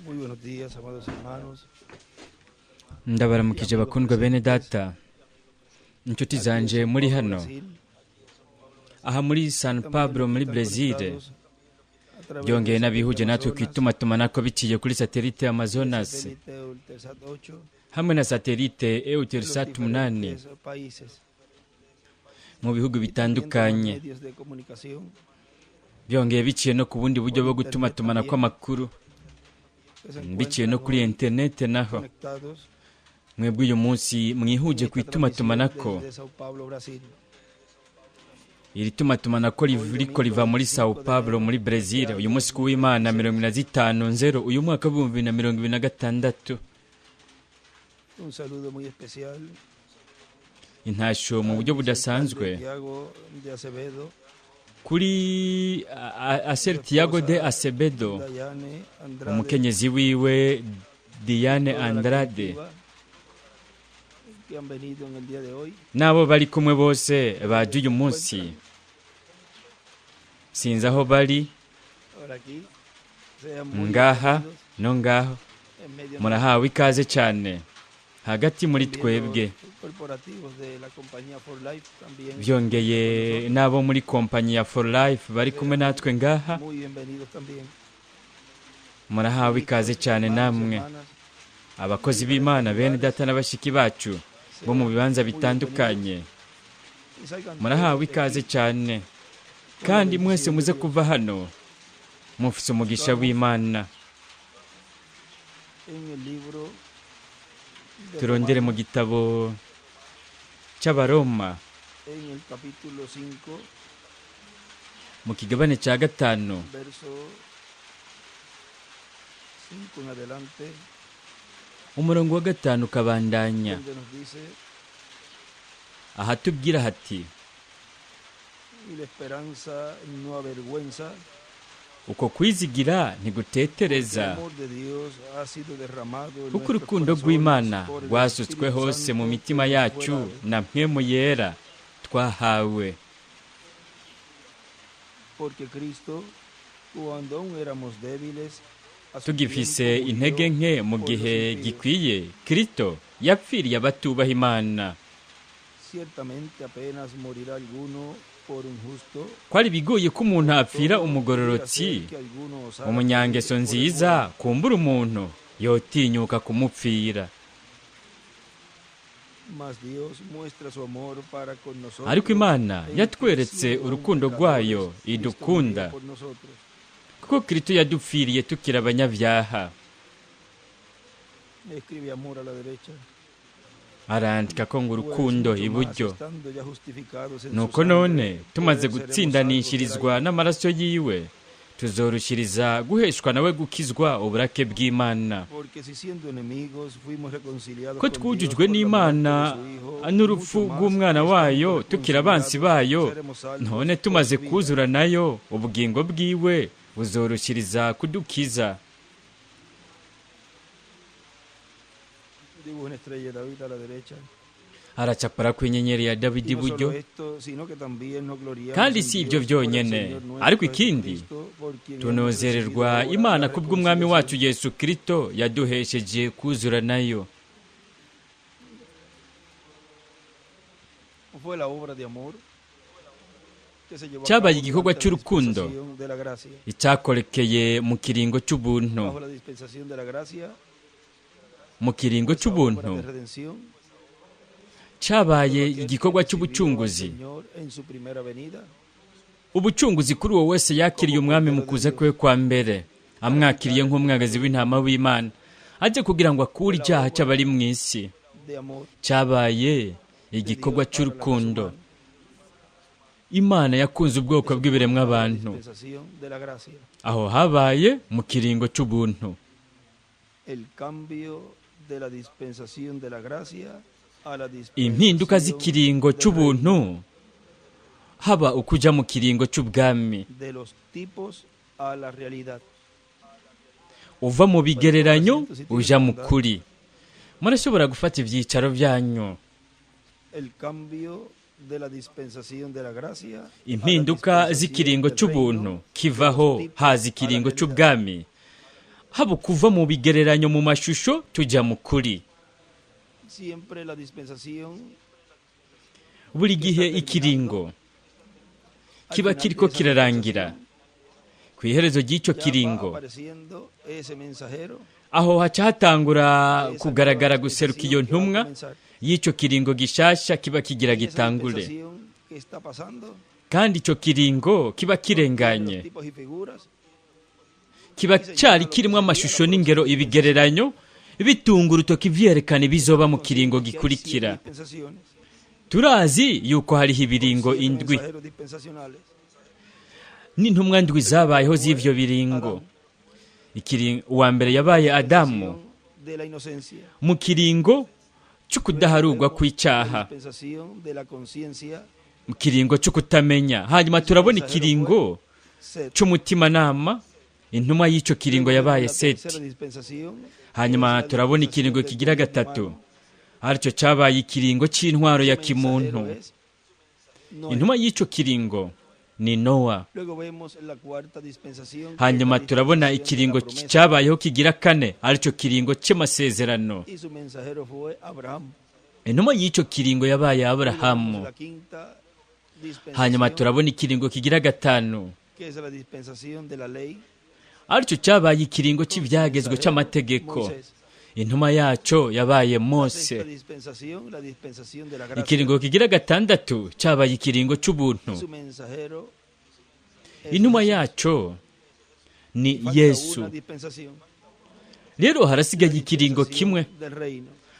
Muy buenos días, amados hermanos. Ndabaramukije bakundwa bene data, inshuti zanje muri hano aha muri San Pablo muri Brazil, byongeye n'abihuje natwe kw'itumatumanako biciye kuri satelite Amazonas hamwe na satelite Eutelsat 8 mu bihugu bitandukanye, byongeye biciye no ku bundi buryo bwo gutumatumanako amakuru biciye no kuri internet. Naho mwebwe uyu munsi mwihuje ku itumatumanako, iri tumatumanako riko riva muri Sao Paulo muri Brazil uyu munsi ku w'Imana 25 uyu mwaka w'ibihumbi na 2026. Un saludo muy especial Intasho mu buryo budasanzwe Tiago de Acevedo, kuri Aser Tiago de Acevedo, Dayane Andrade, umukenyezi wiwe Diane toda la Andrade comitiva que han venido en el día de hoy. n'abo bari kumwe bose baje uyu munsi. Sinzi aho bari, Ahora aquí, sean muy ngaha bienvenidos no ngaho, en medio murahawe ikaze cyane hagati muri también twebwe. los corporativos de la compañía For Life también Byongeye n'abo muri kompanyi ya For Life bari kumwe natwe ngaha, muy bienvenidos también. murahawe ikaze cyane Hermanos, namwe hermanas, abakozi b'Imana, bene data na bashiki bacu bo mu bibanza bitandukanye, y salgan murahawe todos de ikaze aquí cyane. con la Kandi mwese bendición muze de Dios. kuva hano mufise umugisha w'Imana. En el libro de Turondere mu Romanos, gitabo cy'Abaroma en el capítulo 5, mu kigabane cya 5, verso 5 en adelante, umurongo wa 5 ukabandanya, donde nos dice: ahatubwira hati y la esperanza no avergüenza, uko kwizigira porque el ntigutetereza, amor de Dios ha sido derramado en kuko nuestros urukundo corazones rw'Imana por el rwasutswe Espíritu hose mu Santo mitima que nos fue yacu dado. na mpwemu yera twahawe. Porque Cristo, cuando aún éramos débiles, a su Tugifise tiempo intege murió nke mu por los gihe impíos. gikwiye, Kristo yapfiriye abatubaha Imana. Ciertamente apenas morirá alguno por un justo, Ko ari bigoye ko umuntu apfira todo podría umugororotsi, ser que alguno osara umunyangeso morir por el nziza bueno. kumbura umuntu yotinyuka kumupfira. Mas Dios muestra su amor para con Ariko nosotros Imana en que yatweretse siendo aún urukundo pecadores, rwayo Cristo murió idukunda, por nosotros. kuko Kristo yadupfiriye tukiri abanyabyaha. Escribe amor a la derecha. Arandika ko ngo Pues urukundo mucho más, iburyo. estando ya justificados en su Nuko sangre, none por tumaze él seremos salvos de la gutsindanishirizwa ira. n'amaraso yiwe, tuzorushiriza guheshwa nawe gukizwa uburake bw'Imana. Porque si siendo enemigos fuimos reconciliados Ko con Dios twujujwe por la muerte de n'Imana su Hijo, n'urupfu mucho más rw'umwana estando wayo tukiri abansi reconciliados bayo, seremos salvos none por tumaze su vida. kuzura nayo ubugingo bwiwe buzorushiriza kudukiza. Dibujo una estrella de David a la derecha. Aracapara ku inyenyeri ya Dawidi Y no iburyo. solo esto, sino que también nos gloriamos Kandi en si ibyo Dios por el byonyene, Señor nuestro ariko ikindi Jesucristo, por quien hemos recibido tunozererwa ahora Imana la kubw'umwami wacu reconciliación. Yesu Kristo yaduhesheje kuzura nayo. Fue la obra de amor que se llevó a Cyabaye cabo igikorwa durante la cy'urukundo dispensación de la gracia. icyakorekeye mu kiringo cy'ubuntu. Bajo la dispensación de la gracia, Mu kiringo esa obra cy'ubuntu de redención, cyabaye todo aquel que igikorwa recibió al cy'ubucunguzi. Señor en su primera venida Ubucunguzi kuri uwo wese yakiriye como umwami mu Cordero de kuza Dios kwe kwa mbere, para amwakiriye quitar el nk'umwagazi pecado del w'intama mundo. w'Imana, ajye kugira ngo akure Fue la icyaha obra cy'abari mu isi. de amor Cyabaye de igikorwa Dios para la raza cy'urukundo. humana. Imana yakunze ubwoko Eso fue bw'ibiremwa bajo la abantu. dispensación de la gracia. Aho habaye mu kiringo cy'ubuntu. El cambio de la dispensación de la gracia a la Impinduka dispensación z'ikiringo del reino, cy'ubuntu haba ukuja mu kiringo cy'ubwami, de los tipos a la realidad. uva mu Pueden tomar bigereranyo asiento si tienen uja mu bondad. kuri. Murashobora gufata ibyicaro byanyu. El cambio de la dispensación de la gracia a la Impinduka dispensación z'ikiringo del cy'ubuntu reino, de los kivaho tipos haza a la ikiringo realidad. cy'ubwami, Haba kuva mu bigereranyo mu mashusho tujya mu kuri. Buri gihe ikiringo kiba kiriko kirarangira. Ku iherezo ry'icyo kiringo aho haca hatangura kugaragara guseruka iyo ntumwa y'icyo kiringo gishasha kiba kigira gitangure. Kandi icyo kiringo kiba kirenganye, kiba cyari kirimo amashusho n'ingero, ibigereranyo bitunga urutoki vyerekana ibizoba mu kiringo gikurikira. Turazi yuko hariho ibiringo 7 n'intumwa 7 zabayeho z'ivyo biringo. Uwa mbere yabaye Adamu mu kiringo c'ukudaharurwa kw'icyaha, mu kiringo c'ukutamenya. Hanyuma turabona ikiringo c'umutimanama, intumwa y'icyo kiringo yabaye Seti. Hanyuma turabona ikiringo kigira 3, aricyo cyabaye ikiringo c'intwaro ya kimuntu. Intumwa y'icyo kiringo ni Nowa. Hanyuma turabona ikiringo cyabayeho kigira 4, aricyo kiringo cy'amasezerano. Intumwa y'icyo kiringo yabaye Aburahamu. Hanyuma turabona ikiringo kigira 5, aricyo cyabaye ikiringo cy'ibyagezwe cy'amategeko. Intumwa yacyo yabaye Mose. Ikiringo kigira 6 cyabaye ikiringo cy'ubuntu. Intumwa yacyo ni Yesu. Rero harasigaye ikiringo kimwe,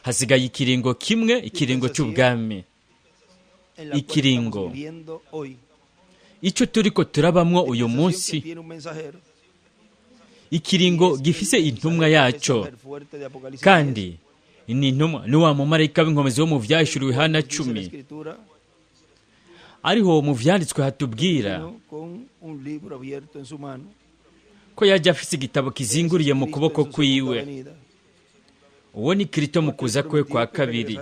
hasigaye ikiringo kimwe, ikiringo cy'ubwami, ikiringo icyo turiko turabamwo uyu munsi, ikiringo gifise intumwa yacyo. Kandi ni intumwa ni wa mumarayika w'inkomezi wo mu vyahishuriwe Yohana 10, ariho mu vyanditswe hatubwira ko yajya afise igitabo kizinguriye mu kuboko kwiwe. Uwo ni Kristo mu kuza kwe kwa kabiri,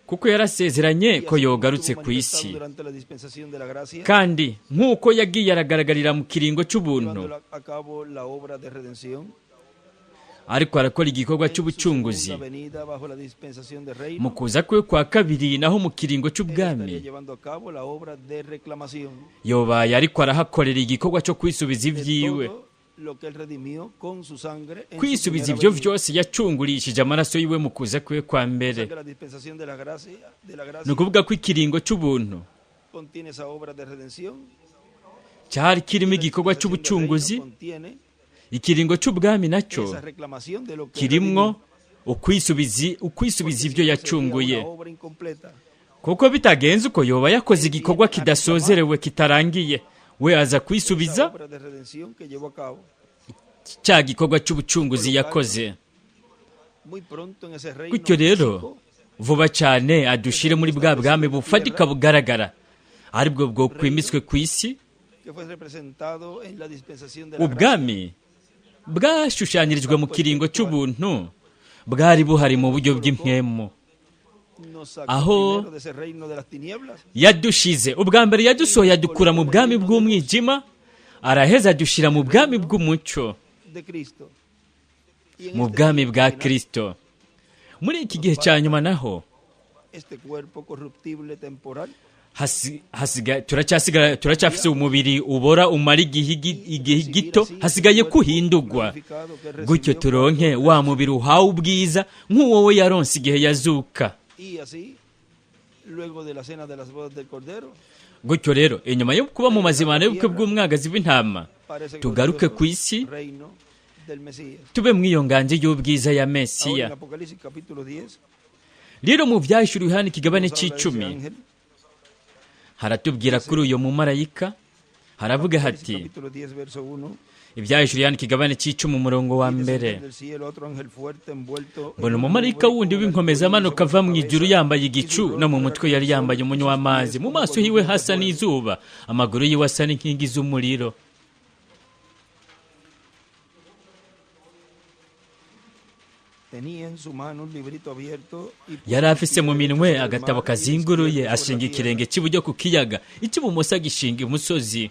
kuko yarasezeranye ko yogarutse ku isi. Kandi nk'uko yagiye aragaragarira mu kiringo cy'ubuntu, ariko arakora igikorwa cy'ubucunguzi mu kuza kwe kwa kabiri, naho mu kiringo cy'ubwami yobaye ariko arahakorera igikorwa cyo kwisubiza ibyiwe, kwisubiza ibyo vyose yacungurishije amaraso yiwe mu kuza kwe kwa mbere. Ni ukuvuga ko ikiringo cy'ubuntu cyari kirimo igikorwa cy'ubucunguzi, ikiringo cy'ubwami nacyo kirimwo ukwisubiza ibyo yacunguye, kuko bitagenze uko yoba yakoze igikorwa kidasozerewe, kitarangiye. We aza kwisubiza cya gikorwa cy'ubucunguzi yakoze. Gutyo rero vuba cyane adushire muri bwa bwami bufatika bugaragara, aribwo bwo kwimiswe ku isi, ubwami bwashushanyirijwe mu kiringo cy'ubuntu bwari buhari mu buryo bw'impwemu, aho yadushize ubwa mbere yadusohoye adukura mu bwami bw'umwijima, araheza adushira mu bwami bw'umucyo, mu bwami bwa Kristo. Muri iki gihe cya nyuma naho turacyafise umubiri ubora umara igihe gito, hasigaye kuhindurwa, gutyo turonke wa mubiri uhawe ubwiza nk'uwo we yaronse igihe yazuka. Gutyo rero inyuma yo kuba mu mazimano y'ubukwe bw'umwagazi w'intama, tugaruke ku isi, tube mw'iyo nganje y'ubwiza ya Mesiya. Rero mu vyahishuriwe Yohana ikigabane c'icumi haratubwira kuri uyo mumarayika, haravuga hati, ivyahishuriwe Yohana ikigabane c'icumi umurongo wa mbere, mbona umumarayika wundi w'inkomezi amanuka ava mu ijuru yambaye igicu, no mu mutwe yari yambaye umunywa w'amazi, mu maso hiwe hasa n'izuba, amaguru yiwe asa n'inkingi z'umuriro. Yari afise mu minwe agatabo kazinguruye, ashinga ikirenge cy'iburyo ku kiyaga, icy'ibumoso agishinga imusozi.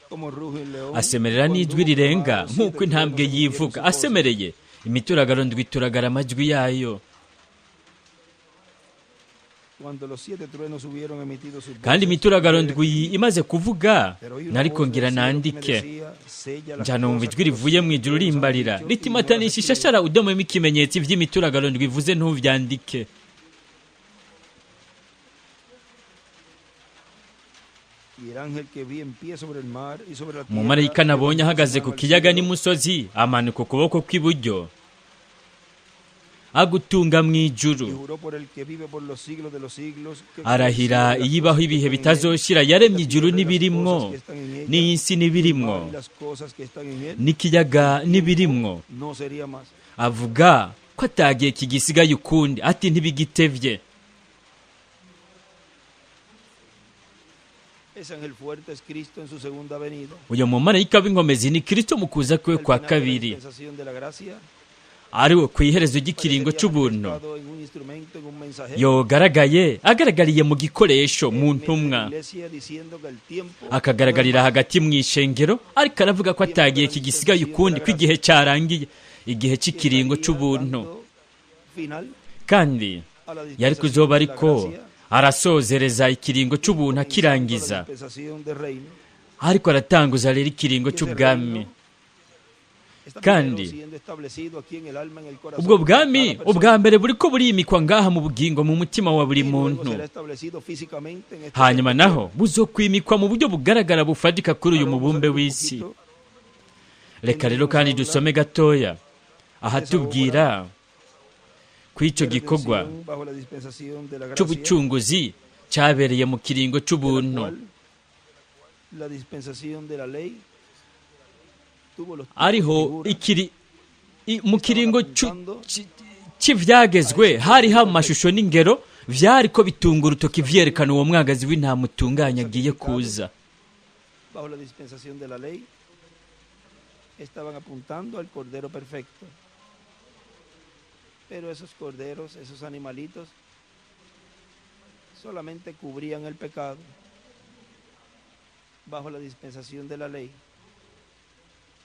Como ruge el león, Asemerera cuando n'ijwi hubo rirenga clamado, nk'uko siete intambwe truenos unieron yivuga sus voces. asemereye, imituragaro ndwi ituragara amajwi yayo. Cuando los siete truenos hubieron emitido sus Kandi voces, imituragaro yo ndwi imaze kuvuga, Pero oí una nariko voz ngira del cielo que me nandike, decía, "Sella las nja numva cosas ijwi que los rivuye mu siete ijuru truenos han rimbarira dicho riti y no las matanisha escribas". ishashara udomemo ikimenyetso ivy'imituragaro ndwi ivuze ntuvyandike. Y el ángel que vi en pie sobre el mar y sobre la tierra, Umumarayika nabonye levantó su ahagaze ku mano al kiyaga cielo, n'imusozi amanuka ukuboko kw'iburyo agutunga mu y ijuru, juró por el que vive por los siglos de los siglos, que arahira conocido las iyibaho cosas que ibihe están en él, bitazoshira, la yaremye ijuru tierra y las n'ibirimwo cosas que están en ella, n'isi el mar n'ibirimwo y las cosas que están en él, n'ikiyaga n'ibirimwo, no sería más. Avuga ko atagiye kigisigaye ukundi, ati ntibigitevye. Ese ángel fuerte es Cristo en su segunda venida. Uyo mumarayika w'inkomezi ni Kristo mu kuza kwiwe Al kwa final de la kabiri, dispensación de la gracia, ariwe ku iherezo ry'ikiringo parecería c'ubuntu, manifestado en un instrumento, en un mensajero, yogaragaye agaragariye mu gikoresho mu en medio de la ntumwa, iglesia, diciendo que el tiempo akagaragarira no es más. hagati mu ishengero ariko aravuga ko atagiye kigisigaye ukundi, ko igihe cyarangiye, igihe Y c'ikiringo estaría c'ubuntu. dando final Kandi a la yari dispensación kuzoba de la ariko gracia, arasozereza ikiringo c'ubuntu comenzando la akirangiza, dispensación del reino. ariko aratanguza rero ikiringo Y ese c'ubwami. reino está primero Kandi siendo establecido aquí en el alma, en el corazón ubwo de bwami cada persona, ubwa mbere buriko burimikwa ngaha mu bugingo mu mutima wa buri y luego muntu, será establecido físicamente en este hanyuma cuerpo. naho buzokwimikwa mu buryo bugaragara bufatika kuri uyu Ahora vamos a mubumbe leer un w'isi. poquito Reka en rero donde nos kandi habla dusome gatoya de esa obra ahatubwira kw'icyo de gikorwa redención bajo la dispensación de la gracia, c'ubucunguzi cyabereye mu kiringo de la c'ubuntu, cual la dispensación de la ley tuvo los tipos y ariho figuras ikiri mu que estaban kiringo apuntando c'ivyagezwe a ese hariho cordero amashusho perfecto n'ingero vyariko bitunga urutoki vyerekana uwo mwagazi w'intama utunganye agiye sacrificado kuza. bajo la dispensación de la ley, estaban apuntando al cordero perfecto. Pero esos corderos, esos animalitos, solamente cubrían el pecado bajo la dispensación de la ley.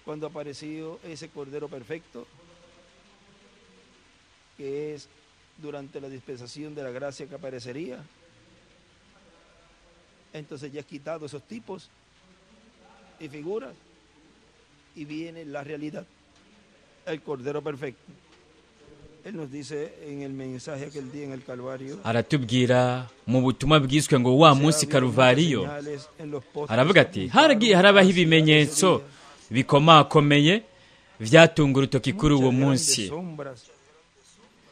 Cuando apareció ese cordero perfecto, que es durante la dispensación de la gracia que aparecería, entonces ya es quitado esos tipos y figuras y viene la realidad, el cordero perfecto. Él nos dice en el mensaje aquel día en el Calvario, Aratubwira mu butumwa bwiswe ngo wa se ha munsi habido muchas Karuvariyo, señales en los postes aravuga que ati haragiye apuntaron harabaho hacia ese ibimenyetso día, bikomakomeye vyatunga urutoki kuri uwo muchas grandes munsi, sombras,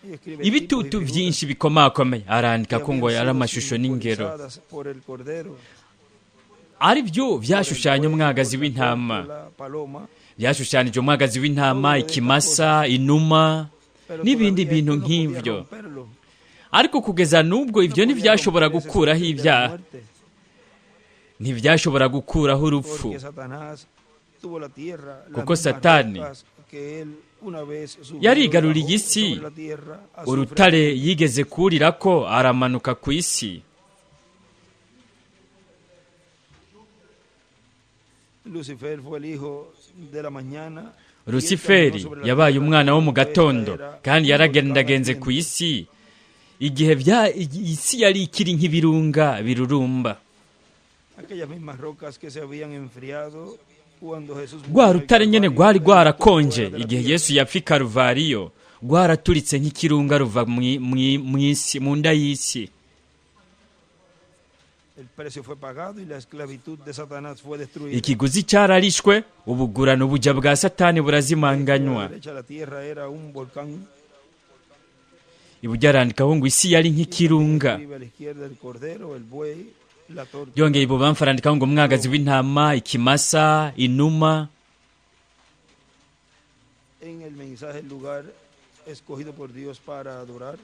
y escribe tipos y ibitutu figuras vyinshi bikomakomeye, arandika que ko ngo habían yari sido amashusho n'ingero simbolizadas por el cordero, ari byo por el vyashushanya buey, por umwagazi la w'intama, tórtola, paloma, byashushanije umwagazi w'intama, todo de estas ikimasa, cosas. inuma Pero n'ibindi todavía bintu esto no podía nk'ivyo. romperlo, Ariko kugeza n'ubwo no ivyo podía ntivyashobora romper ese gukuraho sostén de la ibyaha, muerte, ntivyashobora gukuraho urupfu, porque Satanás tuvo la tierra, las kuko mismas Satani rocas que él una vez subió y yarigaruriye bajó isi, sobre la tierra azufre urutare ardiente. yigeze kurirako aramanuka ku isi. Lucifer fue el hijo de la mañana y él caminó Rusiferi sobre la yabaye tierra umwana wo mu cuando esta gatondo, era kandi un volcán yaragendagenze ku ardiente. isi igihe isi yari ikiri nk'ibirunga birurumba. Aquellas mismas rocas que se habían enfriado cuando Jesús Rwa murió en el rutare nyene Calvario rwari le gritó rwarakonje fuera de la igihe tierra. Yesu yapfa i Karuvariyo, rwaraturitse nk'ikirunga ruva mw'isi, mu nda y'isi. El precio fue pagado y la esclavitud de Satanás fue destruida. Ikiguzi cyararishwe, ubugurano buja bwa Satani De la burazimanganywa. derecha la tierra era un volcán. Iburyo arandikaho ngo isi yari Y también nk'ikirunga. escribe a la izquierda el cordero, el buey, la tórtola, Byongeye ibubamfu arandikaho ngo umwagazi paloma. w'intama, ikimasa, inuma. En el mensaje, el lugar escogido por Dios para adorar,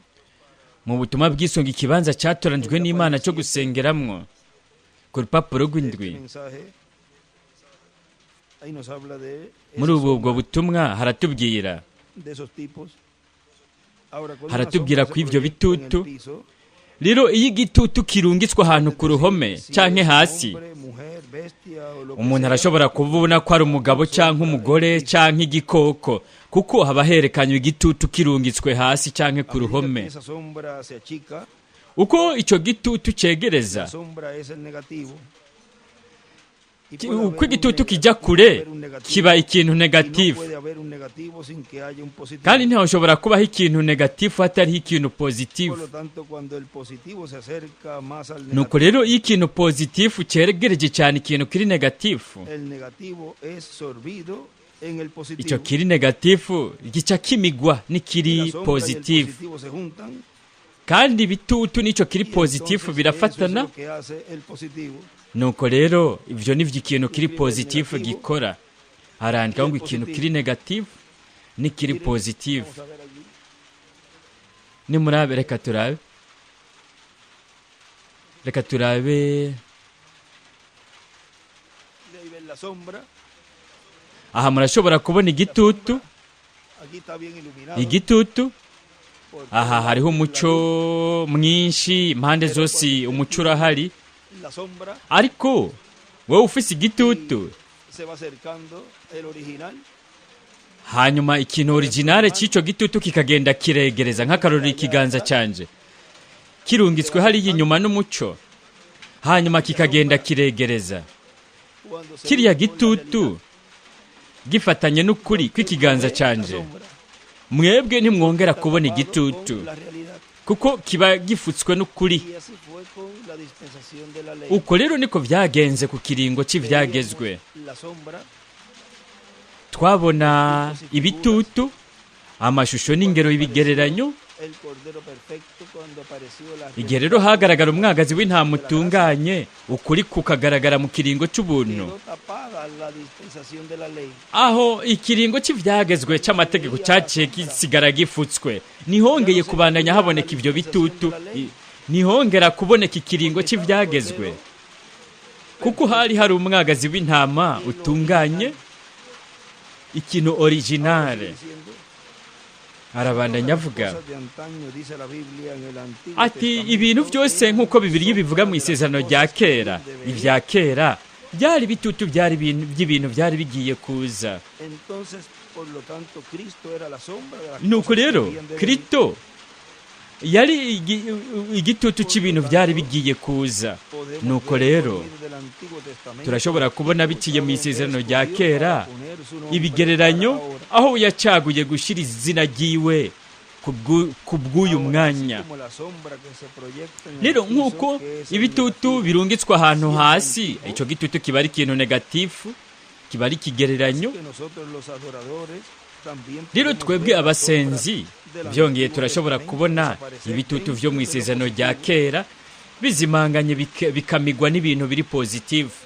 Mu butumwa bw'isonga ikibanza cyatoranijwe en la n'Imana página cyo 7 gusengeramwo, ku rupapuro de este rw'indwi. mensaje, ahí nos habla de Muri esa ubu ubwo sombra, butumwa haratubwira de esos tipos. Ahora, cuando una haratubwira sombra se ku ivyo proyecta en el bitutu. piso, Rero iyo igitutu kirungitswe ahantu es ku decir, ruhome si canke es hasi, hombre, mujer, Umuntu arashobora kubona ko ari umugabo cyangwa umugore cyangwa igikoko, kuko haba herekanywe igitutu kirungitswe hasi cyangwa ku ruhome. Uko icyo gitutu cyegereza, uko igitutu kijya kure kiba ikintu negatifu, kandi ntihashobora kubaho ikintu negatifu hatariho ikintu pozitifu. Nuko rero iyo ikintu pozitifu cyegereje cyane ikintu kiri negatifu, icyo kiri negatifu gica kimigwa n'ikiri pozitifu, kandi ibitutu n'icyo kiri pozitifu birafatana. Nuko rero ibyo ni byo ikintu kiri pozitifu gikora. Harandikaho ngo ikintu kiri negatifu n'ikiri pozitifu. Nimurabe, reka turabe, reka turabe. Aha murashobora kubona igitutu, igitutu. Aha hariho umuco mwinshi, impande zose umuco urahari, ariko wowe ufise igitutu, hanyuma ikintu originale cy'icyo gitutu kikagenda kiregereza, nk'akarorero ikiganza cyanje kirungitswe hariya inyuma n'umuco, hanyuma kikagenda kiregereza kiriya gitutu gifatanye n'ukuri kw'ikiganza cyanje. Mwebwe ntimwongera kubona igitutu kuko kiba gifutswe n'ukuri. Uko rero niko byagenze ku kiringo cy'ibyagezwe. Twabona ibitutu, amashusho n'ingero y'ibigereranyo. Igihe rero hagaragara umwagazi w'intama utunganye, ukuri kukagaragara mu kiringo cy'ubuntu, aho ikiringo cy'ibyagezwe cy'amategeko cyaciye gisigara gifutswe, ntihongeye kubandanya haboneka ibyo bitutu, ntihongera kuboneka ikiringo cy'ibyagezwe, kuko hari hari umwagazi w'intama utunganye, ikintu originale. Arabandanya avuga ati ibintu byose nk'uko Bibiliya bivuga mu isezerano rya kera, ibya kera byari bitutu, byari by'ibintu byari bigiye kuza. Nuko rero Kristo yari igitutu cy'ibintu byari bigiye kuza. Nuko rero turashobora kubona biciye mu isezerano rya kera ibigereranyo aho yacaguye gushyira izina ryiwe ku bw'uyu mwanya. Rero nk'uko ibitutu birungitswe ahantu hasi, icyo gitutu kiba ari ikintu negatifu, kiba ari ikigereranyo. Rero twebwe abasenzi byongeye turashobora kubona ibitutu byo mu isezerano rya kera bizimanganye bikamigwa n'ibintu biri pozitifu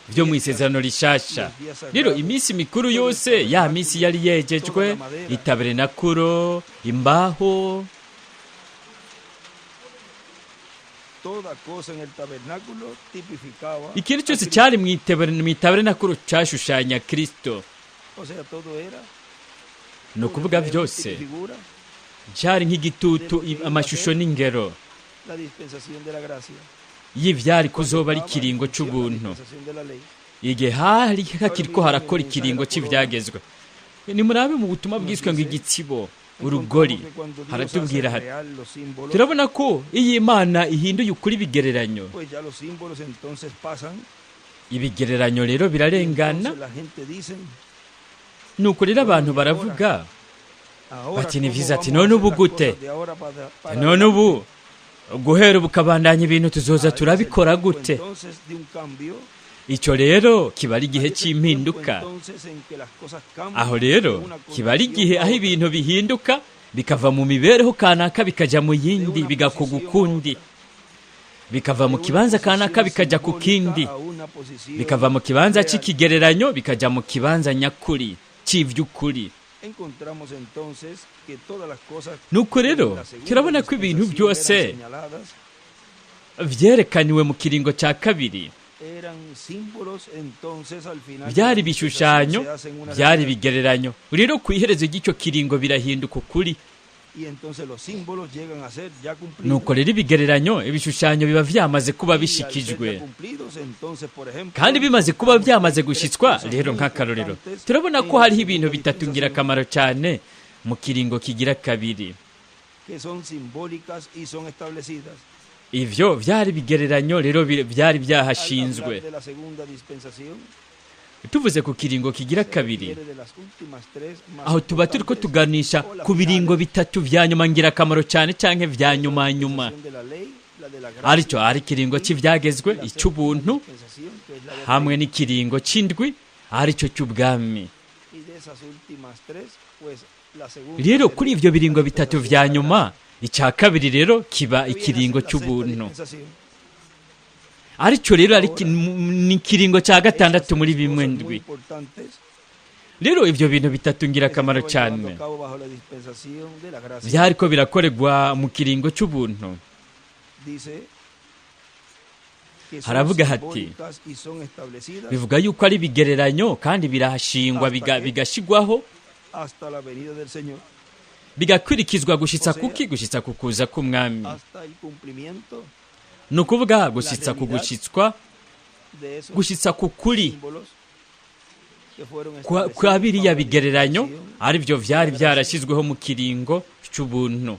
byo mu isezerano rishasha. Rero iminsi mikuru yose, ya minsi yari yegejwe, itaberenakuro, imbaho, ikintu cyose cyari mu itaberenakuro cyashushanya Kristo. Ni ukuvuga byose cyari nk'igitutu, amashusho n'ingero y'ibyari kuzoba ari ikiringo cy'ubuntu, igihe hari hakiriko harakora ikiringo cy'ibyagezwe. Nimurabe mu butumwa bwiswe ngo igitsibo, urugori, haratubwira hati turabona ko iyi Imana ihinduye ukuri ibigereranyo. Ibigereranyo rero birarengana. Nuko rero abantu baravuga bati ni vyiza, ati none ubu gute, none ubu guhera ubu kabandanya ibintu tuzoza turabikora gute? Icyo rero kiba ari igihe cy'impinduka. Aho rero kiba ari igihe aho ibintu bihinduka, bikava mu mibereho kanaka bikajya mu yindi, bigakorwa ukundi, bikava mu kibanza kanaka bikajya ku kindi, bikava mu kibanza cy'ikigereranyo bikajya mu kibanza nyakuri cy'iby'ukuri. Nuko rero turabona ko ibintu byose byerekaniwe mu kiringo cya kabiri byari ibishushanyo, byari ibigereranyo. Rero ku iherezo ry'icyo kiringo birahinduka ukuri. Nuko rero ibigereranyo, ibishushanyo biba vyamaze kuba bishikijwe, kandi bimaze kuba byamaze gushitswa. Rero nk'akarorero turabona ko hariho ibintu bitatu ngirakamaro cyane mu kiringo kigira kabiri. Ivyo vyari bigereranyo rero byari byahashinzwe. Tuvuze ku kiringo kigira kabiri, aho tuba turiko tuganisha ku biringo bitatu vya nyuma ngirakamaro cyane canke vya nyuma nyuma, aricyo ari ikiringo cy'ivyagezwe, icy'ubuntu, hamwe n'ikiringo c'indwi aricyo cy'ubwami. Rero kuri ivyo biringo bitatu vya nyuma, icya kabiri rero kiba ikiringo cy'ubuntu, aricyo rero ni ikiringo cya gatandatu muri bimwe ndwi. Rero ibyo bintu bitatu ngirakamaro cyane byariko birakorerwa mu kiringo cy'ubuntu. Haravuga hati, bivuga yuko ari ibigereranyo kandi birahashingwa bigashigwaho, bigakwirikizwa gushitsa kuki? Gushitsa kukuza k'umwami. Ni ukuvuga gushitsa ku gushitswa, gushitsa ku kuri kwa biriya bigereranyo, aribyo vyari byarashyizweho mu kiringo cy'ubuntu.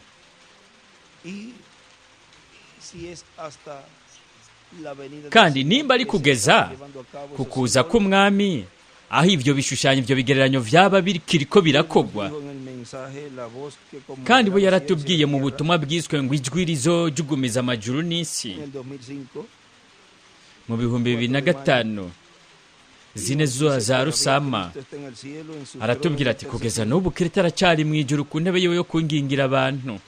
Kandi nimba ari kugeza kukuza k'umwami, aho ivyo bishushanyo, ivyo bigereranyo vyaba biriko birakogwa. Kandi we yaratubwiye mu butumwa bwiswe ngo ijwi rizojugumiza amajuru n'isi mu 2005 zine za Rusama, aratubwira ati kugeza n'ubu Kristo aracyari mu ijuru ku ntebe yiwe yo kungingira abantu.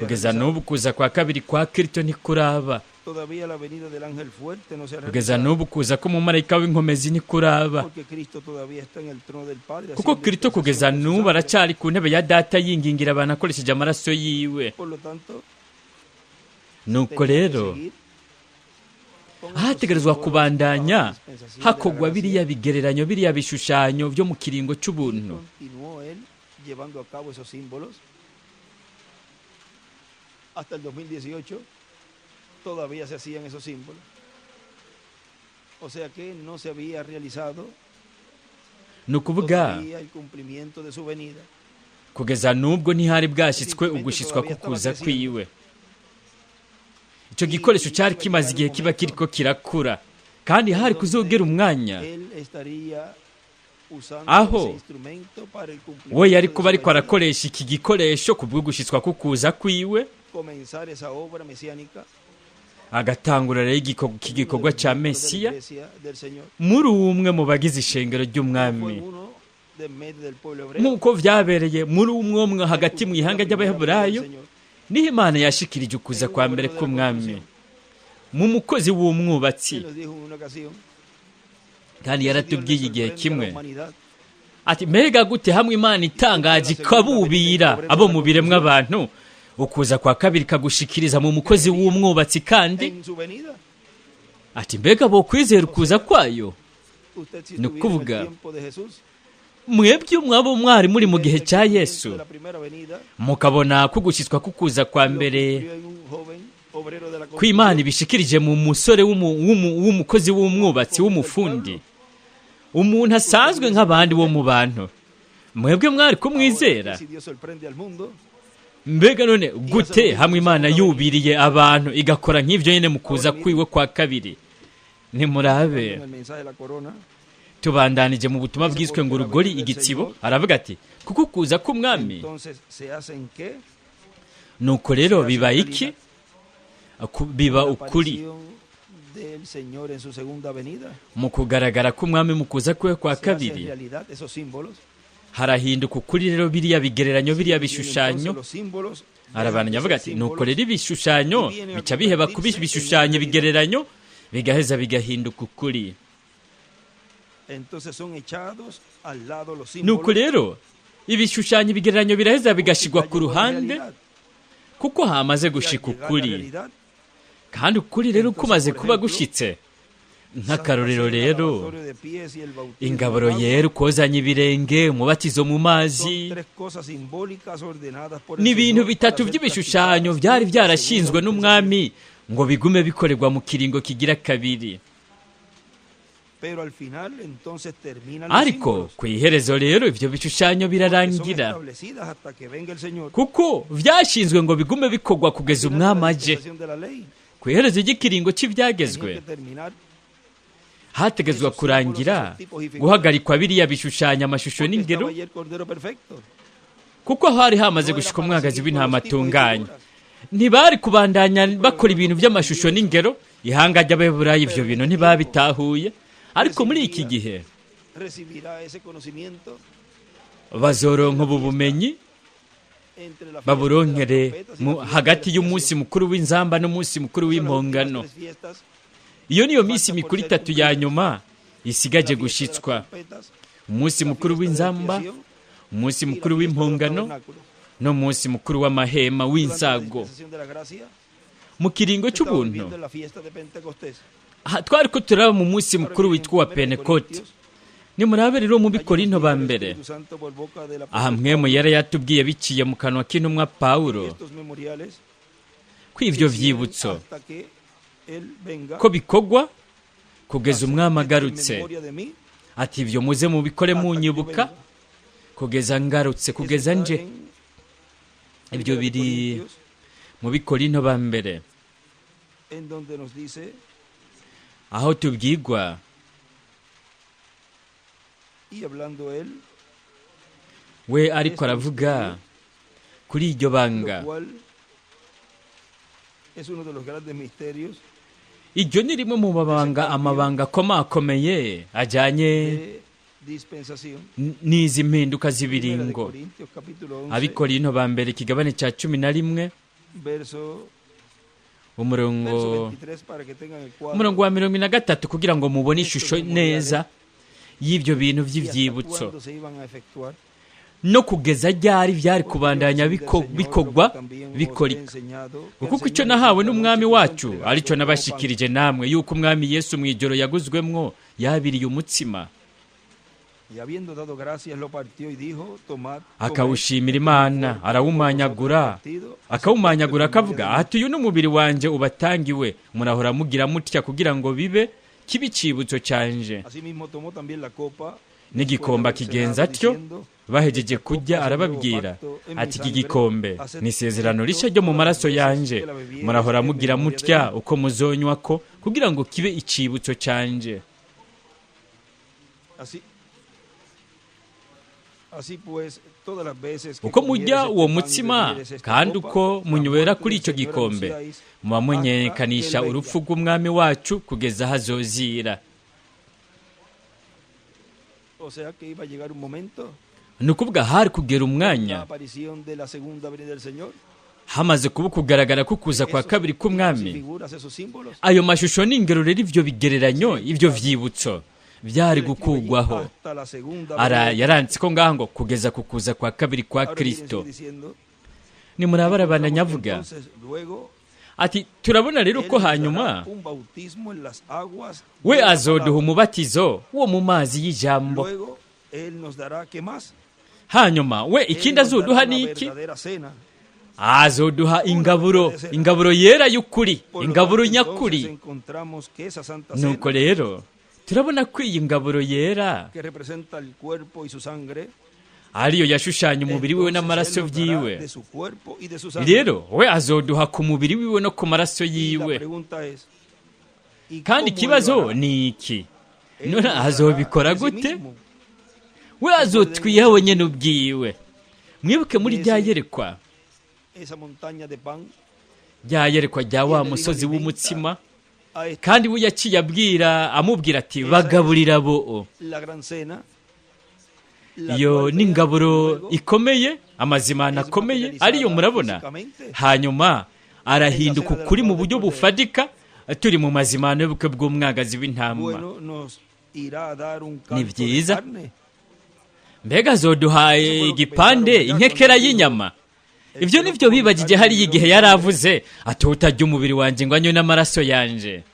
Kugeza n'ubu kuza kwa kabiri kwa Kristo ntikuraba. Kugeza n'ubu kuza k'umumarayika w'inkomezi ntikuraba, kuko Kristo kugeza n'ubu aracyari ku ntebe ya Data yingingira abantu akoresheje amaraso yiwe. Nuko rero ahategerezwa kubandanya hakogwa biriya bigereranyo, biriya bishushanyo byo mu kiringo cy'ubuntu. Hasta el 2018 todavía se hacían esos símbolos. O sea que no se había realizado Ni ukuvuga el cumplimiento de su venida. Kugeza n'ubwo ntihari bwashyitswe ugushitswa kukuza kwiwe. Icyo gikoresho cyari kimaze igihe kiba kiriko kirakura, kandi hari kuzogera umwanya aho we yari kuba ariko arakoresha iki gikoresho ku bw'ugushitswa kukuza kwiwe, agatangura rero iki gikorwa cya Mesiya muri umwe mu bagize ishengero ry'umwami, nk'uko vyabereye muri umwe hagati mu ihanga ry'Abaheburayo. Niho Imana yashikirije ukuza kwa mbere k'umwami mu mukozi w'umwubatsi. Kandi yaratubwiye igihe kimwe ati mbega gute hamwe Imana itangaje ikabubira abo mu biremwa abantu, ukuza kwa kabiri kagushikiriza mu mukozi w'umwubatsi, kandi ati mbega bo kwizera ukuza kwayo. Ni ukuvuga mwebwe mwabo mwari muri mu gihe cya Yesu, mukabona kugushyitswa kukuza kwa mbere kw'Imana ibishikirije mu musore w'umukozi w'umwubatsi w'umufundi, umuntu asanzwe nk'abandi bo mu bantu, mwebwe mwari kumwizera. Mbega none gute hamwe Imana yubiriye abantu igakora nk'ivyo nyene mu kuza kwiwe kwa kabiri? Nimurabe tubandanije mu butumwa bwiswe ngo urugori igitsibo, aravuga ati kuko kuza k'umwami. Nuko rero biba iki? Biba ukuri mu kugaragara k'umwami mu kuza kwe kwa kabiri. Harahinduka ukuri rero biriya bigereranyo, biriya bishushanyo. Arabananya avuga ati nuko rero ibishushanyo bica biheba kuba ibishushanyo bigereranyo, bigaheza bigahinduka ukuri. Nuko rero ibishushanyo ibigereranyo biraheza bigashigwa ku ruhande, kuko hamaze gushika ukuri. Kandi ukuri rero kumaze kuba gushitse, Nk'akarorero rero, ingaburo yera, ukozanya ibirenge, umubatizo mu mazi, ni ibintu bitatu by'ibishushanyo byari byarashinzwe n'Umwami ngo bigume bikorerwa mu kiringo kigira kabiri. Ariko ku iherezo rero ibyo bishushanyo birarangira, kuko byashinzwe ngo bigume bikorwa kugeza Umwami aje. Ku iherezo ry'ikiringo cy'ibyagezwe hategezwa kurangira guhagarikwa biriya bishushanya, amashusho n'ingero, kuko hari hamaze gushika umwagazi w'intama atunganye. Ntibari kubandanya bakora ibintu by'amashusho n'ingero. Ihanga ry'Abaheburayo ibyo bintu ntibabitahuye, ariko muri iki gihe bazoronka ubu bumenyi, baburonkere hagati y'umunsi mukuru w'inzamba n'umunsi mukuru w'impongano. Iyo niyo minsi mikuru itatu ya nyuma isigaje gushitswa: umunsi mukuru w'inzamba, umunsi mukuru w'impongano n'umunsi mukuru w'amahema w'insago. Mu kiringo cy'ubuntu twari ko turaba mu munsi mukuru witwa uwa Pentekote. Nimurabe rero mu Bikorinto ba mbere, aha mwemu yari yatubwiye biciye mu kanwa k'intumwa Pawulo ko ivyo vyibutso ko bikogwa kugeza Umwami agarutse. Ati: "Ibyo muze mubikore munyibuka kugeza ngarutse, kugeza nje." Ibyo biri mu Bikorinto ba mbere, aho tubwigwa we ariko aravuga kuri iryo banga. Iryo ni rimwe mu mabanga, amabanga akomakomeye ajyanye n'izi mpinduka z'ibiringo. Abikorinto ba mbere, ikigabane cya 11, umurongo wa 43, kugira ngo mubone ishusho neza y'ibyo bintu by'ibyibutso no kugeza ryari byari kubandanya bikogwa bikorika. Kuko icyo nahawe n'Umwami wacu aricyo nabashikirije namwe, yuko Umwami Yesu mu ijoro yaguzwemwo yabiriye umutsima, akawushimira Imana, arawumanyagura, akawumanyagura akavuga ati: "Uyu ni umubiri wanjye ubatangiwe, murahora mugira mutya kugira ngo bibe kibe icibutso cyanje." N'igikombe akigenza atyo, bahejeje kurya arababwira ati: "Iki gikombe ni isezerano rishya ryo mu maraso yanje, murahora mugira mutya uko muzonywa ko kugira ngo kibe icibutso cyanje." Uko murya uwo mutsima kandi uko munywera kuri icyo gikombe, muba munyekanisha urupfu rw'Umwami wacu kugeza aho azozira. Ni ukuvuga hari kugera umwanya hamaze kuba kugaragara ko kuza kwa kabiri k'Umwami. Ayo mashusho n'ingero rero, ibyo bigereranyo, ibyo vyibutso byari gukugwaho. Yaranditse ko ngaho ngo kugeza ku kuza kwa kabiri kwa Kristo. Nimurabara nyavuga ati: "Turabona rero ko hanyuma we azoduha umubatizo wo mu mazi y'ijambo. Hanyuma we ikindi azoduha ni iki? Azoduha ingaburo, ingaburo yera y'ukuri, ingaburo nyakuri." Nuko rero turabona ko iyi ngaburo yera ariyo yashushanya umubiri wiwe n'amaraso byiwe. Rero we azoduha ku mubiri wiwe no ku maraso yiwe. Kandi ikibazo ni iki: none azobikora gute? We azotwiha wenyine ubwiwe. Mwibuke muri rya yerekwa, rya yerekwa rya wa musozi w'umutsima, kandi we yaciye abwira amubwira ati: "Bagaburira bo." Iyo ni ingaburo ikomeye, amazimana akomeye ariyo murabona. Hanyuma arahinduka ukuri mu buryo bufatika, turi mu mazimano y'ubukwe bw'umwagazi w'intama. Ni byiza. Mbega azoduhaye igipande, inkekera y'inyama? Ibyo nibyo bibagije hariya igihe yari avuze ati: "Utarya umubiri wanjye ngo anywe n'amaraso yanje."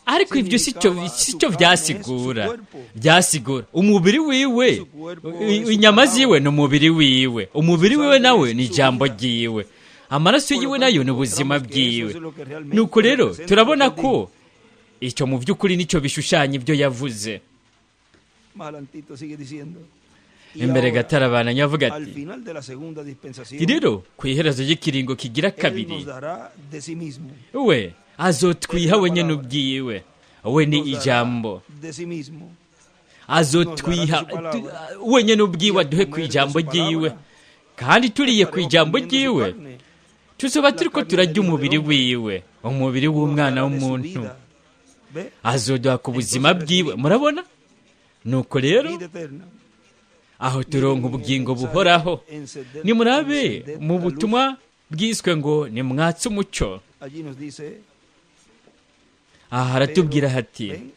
Ariko ibyo si cyo byasigura. Byasigura umubiri wiwe, inyama ziwe ni umubiri wiwe, umubiri wiwe nawe ni ijambo ryiwe, amaraso yiwe nayo ni ubuzima bwiwe. Nuko rero turabona ko icyo mu by'ukuri nicyo bishushanya ibyo yavuze. Imbere gatarabana nyavuga ati rero ku iherezo ry'ikiringo kigira kabiri we azotwiha wenyine ubwiwe, we ni ijambo, azotwiha wenyine ubwiwe aduhe ku ijambo ryiwe, kandi turiye ku ijambo ryiwe tuzoba turiko turarya umubiri wiwe, umubiri w'umwana w'umuntu, azoduha ku buzima bwiwe. Murabona? Nuko rero aho turonka ubugingo buhoraho. Nimurabe mu butumwa bwiswe ngo nimwatse umucyo, aha haratubwira hati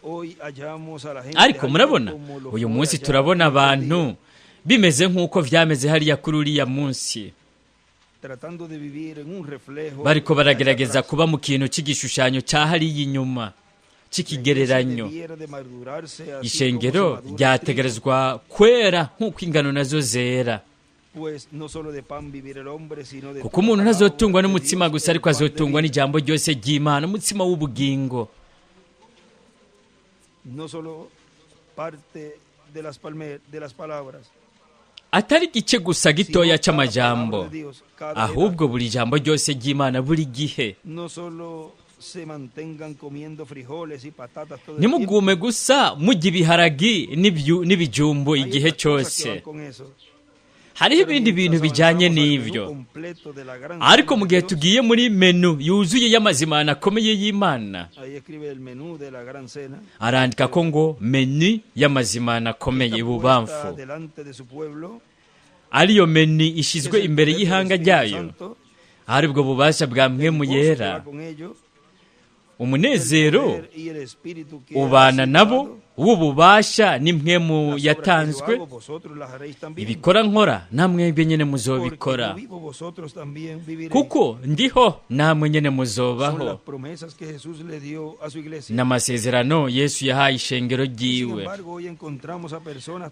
ariko murabona uyu munsi turabona abantu bimeze nk'uko vyameze hariya kuri uriya munsi, bariko baragerageza kuba mu kintu cy'igishushanyo cya hariya inyuma cy'ikigereranyo. Ishengero ryategerezwa kwera nk'uko ingano nazo zera, kuko umuntu ntazotungwa n'umutsima gusa, ariko azotungwa n'ijambo ryose ry'Imana, umutsima w'ubugingo. Atari igice gusa gitoya cy'amajambo, ahubwo buri jambo ryose ry'Imana buri gihe. Ntimugume gusa mujya ibiharagi n'ibijumbo igihe cyose. Hariho ibindi bintu bijyanye n'ibyo, ariko mu gihe tugiye muri menu yuzuye y'amazimana akomeye y'Imana, arandika ko ngo menu y'amazimana akomeye ibubamfu, ariyo menu ishyizwe imbere y'ihanga ryayo, ari bwo bubasha bwa Mpwemu Yera. Umunezero ubana nabo w'ububasha n'impwemu yatanzwe, ibikora nkora namwe nyine muzobikora, kuko ndiho namwe nyine muzobaho. N'amasezerano Yesu yahaye ishengero ryiwe.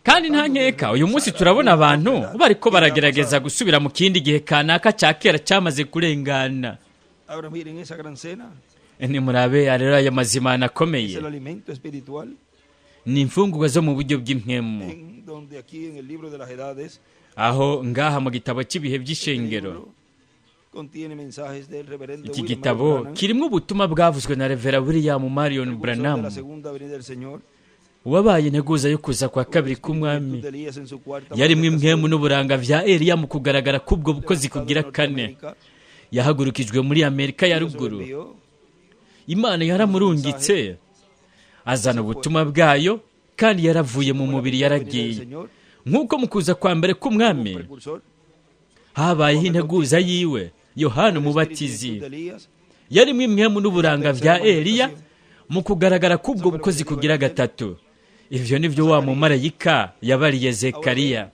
Kandi nta nkeka uyu munsi turabona abantu bariko baragerageza gusubira mu kindi gihe kanaka cya kera cyamaze kurengana. Nimurabe rero aya mazimana akomeye ni imfungurwa zo mu buryo bw'impwemu, aho ngaha mu gitabo cy'ibihe by'ishengero. Iki gitabo kirimo ubutumwa bwavuzwe na Revera William Marion Branham, wabaye integuza yo kuza kwa kabiri k'umwami. Yarimo impwemu n'uburanga vya Eliya mu kugaragara k'ubwo bukozi kugira kane. Yahagurukijwe muri Amerika ya ruguru, Imana yaramurungitse azana ubutumwa bwayo, kandi yaravuye mu mubiri yaragiye. Nk'uko mu kuza kwa mbere k'umwami habayeho integuza yiwe, Yohana Umubatizi, yarimo impwemu n'uburanga vya Eliya mu kugaragara k'ubwo bukozi kugira gatatu. Ivyo nivyo wa mumarayika yabariye Zekariya.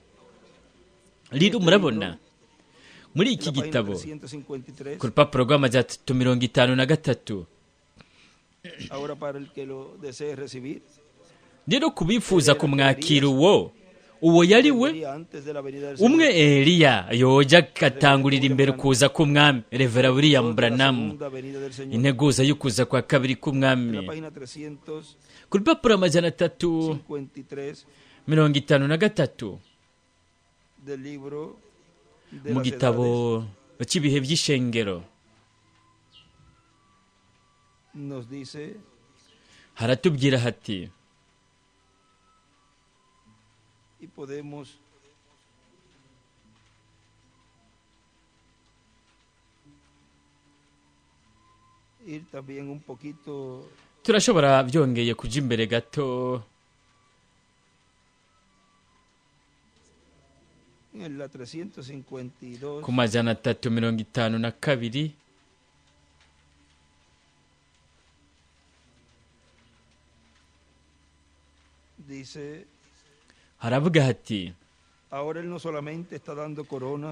Rero murabona muri iki gitabo ku rupapuro rw'amajana 353, rero kubifuza kumwakira uwo yari we umwe Eliya yoja agatangurira imbere kuza k'umwami, Revera William Branham, integuza yo kuza kwa kabiri k'umwami, ku rupapuro 353 mu gitabo cy'ibihe by'ishengero. Haratubwira hati turashobora byongeye kuja imbere gato ku 352. Haravuga hati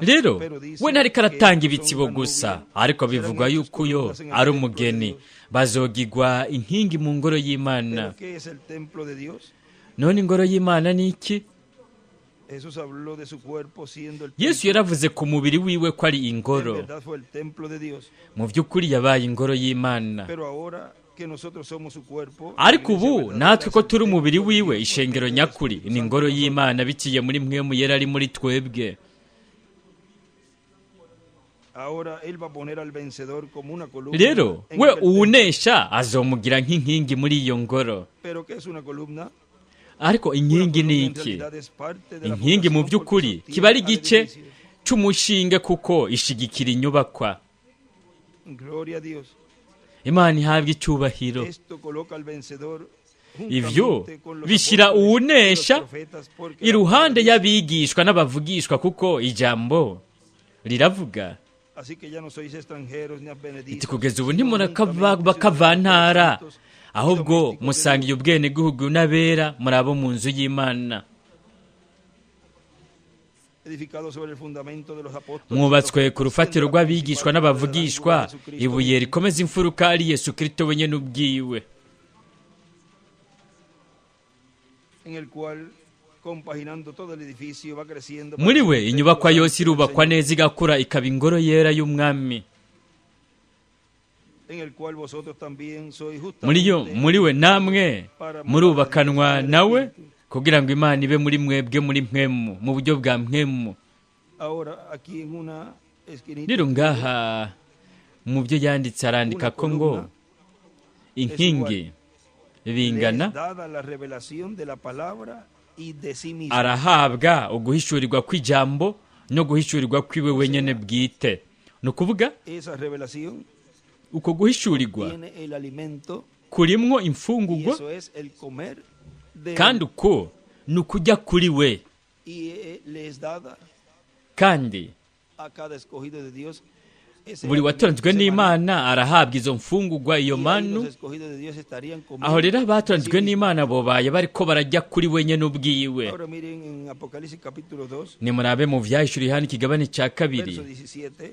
Rero we ntariko aratanga ibitsibo gusa, ariko bivugwa yuko uyo ari umugeni, bazogigwa inkingi mu ngoro y'Imana. None ingoro y'Imana ni iki? Yesu yaravuze ku mubiri wiwe ko ari ingoro. Mu by'ukuri yabaye ingoro y'Imana. Ariko ubu natwe ko turi umubiri wiwe, ishengero nyakuri ni ingoro y'Imana biciye muri mwe yera ari muri twebwe. Rero we uwunesha azomugira nk'inkingi muri iyo ngoro. Ariko inkingi ni iki? Inkingi mu by'ukuri kiba ari igice cy'umushinge kuko ishigikira inyubakwa. Imana ihabwa icyubahiro. Ivyo bishyira uwunesha iruhande y'abigishwa n'abavugishwa, kuko ijambo riravuga iti kugeza ubu ntimurakavantara, ahubwo musangiye ubwenegihugu n'abera, muri abo mu nzu y'Imana, mwubatswe ku rufatiro rw'abigishwa n'abavugishwa, ibuye rikomeza imfuruka ari Yesu Kristo wenyine ubwiwe. Muri we inyubakwa yose irubakwa neza igakura ikaba ingoro yera y'Umwami. Muri we namwe murubakanwa nawe, kugira ngo Imana ibe muri mwebwe muri mwemu, mu buryo bwa mwemu. Rero ngaha mu byo yanditse arandika ko ngo inkingi bingana arahabwa uguhishurirwa kw'ijambo no guhishurirwa kwiwe wenyene bwite. Ni ukuvuga uko guhishurirwa kurimwo imfungurwa, kandi uko ni ukujya kuri we, kandi buri watoranijwe n'Imana arahabwa izo mfungurwa, iyo manu. Aho rero abatoranijwe n'Imana bobaye bariko barajya kuri wenyene ubwiwe. Nimurabe mu Vyahishuriwe Yohana ikigabane cya 2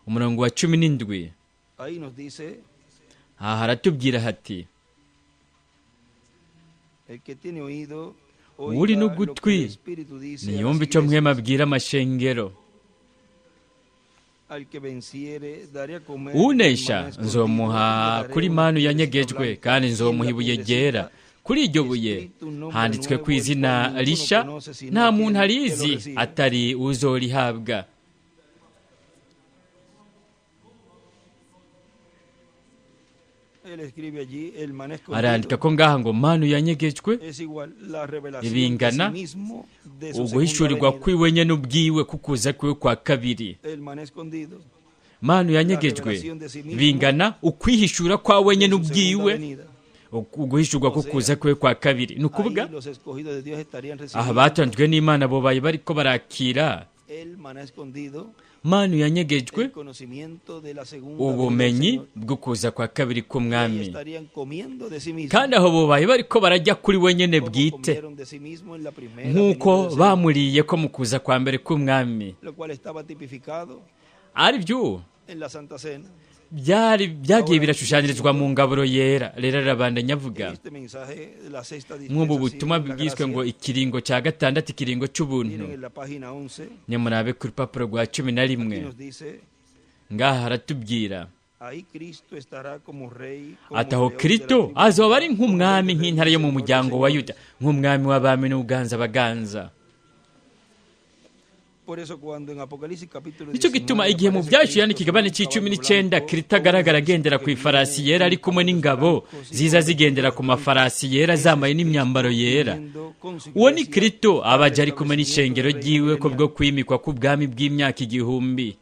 umurongo wa 17. Aha haratubwira hati uri n'ugutwi niyumve icyo mwema abwira amashengero. Unesha nzomuha kuri manu yanyegejwe, kandi nzomuha ibuye ryera. Kuri iryo buye handitswe ku izina risha, nta muntu arizi atari uzorihabwa. Arandika ko ngaha ngo manu yanyegejwe ibingana uguhishurirwa kwiwe nyene ubwiwe kukuza kwiwe kwa kabiri. Manu yanyegejwe bingana ukwihishura kwa wenyene ubwiwe, uguhishurwa kukuza kwiwe kwa kabiri. Ni ukuvuga aha batanzwe n'Imana bobaye bariko barakira manu yanyegejwe, ubumenyi bwo kuza kwa kabiri k'Umwami, kandi aho bobaye bariko barajya kuri wenyene bwite, nk'uko bamuriye ko mu kuza kwa mbere k'Umwami. Ari byo byari byagiye birashushanyirizwa mu ngaburo yera. Rero arabandanya avuga nk'ubu butumwa bwiswe ngo ikiringo cya 6, ikiringo cy'ubuntu. Nimurabe ku rupapuro rwa 11. Ngaha haratubwira ati aho Kristo azoba ari nk'umwami, nk'intare yo mu muryango wa Yuda, nk'umwami w'abami n'uganza baganza. Nicyo gituma igihe mu Vyahishuriwe ikigabane c'19 Kristo agaragara agendera ku ifarasi yera ari kumwe n'ingabo ziza zigendera ku mafarasi yera zambaye n'imyambaro yera. Uwo ni Kristo abaje ari kumwe n'ishengero ryiwe ko bwo kwimikwa k'ubwami bw'imyaka 1000.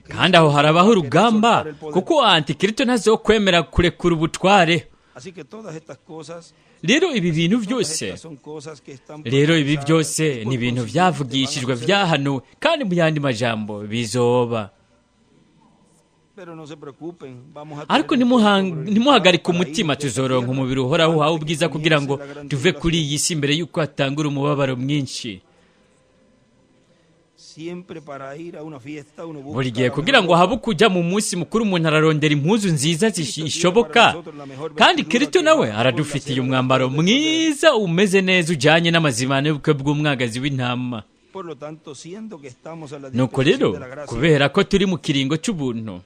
Kandi aho harabaho urugamba, kuko Antikristo ntazokwemera kurekura ubutware. Rero ibi bintu byose, rero ibi byose ni ibintu byavugishijwe, byahanuwe, kandi mu yandi majambo bizoba. Ariko ntimuhagarike umutima, tuzoronka umubiri uhoraho uhawe ubwiza kugira ngo tuve kuri iyi si mbere y'uko hatangura umubabaro mwinshi. Buri gihe kugira ngo habe kujya mu munsi mukuru umuntu ararondera impuzu nziza zishoboka, kandi Kristo nawe aradufitiye umwambaro mwiza umeze neza ujyanye n'amazimano y'ubukwe bw'umwagazi w'intama. Nuko rero kubera ko turi mu kiringo cy'ubuntu,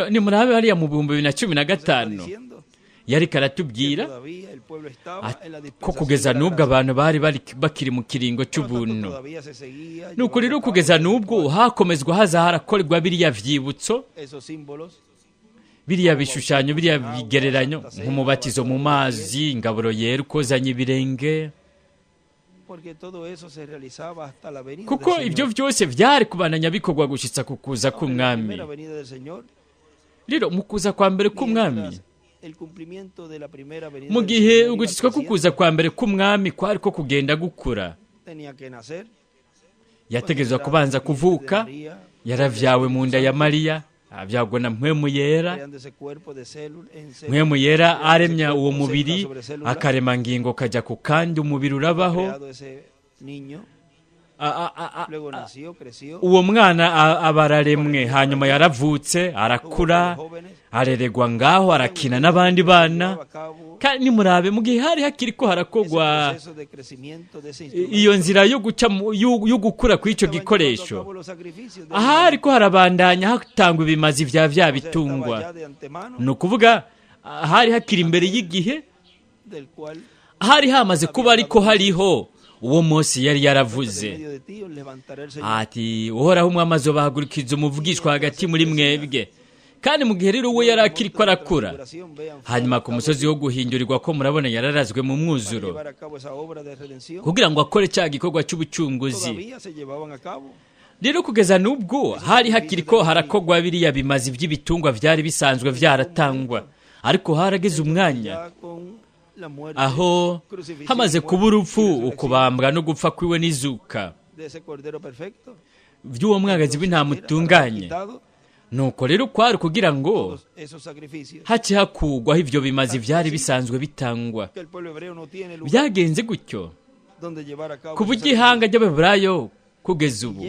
nimurabe hariya mu 2015 yari karatubwira ko kugeza n'ubwo abantu bari bakiri mu kiringo cy'ubuntu. Nuko rero kugeza n'ubwo hakomezwa haza harakorwa biriya vyibutso, biriya bishushanyo, biriya bigereranyo nk'umubatizo mu mazi, ingaburo yera, ukozanya ibirenge, kuko ibyo byose byari kubandanya bikorwa gushitsa ku kuza k'umwami. Rero mu kuza kwa mbere k'umwami, mu gihe ugushyitswa kukuza kwa mbere k'umwami kwari ko kugenda gukura, yategerezwa kubanza kuvuka. Yaravyawe mu nda ya Mariya, avyagwa na Mpwemu Yera. Mpwemu Yera aremya uwo mubiri, akarema ngingo kajya ku kandi umubiri urabaho. Uwo mwana aba araremwe, hanyuma yaravutse, arakura, areregwa ngaho, arakina n'abandi bana. Kandi nimurabe mu gihe hari hakiri ko harakogwa iyo nzira yo guca yo gukura kw'icyo gikoresho, ahari ko harabandanya hatangwa ibimazi vya bitungwa. Ni ukuvuga hari hakiri imbere y'igihe, hari hamaze kuba ariko hariho uwo Mose yari yaravuze ati uhoraho umwami azobahagurukiza umuvugishwa hagati muri mwebwe. Kandi mu gihe rero we yari akiri ko arakura, hanyuma ku musozi wo guhindurirwa ko murabona yararazwe mu mwuzuro kugira ngo akore cya gikorwa cy'ubucunguzi. Rero kugeza n'ubwo hari hakiri ko harakogwa biriya bimazi by'ibitungwa byari bisanzwe byaratangwa, ariko harageze umwanya aho hamaze kuba urupfu, ukubambwa no gupfa kwiwe n'izuka by'uwo mwagazi w'intama utunganye. Nuko rero kwari kugira ngo hace hakugwaho ibyo bimazi byari bisanzwe bitangwa. Byagenze gutyo ku buryo ihanga ry'Abaheburayo kugeza ubu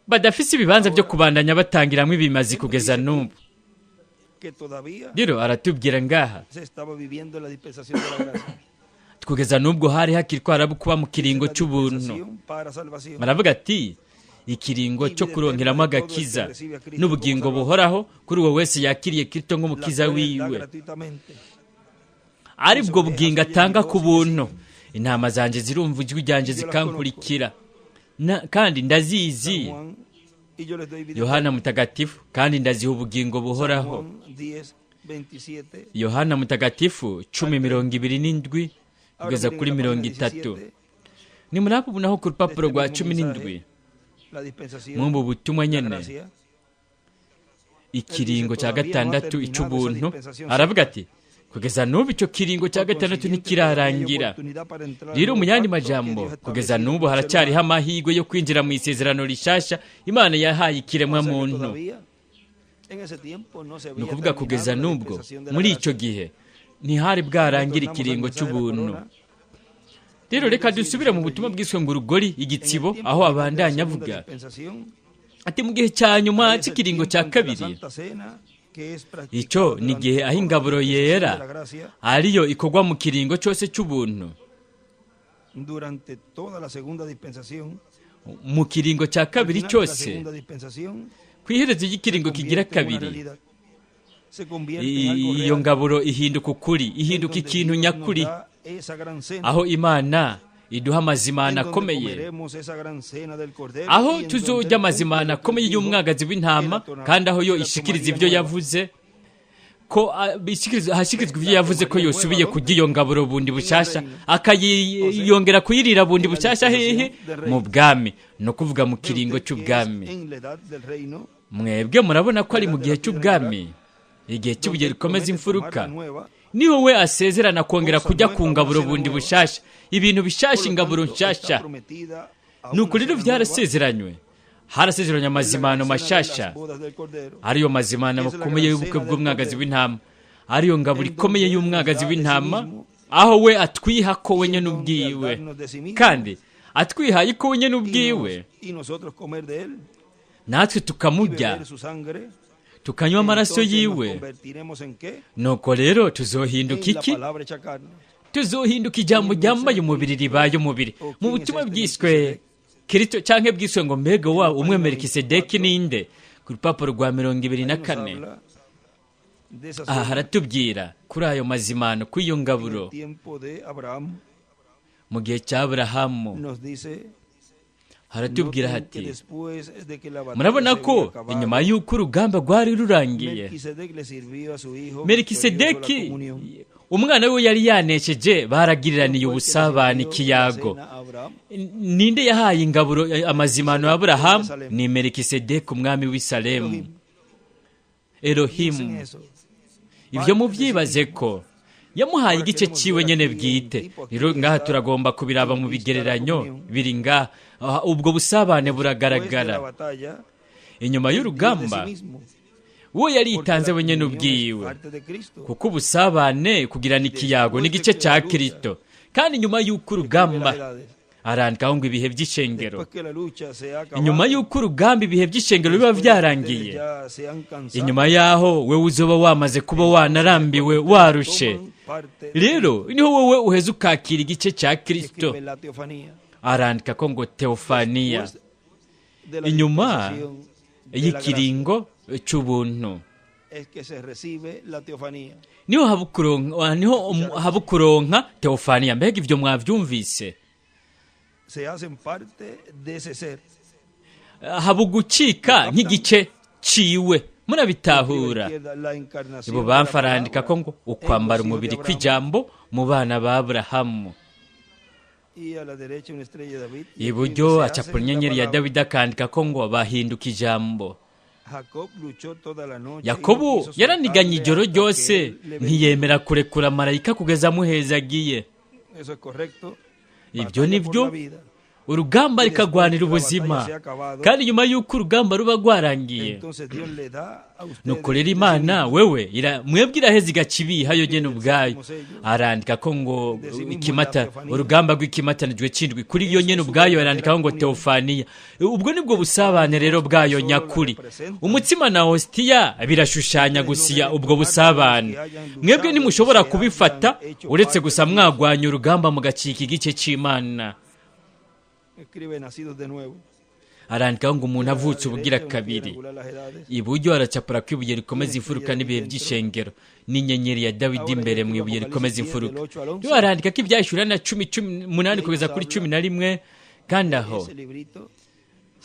badafise ibibanza byo kubandanya batangiramo ibimazi kugeza n'ubu. Rero aratubwira ngaha kugeza n'ubwo hari hakiri ko kuba mu kiringo cy'ubuntu. Baravuga ati ikiringo cyo kuronkeramo agakiza n'ubugingo buhoraho kuri uwo wese yakiriye Kristo nk'umukiza wiwe, ari bwo bugingo atanga ku buntu. Intama zanjye zirumva ijwi ryanjye zikankurikira, kandi ndazizi. Yohana Mutagatifu, kandi ndaziha ubugingo buhoraho. Yohana Mutagatifu 10:27 kugeza kuri 30. Ni muri abo naho ku rupapuro rwa 17 mwumva ubutumwa nyene, ikiringo cya gatandatu ic'ubuntu. Aravuga ati kugeza n'ubu icyo kiringo cya gatandatu ntikirarangira. Rero mu yandi majambo, kugeza n'ubu haracyariho amahirwe yo kwinjira mu isezerano rishasha Imana yahaye ikiremwa muntu. Ni ukuvuga kugeza n'ubwo muri icyo gihe ntihari bwarangira ikiringo cy'ubuntu. Rero reka dusubire mu butumwa bwiswe ngo urugori igitsibo, aho abandanya avuga ati mu gihe cya nyuma cy'ikiringo cya kabiri, icyo ni igihe aho ingaburo yera ariyo ikorwa mu kiringo cyose cy'ubuntu. Mu kiringo cya kabiri cyose, ku iherezo ry'ikiringo kigira kabiri, iyo ngaburo ihinduka ukuri, ihinduka ikintu nyakuri, aho Imana iduha amazimana akomeye, aho tuzojya amazimana akomeye y'umwagazi w'intama, kandi aho yo ishikiriza ibyo yavuze ko hashikirizwa ibyo yavuze ko yosubiye kurya iyo ngaburo bundi bushasha, akayiyongera kuyirira bundi bushasha hehe? Mu bwami, no kuvuga mu kiringo cy'ubwami. Mwebwe murabona ko ari mu gihe cy'ubwami, igihe cy'ibuye rikomeza imfuruka, Niho we asezerana kongera kujya ku ngaburo bundi bushasha, ibintu bishasha, ingaburo nshasha. Nuko rero byarasezeranywe, harasezeranywe amazimano mashasha, ariyo mazimano makomeye y'ubukwe bw'umwagazi w'intama, ariyo ngaburo ikomeye y'umwagazi w'intama, aho we atwiha ko wenyine ubwiwe, kandi atwihaye ko wenyine ubwiwe, natwe tukamurya, tukanywa amaraso yiwe. Nuko rero tuzohinduka iki? Tuzohinduka ijambo ryambaye umubiri, ribaye umubiri. Mu butumwa bwiswe Kristo canke bwiswe ngo mbega wa umwe Melikisedeki ninde, ku rupapuro rwa 24, aha haratubwira kuri ayo mazimano, kuri iyo ngaburo. Mu gihe cya Aburahamu haratubwira hati, murabona ko inyuma y'uko urugamba rwari rurangiye, Melikisedeki umwana we yari yanesheje, baragiriraniye ubusabane, ikiyago. Ninde yahaye ingaburo amazimano ya Aburahamu? Ni Melikisedeki umwami w'i Salemu, Elohimu. Ibyo mubyibaze ko yamuhaye igice ciwe nyene bwite. Rero ngaha turagomba kubiraba mu bigereranyo biri ngaha, ubwo busabane buragaragara. Inyuma y'urugamba uwo yaritanze wenyene ubwiwe, kuko ubusabane kugirana ikiyago n'igice cya Kristo. Kandi nyuma y'uko urugamba, arandikaho ngo ibihe by'ishengero, inyuma y'uko urugamba ibihe by'ishengero biba byarangiye, inyuma y'aho wewe uzoba wamaze kuba wanarambiwe, warushe, rero niho wowe uheze ukakira igice cya Kristo. Arandika ko ngo teofaniya, inyuma y'ikiringo cy'ubuntu, niho habukuronka teofaniya. Mbega ibyo mwabyumvise? Habugucika nk'igice ciwe, murabitahura. Ibubamfu arandika ko ngo ukwambara umubiri kw'ijambo mu bana ba Aburahamu. Iburyo acapura inyenyeri ya Dawidi, akandika ko ngo bahinduka ijambo. Yakobo yaraniganye ijoro ryose, ntiyemera kurekura marayika kugeza amuhezagiye. Ibyo ni byo, urugamba rikagwanira ubuzima. Kandi nyuma y'uko urugamba ruba rwarangiye, nuko rero Imana wewe mwebwe iraheza igacibiha yo nyene ubwayo. Arandika ko ngo ikimata, urugamba rw'ikimatanijwe cindwi kuri yo nyene ubwayo, arandika ngo teofaniya. Ubwo nibwo busabane rero bwayo nyakuri. Umutsima na hostia birashushanya gusiya ubwo busabane. Mwebwe ntimushobora kubifata uretse gusa mwagwanya urugamba mugacika igice c'Imana. Arandika ngo umuntu avutse ubugira kabiri. Iburyo aracapura ko ibuye rikomeza imfuruka n'ibihe by'ishengero, n'inyenyeri ya Dawidi imbere mu ibuye rikomeza imfuruka. Rero arandika ko ibyahishura na 10:18 kugeza kuri 11, kandi aho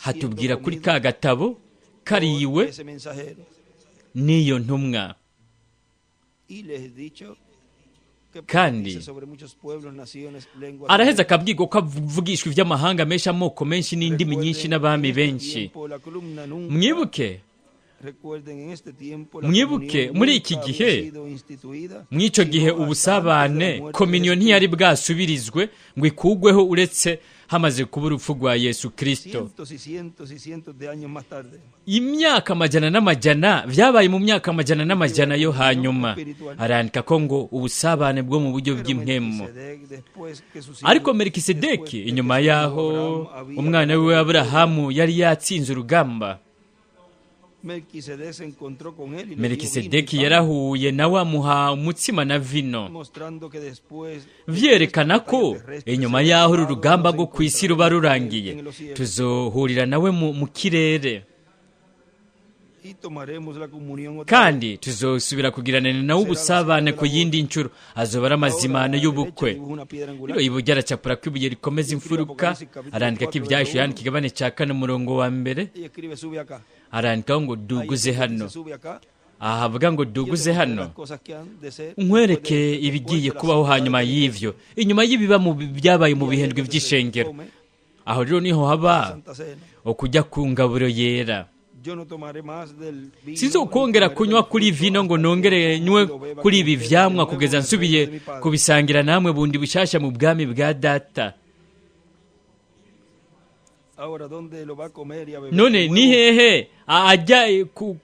hatubwira kuri ka gatabo kariwe n'iyo ntumwa. Kandi araheza akabwirwa ko avugishwa iby'amahanga menshi, amoko menshi, n'indimi nyinshi, n'abami benshi. Mwibuke muri iki gihe, mw'icyo gihe ubusabane kominiyo ntiyari bwasubirizwe ngo ikugweho uretse hamaze kuba urupfu rwa Yesu Kristo. Imyaka amajana n'amajana byabaye mu myaka amajana n'amajana yo hanyuma. Arandika ko ngo ubusabane bwo mu buryo bw'impwemu. Ariko Melikisedeki inyuma y'aho umwana we Aburahamu yari yatsinze urugamba, Melikisedeki yarahuye nawe amuha umutsima na vino, vyerekana ko inyuma y'aho uru rugamba rwo ku isi ruba rurangiye, tuzohurira nawe mu kirere, kandi tuzosubira kugirana nawe ubusabane ku yindi nshuro. Azoba ari amazimano y'ubukwe. Rero iburyo aracapura ko ibuye rikomeza imfuruka, arandika ko ibyahishwe Yohana ikigabane cya 4 umurongo wa 1, arandikaho ngo duguze hano. Aha avuga ngo duguze hano, nkwereke ibigiye kubaho hanyuma y'ivyo, inyuma y'ibiba mu byabaye mu bihendwe by'ishengero. Aho rero niho haba okujya ku ngaburo yera. Sinzokongera kunywa kuri vino ngo nongere nywe kuri ibi vyamwa kugeza nsubiye kubisangira namwe bundi bushasha mu bwami bwa Data. None ni hehe ajya ku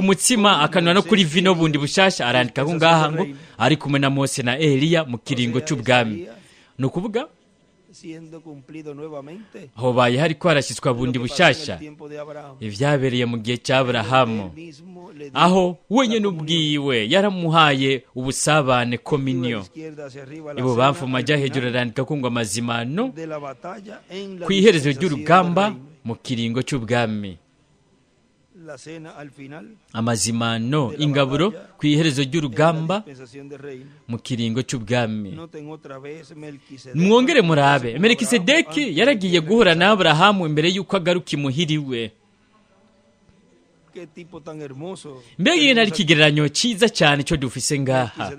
mutsima akanwa no kuri vino bundi bushasha? Arandika ko ngaha ngo ari kumwe na Mose na Eliya mu kiringo cy'ubwami. Ni ukuvuga hobaye hariko harashyitswa bundi bushasha ibyabereye mu gihe cya Aburahamu, aho wenyine ubwiwe yaramuhaye ubusabane kominyo. Ibubamfu majya hejuru arandika ko ngo amazimano ku iherezo ry'urugamba mu kiringo cy'ubwami. Amazimano, ingaburo ku iherezo ry'urugamba mu kiringo cy'ubwami. Mwongere murabe, Melikisedeki yaragiye guhura na Aburahamu imbere y'uko agaruka imuhira iwe. Mbega iyo nari ikigereranyo cyiza cyane cyo dufise ngaha.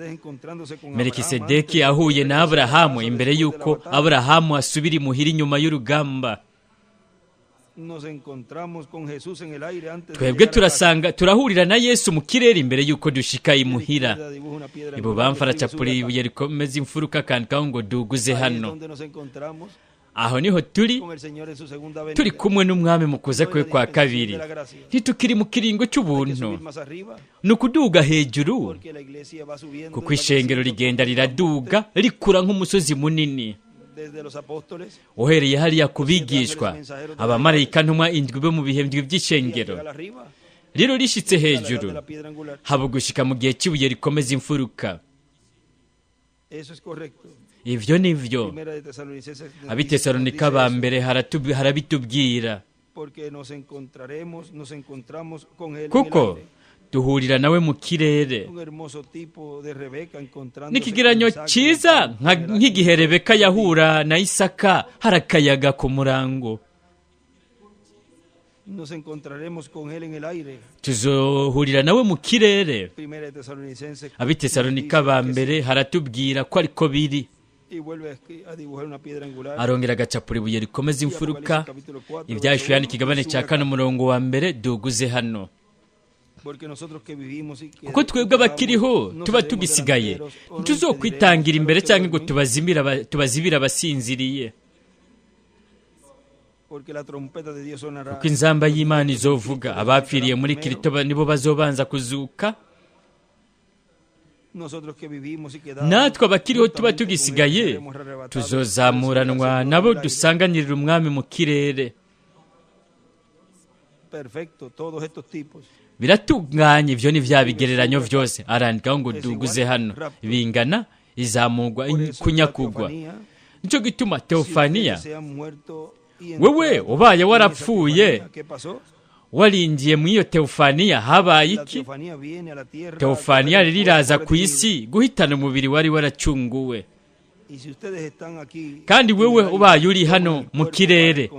Melikisedeki ahuye na Aburahamu imbere y'uko Aburahamu asubira imuhira inyuma y'urugamba. Twebwe turasanga turahurira na Yesu mu kirere imbere y'uko dushika imuhira. Ibubamfu aracapura ibuye rikomeza imfuruka akandikaho ngo duguze hano. Aho niho turi kumwe n'umwami mu kuza kwe kwa kabiri. Ntitukiri mu kiringo cy'ubuntu, ni ukuduga hejuru, kuko ishengero rigenda riraduga rikura nk'umusozi munini. Uhereye hariya ku bigishwa, abamarayika ntumwa indwi bo mu bihe ndwi by'ishengero, rero rishitse hejuru haba gushika mu gihe cy'ibuye rikomeza imfuruka. Ivyo nivyo Abitesalonika ba mbere harabitubwira, kuko duhurira nawe mu kirere. N'ikigereranyo cyiza nk'igihe Rebeka yahura na Isaka hari akayaga ku murango. Tuzohurira nawe mu kirere. Abitesalonika ba mbere haratubwira ko ariko biri. Arongera agacapura ibuye rikomeza imfuruka. Ibyahishwe Yohana ikigabane cya 4 umurongo wa 1 duguze hano. Kuko twebwe abakiriho tuba tugisigaye, ntituzokwitangira imbere cyangwa ngo tubazibire abasinziriye. Kuko inzamba y'Imana izovuga, abapfiriye muri Kristo nibo bazobanza kuzuka. Natwe abakiriho tuba tugisigaye tuzozamuranwa nabo dusanganirira umwami mu kirere. Biratunganye, ivyo ni vya bigereranyo vyose. Arandikaho ngo duguze hano, bingana izamugwa kunyakugwa. Nico gituma Teofaniya, wewe ubaye warapfuye waringiye mu iyo Teofaniya, habaye iki? Teofaniya rero iraza ku isi guhitana umubiri wari waracunguwe. Kandi wewe ubaye uri hano mu kirere,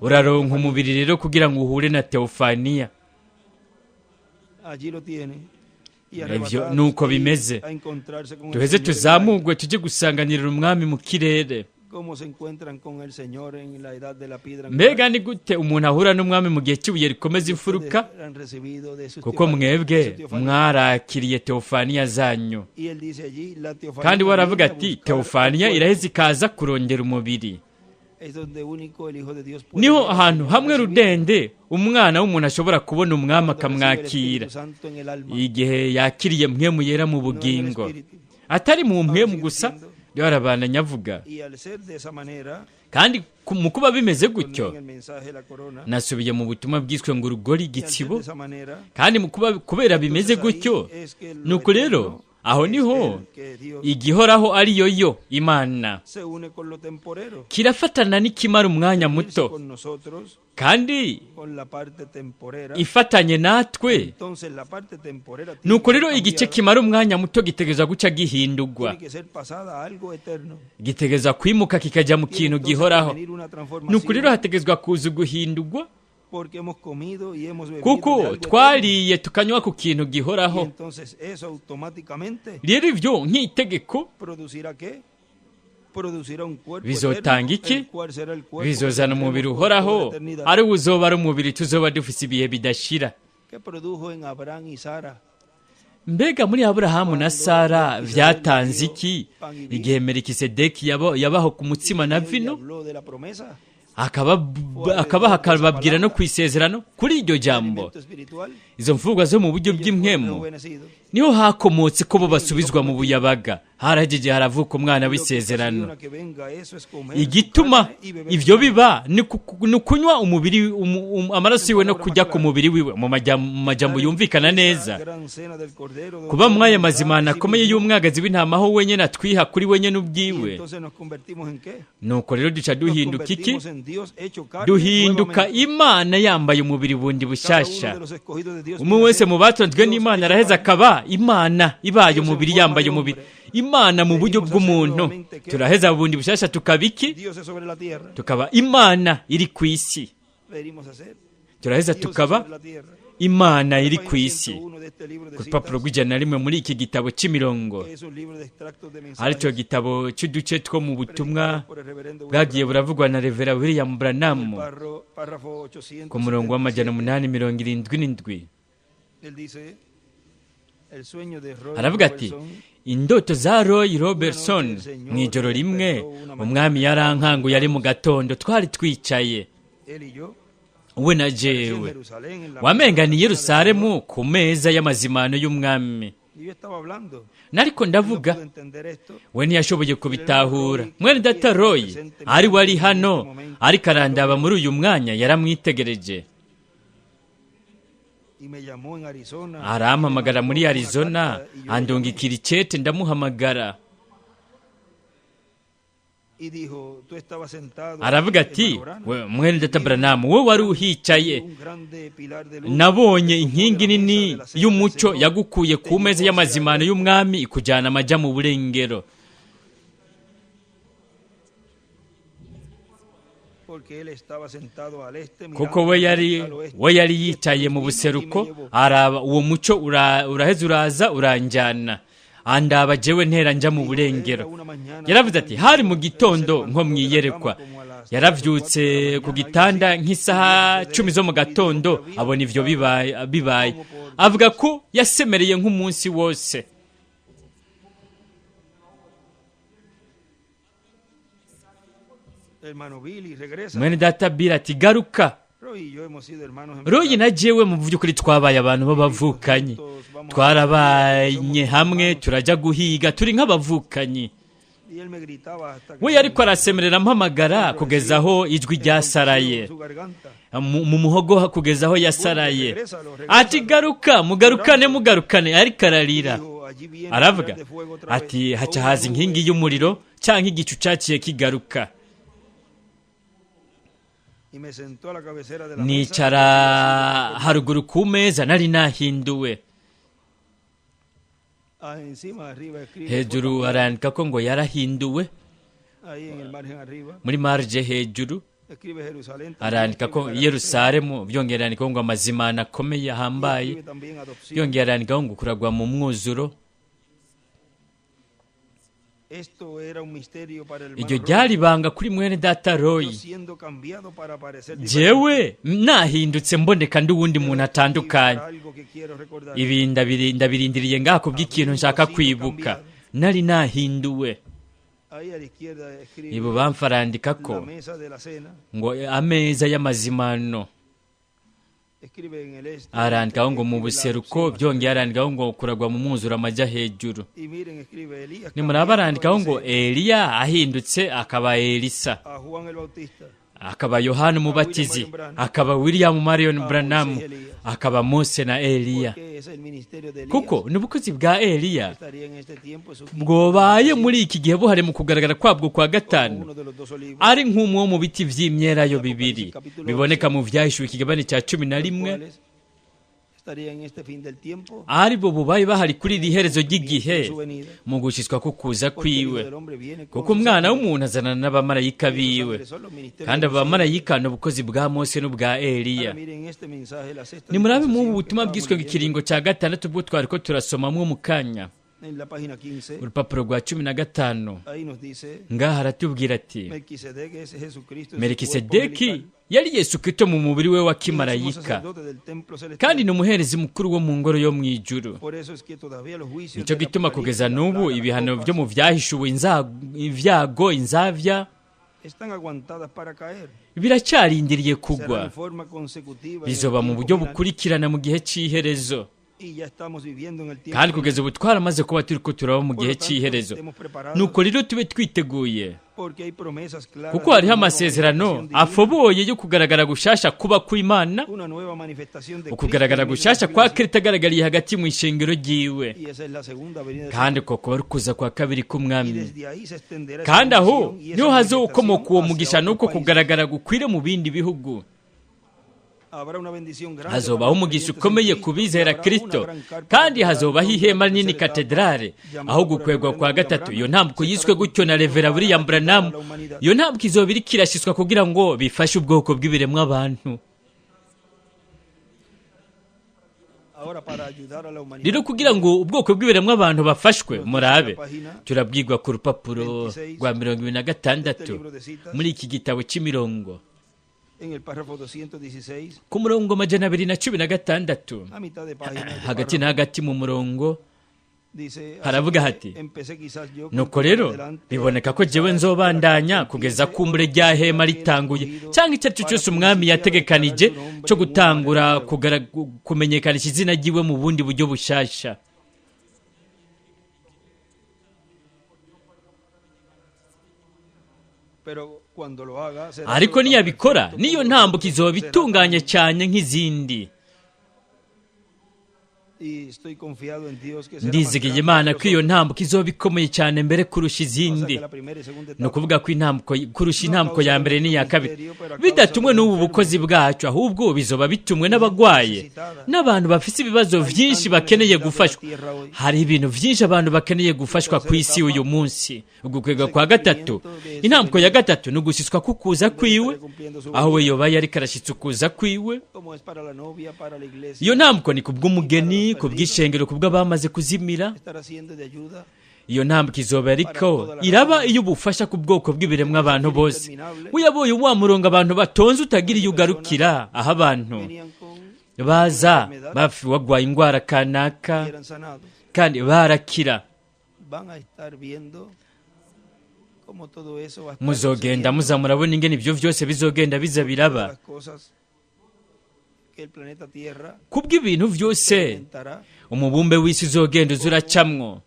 uraronka umubiri rero kugira ngo uhure na Teofaniya. Ivyo nuko bimeze. Duheze tuzamugwe tujye gusanganirira umwami mu kirere. Mbega ni gute umuntu ahura n'umwami mu gihe cy'ibuye rikomeza imfuruka? Kuko mwebwe mwarakiriye Teofaniya zanyu. Kandi waravuga ati Teofaniya iraheze ikaza kurongera umubiri. Niho ahantu hamwe rudende umwana w'umuntu ashobora kubona umwami akamwakira, igihe yakiriye mpwemu yera mu bugingo, atari mu mpwemu gusa. Yarabana nyavuga. Kandi mu kuba bimeze gutyo, nasubiye mu butumwa bwiswe ngo urugori igitsibo. Kandi mu kuba kubera bimeze gutyo, nuko rero aho niho igihoraho ariyo yo Imana kirafatana n'ikimara umwanya muto, kandi ifatanye natwe. Nuko rero igice kimara umwanya muto gitegerezwa guca gihindurwa, gitegerezwa kwimuka kikajya mu kintu gihoraho. Nuko rero hategerezwa kuza guhindurwa, kuko twariye tukanywa ku kintu gihoraho. Rero ivyo nk'itegeko Bizotanga iki? Bizozana umubiri uhoraho, ari uzoba ari umubiri tuzoba dufise ibihe bidashira. Mbega muri Aburahamu na Sara vyatanze iki igihe Melikisedeki yabaho ku mutsima na vino, akabaha akababwira no kwisezerano kuri iryo jambo? Izo mfungwa zo mu buryo bw'impwemu niho hakomotse ko bo basubizwa mu buyabaga. Harageje haravuka umwana w'isezerano. Igituma ivyo biba ni ukunywa umubiri amaraso yiwe no kujya ku mubiri wiwe. Mu majambo yumvikana neza, kuba mwaya mazimana akomeye y'umwagazi w'intama aho wenyene atwiha kuri wenyene ubwiwe. Nuko rero duca duhinduka iki? Duhinduka Imana yambaye umubiri bundi bushasha. Umwe wese mu batonzwe n'Imana araheza akaba Imana ibaye umubiri, yambaye umubiri, Imana mu buryo bw'umuntu. Turaheza bundi bushasha tukaba iki? Tukaba Imana iri ku isi. Turaheza tukaba Imana iri ku isi. Ku rupapuro rw'101 muri iki gitabo cy'imirongo, aricyo gitabo cy'uduce two mu butumwa bwagiye buravugwa na Revera William Branham, ku murongo wa 877, aravuga ati: indoto za Roy Robertson mu ijoro rimwe umwami yarankanguye ari mu gatondo, twari twicaye we na jewe, wamenga ni Yerusalemu ku meza y'amazimano y'umwami. Nariko ndavuga, we ntiyashoboye kubitahura. Mwene data Roy ari wari hano ariko arandaba muri uyu mwanya, yaramwitegereje. Arampamagara muri Arizona, andungikira icete, ndamuhamagara. Aravuga ati: mwene data Branham, wowe wari uhicaye, nabonye inkingi nini y'umucyo yagukuye ku meza y'amazimano y'umwami ikujyana amajya mu burengero. Kuko we yari yicaye mu buseruko, araba uwo mucyo uraheza uraza uranjyana, andaba jewe ntera njya mu burengero. Yaravuze ati: hari mu gitondo nko mwiyerekwa. Yaravyutse ku gitanda nk'isaha 10 zo mu gatondo, abona ivyo bibaye. Avuga ko yasemereye nk'umunsi wose. Mwene data Bill ati: garuka. Roy na jewe mu by'ukuri twabaye abantu b'abavukanyi, twarabanye hamwe, turajya guhiga, turi nk'abavukanyi. We ariko arasemerera mpamagara kugeza aho ijwi ryasaraye mu muhogo, kugeza aho yasaraye ati: garuka, mugarukane, mugarukane. Ariko ararira, aravuga ati: haca haza inkingi y'umuriro cyangwa igicu cyaciye kigaruka. Nicara haruguru ku meza, nari nahinduwe. Hejuru arandika ko ngo yarahinduwe, muri marge hejuru arandika ko Yerusalemu, byongera arandika ngo amazimana akomeye ahambaye, byongera arandika ngo kuragwa mu mwuzuro. Iryo ryari ibanga kuri mwene data Roy. Jewe nahindutse mboneka ndi uwundi muntu atandukanye. Ibi ndabirindiriye ngaha kubw'ikintu nshaka kwibuka. Nari nahinduwe. Ibubamfu arandika ko ngo ameza y'amazimano, arandikaho ngo mu buseruko, byongeye arandikaho ngo kuragwa mu mwuzuro amajya hejuru. Nimuraba arandikaho ngo Eliya ahindutse akaba Elisa, akaba Yohana Umubatizi, akaba William Marion Branham, akaba Mose na Eliya. Kuko n'ubukozi bwa Eliya bwobaye muri iki gihe buhari mu kugaragara kwabwo kwa gatanu, ari nk'umwe wo mu biti vy'imyelayo bibiri biboneka mu Vyahishuwe ikigabane cya 11, ari bo bubaye bahari kuri iri herezo ry'igihe mu gushitswa ko kuza kwiwe. Kuko umwana w'umuntu azanana n'abamarayika biwe, kandi abo bamarayika ni ubukozi bwa Mose n'ubwa Eliya. Nimurabe mu butumwa bwiswe ikiringo cya gatandatu bwo twari ko turasomamwo mu kanya. En la página 15, Urupapuro rwa 15, ahí nos dice, ngaha aratubwira ati: Melquisedec es Jesucristo en su cuerpo Melikisedeki angelical, yari Yesu Kristo mu mubiri we wa y el sumo kimarayika, sacerdote del templo celestial. kandi ni umuherezi mukuru wo mu ngoro yo mu ijuru. Por eso es que todavía los juicios Nicyo del gituma Apocalipsis, kugeza la n'ubu plaga, las ibihano copas, byo mu byahishuwe, ibyago, inzavya están aguantadas para caer. biracyarindiriye Será kugwa. en forma consecutiva en el Bizoba mu tiempo buryo final, bukurikirana mu gihe cy'iherezo, y ya estamos viviendo en el tiempo kandi final. kugeza ubu twaramaze kuba turi ko turaba mu Por gihe lo tanto, cy'iherezo. estemos preparados, Nuko rero tube twiteguye, porque hay promesas claras kuko de hariho una nueva amasezerano manifestación divina, afoboye yo kugaragara gushasha kuba kw'Imana, una nueva manifestación de Cristo ukugaragara en medio de su gushasha kwa iglesia. Kristo agaragariye hagati mu ishengero ryiwe, Y esa es la segunda venida del kandi Señor. ko kuba ari ukuza kwa kabiri Y k'Umwami. desde ahí se extenderá esa Kandi aho bendición y esa niho hazokomoka uwo manifestación mugisha hacia n'uko otros países. kugaragara gukwire mu bindi bihugu. Habrá una bendición grande para Hazobaho los umugisha creyentes en ukomeye Cristo ku y bizera habrá una Kristo, gran carpa kandi catedral hazobaho donde la ihema nini tercera etapa, katedrale llamada aho por el gukwegwa reverendo kwa William gatatu, iyo Branham, ntambwe se yiswe estará gutyo na cumpliendo Revera para William ayudar a Branham, la humanidad. iyo ntambwe izoba iriko irashyiswa kugira ngo bifashe ubwoko bw'ibiremwa abantu. Ahora, para ayudar a la humanidad, Rero kugira ngo ubwoko bw'ibiremwa abantu bafashwe, nos dice murabe, la página turabwirwa ku rupapuro 26 rwa mirongo ibiri na de este gatandatu libro de citas, muri iki gitabo cy'imirongo, en el párrafo 216, ku murongo 216, a mitad de página de este hagati na párrafo, hagati mu murongo, dice: así haravuga que hati: empecé quizás yo Nuko continuar rero adelante biboneka ko hasta jewe que la nzobandanya carpa kugeza empiece kumbure o rya que hema aquel ritanguye, escogido cyangwa icyo ari cyo para cyose umwami principiar a declarar yategekanije su nombre cyo en una manera gutangura nueva. Kumenyekanisha izina ryiwe mu bundi buryo bushasha. Pero cuando lo haga, será Ariko solo tan niyabikora, perfecto niyo como los ntambuko otros, izoba será itunganye tan cyane nk'izindi. Y estoy confiado en Dios que será más Ndizigiye grande que Imana los ko iyo otros. ntambuko izoba ikomeye cyane mbere kurusha O sea izindi. que la primera y segunda Ni etapa ukuvuga ko intambko kurusha no a intambko causa ya de mbere nuestro n'iya kabiri, ministerio, pero a causa bidatumwe de los n'ubu enfermos bukozi bwacu, ahubwo bizoba bitumwe y gente n'abagwaye necesitada. n'abantu bafise ibibazo Hay vyinshi tanta bakeneye necesidad de la gufashwa. tierra hoy. Hari ibintu vyinshi abantu bakeneye Y gufashwa ku tercera isi etapa uyu munsi. Ugukwega es el kwa gatatu, cumplimiento de su intambko ya venida, gatatu ni ugushyitswa k'ukuza donde él kwiwe, estaría cumpliendo su aho we venida, yoba yariko arashyitsa ukuza kwiwe. como es para la novia, para la Iyo iglesia ntambko ni y para los kubw'umugeni, perdidos, kubw'ishengero, kubw'abamaze kuzimira. estará siendo de ayuda Iyo ntambwe izoba para ariko toda la raza iraba humana. iy'ubufasha ku bwoko bw'ibiremwa En esa abantu fila bose. interminable, Uyaboye wa murongo abantu batonze utagira iyo muchas personas ugarukira, aho abantu venían con una baza enfermedad bafi bagwaye indwara kanaka y eran sanados. kandi barakira. Van a estar viendo cómo todo eso va a estar Muzogenda sucediendo, muza murabona ingene ibyo vyose bizogenda biza todas biraba, las cosas que el planeta Tierra kubw'ibintu vyose experimentará, umubumbe w'isi uzogenda uza uracamwo,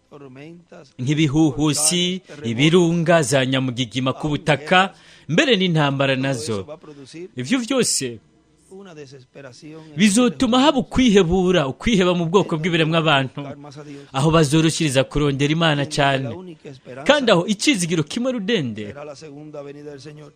tormentas, nk'ibihuhusi, volcanes, terremotos, ibirunga za nyamugigima ku aún butaka, guerras. mbere n'intambara Todo nazo. eso va a producir Ivyo vyose una desesperación en los seres bizotuma haba humanos, ukwihebura, ukwiheba mu bwoko en donde bw'ibiremwa van a abantu, buscar más a Dios, aho bazoroshiriza kurondera Imana y en donde cyane, la única kandi esperanza aho icizigiro kimwe rudende será la segunda venida del Señor.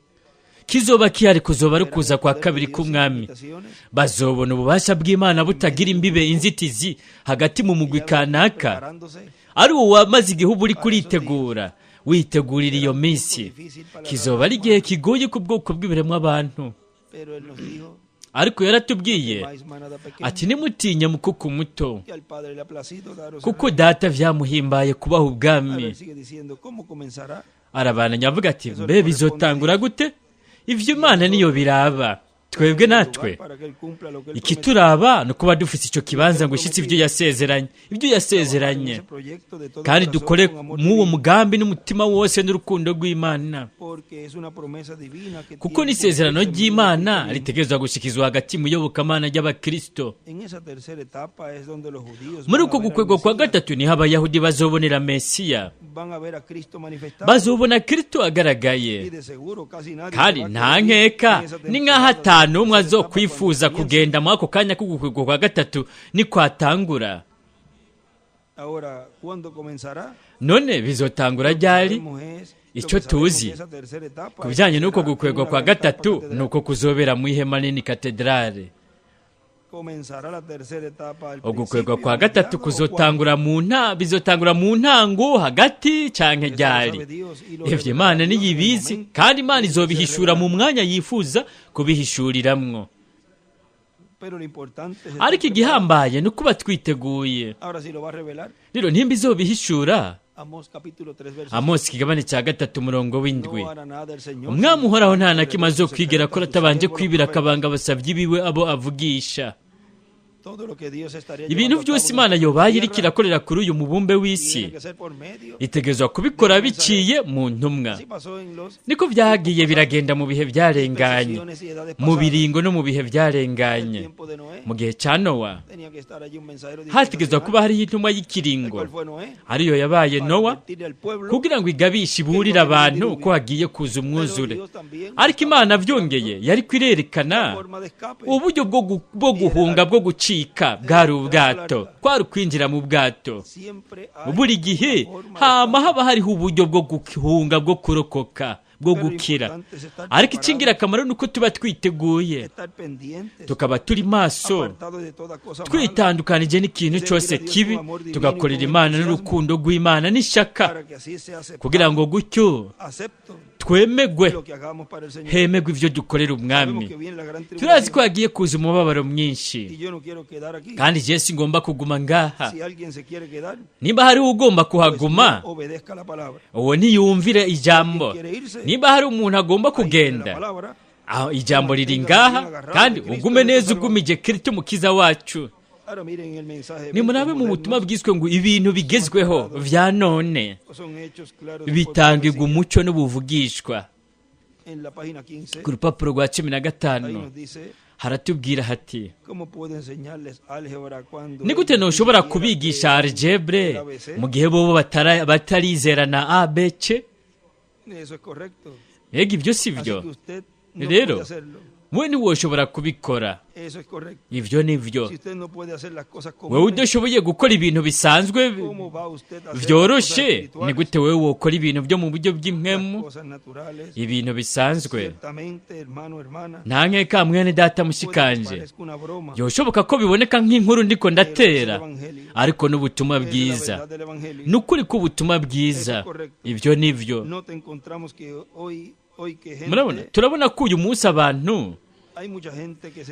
kizoba kihari kuzoba ari Verán ukuza el kwa poder de kabiri Dios sin k'Umwami. limitaciones Bazobona ububasha bw'Imana en medio butagira de un imbibe, grupo inzitizi hagati mu que mugwi ya venía kanaka, preparándose ari uwo wamaze igihe uba uri para esos días. kuritegura, witegurira Será iyo un tiempo minsi. difícil para la raza Kizoba ari igihe humana, kigoye ku bwoko bw'ibiremwa abantu, pero Él nos dijo: ariko no yaratubwiye temáis, manada ati: pequeña, nimutinye mukuku muto, que al Padre le ha placido daros el kuko reino. data vyamuhimbaye kubaha Ahora ubwami. él sigue diciendo: ¿cómo comenzará? Arabananya avuga ati: Eso le mbe corresponde a bizotangura Dios gute? Ivyo y a Imana niyo nosotros biraba, twebwe tener el lugar natwe para que Él cumpla lo que Él prometió. ikituraba ni ukuba dufise ico Lo que kibanza Él ngo ushitse ivyo prometido. yasezeranye, ivyo Trabajar en yasezeranye, ese proyecto de todo kandi corazón dukore con amor mw'uwo divino, mugambi n'umutima wose n'urukundo rw'Imana, porque es una promesa divina que kuko tiene que n'isezerano cumplirse en medio del ry'Imana cristianismo. ritegerezwa gushikizwa hagati mu iyobokamana ry'abakristo. En esa tercera etapa es donde los judíos Muri van a uko ver al gukwegwa kwa Mesías, gatatu niho abayahudi bazobonera Mesiya, van a ver a Cristo manifestado, bazobona Kristo y agaragaye, de seguro casi nadie se kandi va a nta querer ir nkeka en esa ni nk'aho temporada de la atanu umwe tercera etapa cuando azokwifuza comience. kugenda muri ako kanya k'ugukwegwa kwa gatatu nikwatangura. Ahora, ¿cuándo comenzará? None bizotangura Lo que ryari? sabemos es, lo Icyo que sabemos de tuzi esa tercera ku etapa es que bijyanye n'uko será en gukwegwa una kwa gran carpa gatatu ni catedral. uko kuzobera mu ihema nini katedrale. Comenzará la tercera etapa al Ugukwegwa principio, kwa gatatu mediado o cuándo. kuzotangura mu nta bizotangura mu ntango, hagati canke Eso lo ryari? sabe Dios y lo Ivyo revelará Imana Dios en el niyibizi, momento kandi Imana en que se izobihishura mu revelará. mwanya yifuza kubihishuriramwo. Ariko igihambaye ni ukuba twiteguye. Rero ntimba izobihishura. Amosi ikigabane cya 3 umurongo w'7. Umwami uhoraho nta na kimwe azokwigera akora atabanje kwibira akabanga abasabyi biwe abo avugisha. Ibintu byose Imana yobaye iriko irakorera kuri uyu mubumbe w'isi itegerezwa kubikora biciye mu ntumwa. Niko byagiye biragenda mu bihe byarenganye, mu biringo no mu bihe byarenganye. Mu gihe cya Nowa hategerezwa kuba hariho intumwa y'ikiringo, ariyo yabaye Nowa, kugira ngo igabishe iburire abantu ko hagiye kuza umwuzure. Ariko Imana byongeye yari kwirerekana uburyo bwo guhunga, bwo gucika bwari ubwato, kwari kwinjira mu bwato. Buri gihe hama haba hariho uburyo bwo guhunga, bwo kurokoka, bwo gukira. Ariko icy'ingirakamaro ni uko tuba twiteguye, tukaba turi maso, twitandukanije n'ikintu cyose kibi, tugakorera Imana n'urukundo rw'Imana n'ishyaka, kugira ngo gutyo twemegwe, hemegwe ibyo dukorera umwami. Turazi ko hagiye kuza umubabaro mwinshi, kandi je singomba kuguma ngaha. Nimba hari ugomba kuhaguma, uwo ntiyumvire ijambo. Nimba hari umuntu agomba kugenda, ijambo riri ngaha, kandi ugume neza ugumije Kristo umukiza wacu. Nimurabe mu butumwa bwiswe ngo ibintu bigezweho vya none bitangirwa umuco n'ubuvugishwa. Ku rupapuro rwa 15 haratubwira hati: ni gute ntushobora kubigisha algebre mu gihe bobo batarizera na ABC? Mbega ibyo si byo? Rero we ntiwoshobora kubikora. Ibyo ni byo. Wewe udashoboye gukora ibintu bisanzwe byoroshe, ni gute wewe wokora ibintu byo mu buryo bw'impwemu, ibintu bisanzwe? Nta nkeka mwene data mushikanje, yoshoboka ko biboneka nk'inkuru ndiko ndatera, ariko n'ubutumwa bwiza, ni ukuri k'ubutumwa bwiza. Ibyo ni byo. Murabona, turabona ko uyu munsi abantu,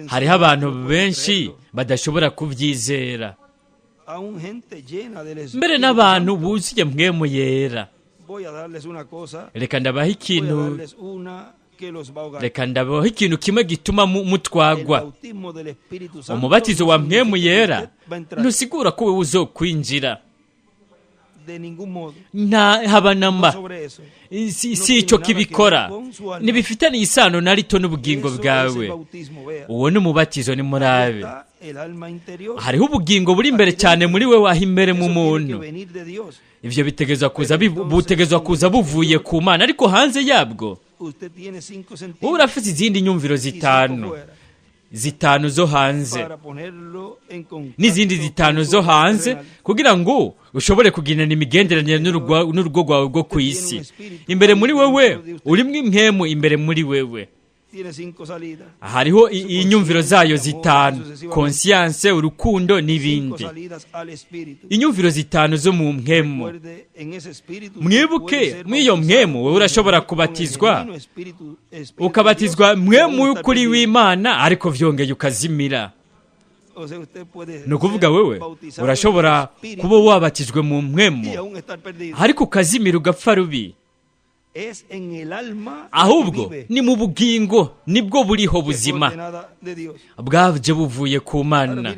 hariho abantu benshi badashobora kubyizera, mbere n'abantu buzuye mpwemu yera. Reka ndabaha ikintu, reka ndabaha ikintu kimwe gituma mutwagwa. Umubatizo wa mpwemu yera ntusigura ko wewe uzokwinjira. Nta habanamba, si icyo kibikora, ntibifitanye isano na rito n'ubugingo bwawe. Uwo ni umubatizo, ni murabe. Hariho ubugingo buri imbere cyane muri we, waho imbere mu muntu. Ibyo butegezwa kuza buvuye ku Mana, ariko hanze yabwo wowe urafite izindi nyumviro zitanu zo hanze, n'izindi 5 zo hanze, kugira ngo ushobore kugirana imigenderanire n'urugo rwawe rwo ku isi. Imbere muri wewe urimo impwemu, imbere muri wewe hariho inyumviro zayo 5: conscience, urukundo n'ibindi. Inyumviro 5 zo mu mpwemu. Mwibuke mw'iyo mpwemu wowe urashobora kubatizwa, ukabatizwa mpwemu y'ukuri w'Imana, ariko vyongeye ukazimira. Ni ukuvuga wewe urashobora kuba wabatijwe mu mpwemu, ariko ukazimira ugapfa rubi. Ahubwo ni mu bugingo nibwo buriho buzima bwaje buvuye ku Mana.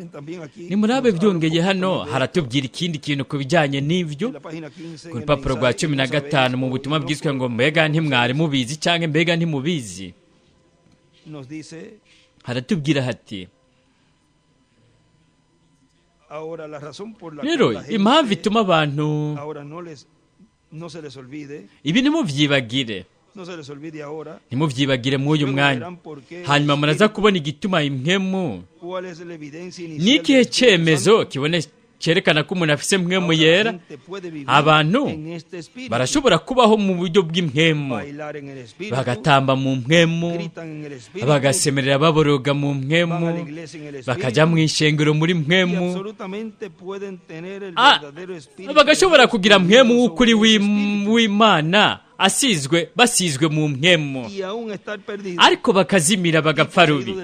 Nimurabe byongeye hano haratubwira ikindi kintu ku bijyanye n'ibyo. Ku rupapuro rwa 15 mu butumwa bwiswe ngo mbega ntimwari mubizi cyangwa mbega ntimubizi, haratubwira hati: rero impamvu ituma abantu ibi ntimubyibagire, ntimubyibagire mw'uyu mwanya. Hanyuma muraza kubona igituma impwemu ni ikihe cyemezo cyerekana ko umuntu afise mpwemu yera. Abantu barashobora kubaho mu buryo bw'impwemu, bagatamba mu mpwemu, bagasemerera baboroga mu mpwemu, bakajya mu ishengero muri mpwemu, bagashobora kugira mpwemu w'ukuri w'Imana asizwe, basizwe mu mpwemu, ariko bakazimira bagapfa rubi,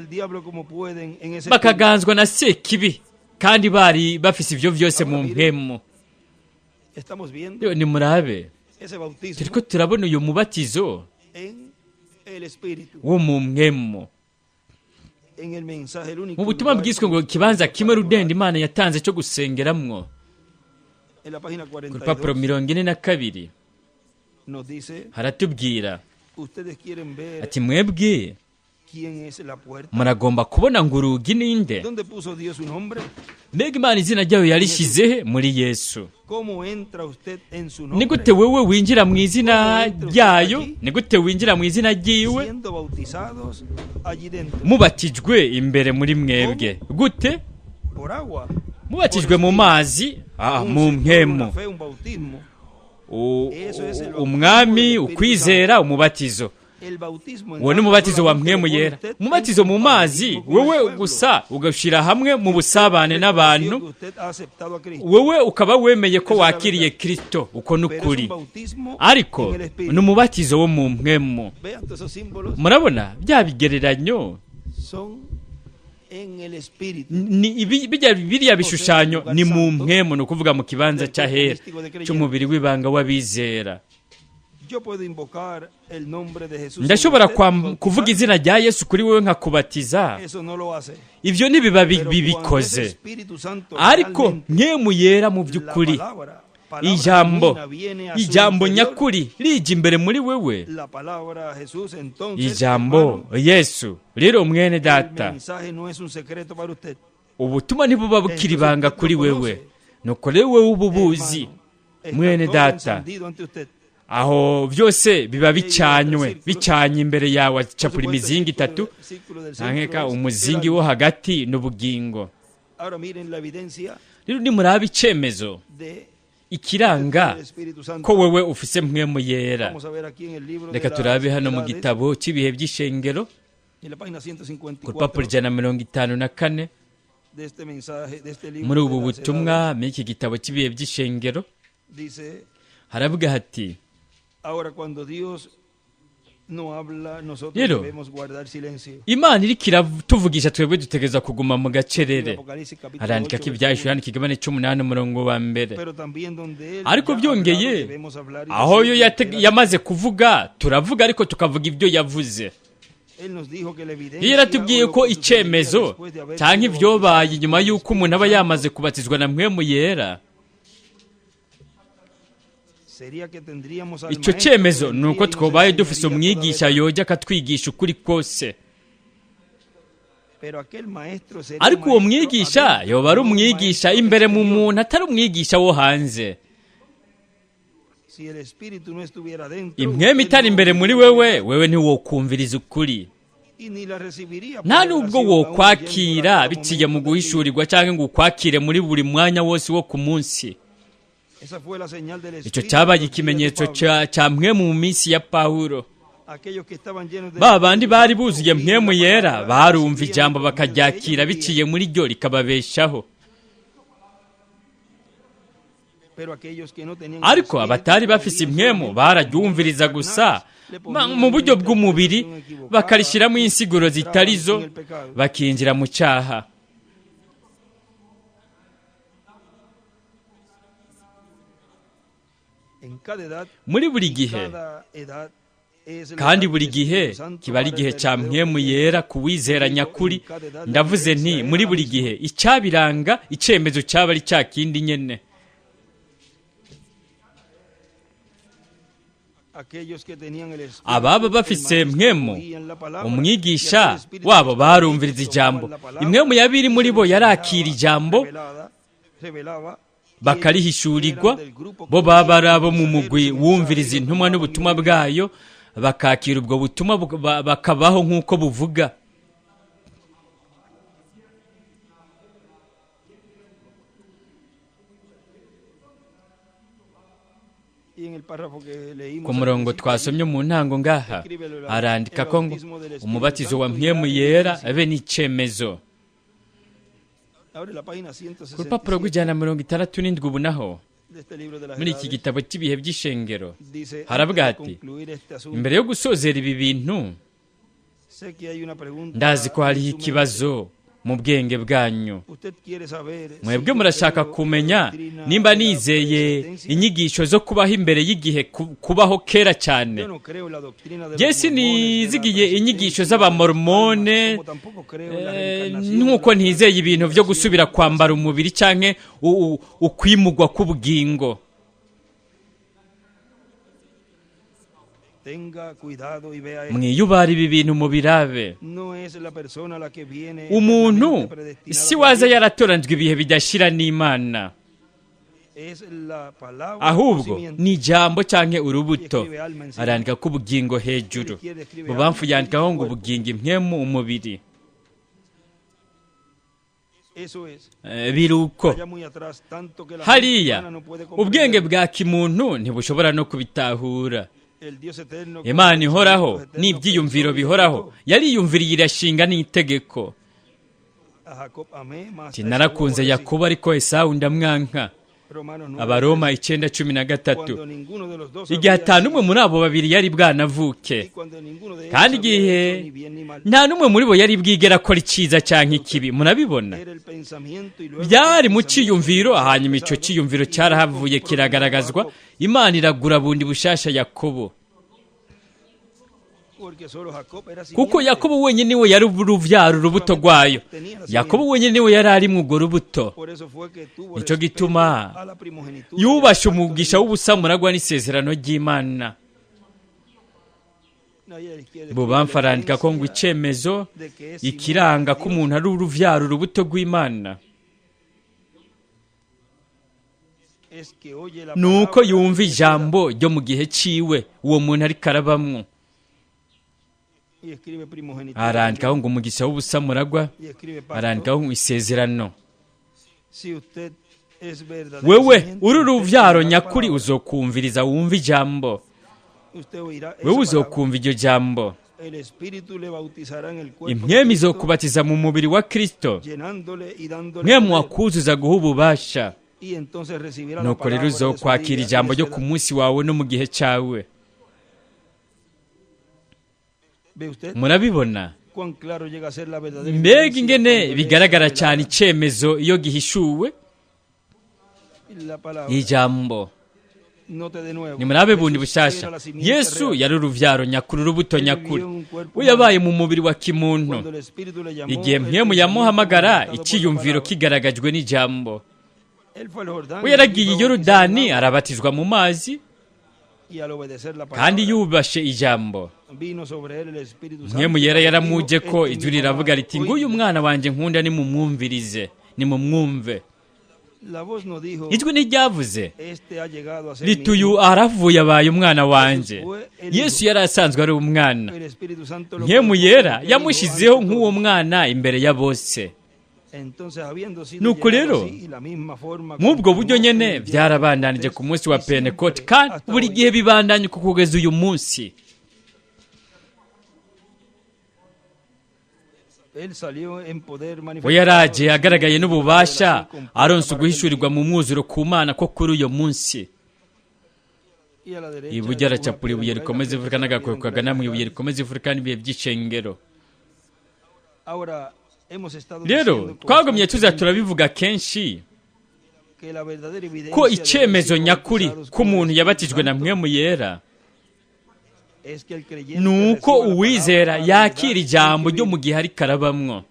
bakaganzwa na sekibi, kandi bari bafise ivyo vyose mu mpwemu. Nimurabe, turiko turabona uyu mubatizo wo mu mpwemu mu butumwa bwiswe ngo ikibanza kimwe rudende Imana yatanze cyo gusengeramwo. Ku rupapuro 42 haratubwira ati mwebwe muragomba kubona ngo urugi ninde? Mbega Imana izina ryayo yarishize muri Yesu. Ni gute wewe winjira mu izina ryayo? Ni gute winjira mu izina ryiwe? Mubatijwe imbere muri mwebwe. Gute? Mubatijwe mu mazi, mu mpwemu. Umwami, ukwizera, umubatizo. Uwo ni umubatizo wa mpwemu yera. Umubatizo mu mazi wewe gusa ugashira hamwe mu busabane n'abantu, wewe ukaba wemeye ko wakiriye Kristo, uko n'ukuri. Ariko ni umubatizo wo mu mpwemu. Murabona bya bigereranyo ni biriya bishushanyo ni mu mpwemu, ni ukuvuga mu kibanza cy'ahera cy'umubiri w'ibanga w'abizera. Ndashobora kuvuga izina rya Yesu kuri wewe nkakubatiza, ibyo ntibiba bibikoze. Ariko mpwemu yera mu by'ukuri, ijambo nyakuri rijya imbere muri wewe, ijambo Yesu. Rero mwene data, ubutumwa ntibuba bukiri ibanga kuri wewe, nuko rero wewe ububuzi mwene data, aho byose biba bicanywe, bicanye imbere yawe. Acapura imizingi itatu, ntankeka umuzingi wo hagati n'ubugingo. Rero nimuraba icemezo ikiranga ko wewe ufise mpwemu yera. Reka turabe hano mu gitabo cy'ibihe by'ishengero ku rupapuro 154 muri ubu butumwa, muri iki gitabo cy'ibihe by'ishengero haravuga hati: rero Imana iriko iratuvugisha twebwe dutegereza kuguma mu gacerere. Harandika ko ibyahishwe Yohana ikigabane 8 umurongo wa 1. Ariko byongeye aho yo yamaze kuvuga turavuga, ariko tukavuga ibyo yavuze. Iyo yaratubwiye ko icemezo cyangwa ibyobaye nyuma y'uko umuntu aba yamaze kubatizwa na mpwemu yera, icyo cyemezo ni uko twabaye dufise umwigisha yojya akatwigisha ukuri kose. Ariko uwo mwigisha yoba ari umwigisha imbere mu muntu, atari umwigisha wo hanze. Impwemu itari imbere muri wewe, wewe ntiwokumviriza ukuri, nta nubwo wokwakira biciye mu guhishurirwa cyangwa ngo ukwakire muri buri mwanya wose wo ku munsi. Icyo cyabaye ikimenyetso cya mpwemu mu minsi ya Pawulo. Ba bandi bari buzuye mpwemu yera barumva ijambo bakaryakira biciye muri ryo rikababeshaho. Ariko abatari bafise impwemu bararyumviriza gusa mu buryo bw'umubiri, bakarishyiramo insiguro zitari zo, bakinjira mu cyaha. Muri buri gihe kandi buri gihe kiba ari igihe cya mpwemu yera ku wizera nyakuri. Ndavuze nti muri buri gihe icyabiranga icyemezo cyaba ari cya kindi nyene. Ababa bafise mpwemu, umwigisha wabo barumviriza ijambo. Impwemu yabiri muri bo yarakira ijambo bakarihishurirwa, bo baba ari abo mu mugwi wumviriza intumwa n'ubutumwa bwayo, bakakira ubwo butumwa bakabaho nk'uko buvuga. Ku murongo twasomye mu ntango ngaha arandika ko ngo umubatizo wa mpwemu yera abe n'icemezo. Ku rupapuro rw'167 ubu naho muri iki gitabo cy'ibihe by'ishengero haravuga hati: imbere yo gusozera ibi bintu, ndazi ko hariho ikibazo mu bwenge bwanyu. Mwebwe murashaka kumenya nimba nizeye inyigisho zo kubaho imbere y'igihe, kubaho kera cyane. Jye sinizigiye inyigisho z'abamormone, nk'uko ntizeye ibintu byo gusubira kwambara umubiri cyangwa ukwimugwa k'ubugingo. Mwiyubara ibi bintu mubirabe. Umuntu si waza yaratoranijwe ibihe bidashira n'Imana, ahubwo ni ijambo cyangwa urubuto. Arandika ko ubugingo hejuru, bubamfu yandikaho ngo ubugingo impwemu umubiri. Biruko hariya ubwenge bwa kimuntu ntibushobora no kubitahura. Imana ihoraho n'ibyiyumviro bihoraho yariyumviriye irashinga n'itegeko. Narakunze Yakobo ariko Esawu ndamwanka. Abaroma 9:13. Igihe atanu umwe muri abo babiri yari bwanavuke, kandi igihe nta n'umwe muri bo yari bwigera akora icyiza cyangwa ikibi. Murabibona, byari mu cyiyumviro, hanyuma icyo cyiyumviro cyarahavuye kiragaragazwa. Imana iragura bundi bushasha Yakobo, kuko Yakobo wenyine we yari urubyaro, urubuto rwayo. Yakobo wenyine we yari ari mu urwo rubuto. Nicyo gituma yubashe umugisha w'ubusamuragwa n'isezerano ry'Imana. Bubamfu arandika ko ngo icyemezo ikiranga ko umuntu ari urubyaro, urubuto rw'Imana, nuko yumva ijambo ryo mu gihe ciwe uwo muntu ariko arabamwo. Arandikaho ngo umugisha w'ubusamuragwa, arandikaho ngo isezerano. Wewe uri urubyaro nyakuri uzokumviriza wumva ijambo. Wewe uzokumva iryo jambo. Impwemu izokubatiza mu mubiri wa Kristo, mpwemu wakuzuza guha ububasha. Nuko rero uzokwakira ijambo ryo ku munsi wawe no mu gihe cyawe. Murabibona mbega ingene bigaragara cyane icyemezo iyo gihishuwe ijambo. Nimurabe bundi bushasha, Yesu yari uruvyaro nyakuri, urubuto nyakuri. We yabaye mu mubiri wa kimuntu. Igihe mpwemu yamuhamagara, icyiyumviro kigaragajwe n'ijambo. We yaragiye i Yorodani arabatizwa mu mazi, kandi yubashe ijambo. Mpwemu yera yaramuje ko ijwi riravuga riti: nguyu mwana wanjye nkunda, nimumwumvirize, nimumwumve. Ijwi ntiryavuze riti uyu aravuye abaye umwana wanjye. Yesu yari asanzwe ari umwana. Mpwemu yera yamushyizeho nk'uwo mwana imbere ya bose. Nuko rero mw'ubwo buryo nyene byarabandanije ku munsi wa Pentekote, kandi buri gihe bibandanye kugeza uyu munsi. We yaraje agaragaye n'ububasha, aronse uguhishurirwa mu mwuzuro ku Mana ko kuri uyo munsi. Iburyo aracapura ibuye rikomeza imfuruka n'agakoko kagana mu ibuye rikomeza imfuruka n'ibihe by'ishengero. Rero twagumye tuza turabivuga kenshi ko icyemezo nyakuri k'umuntu yabatijwe na mpwemu yera nuko uwizera yakira ijambo ryo mu gihe ariko arabamwo.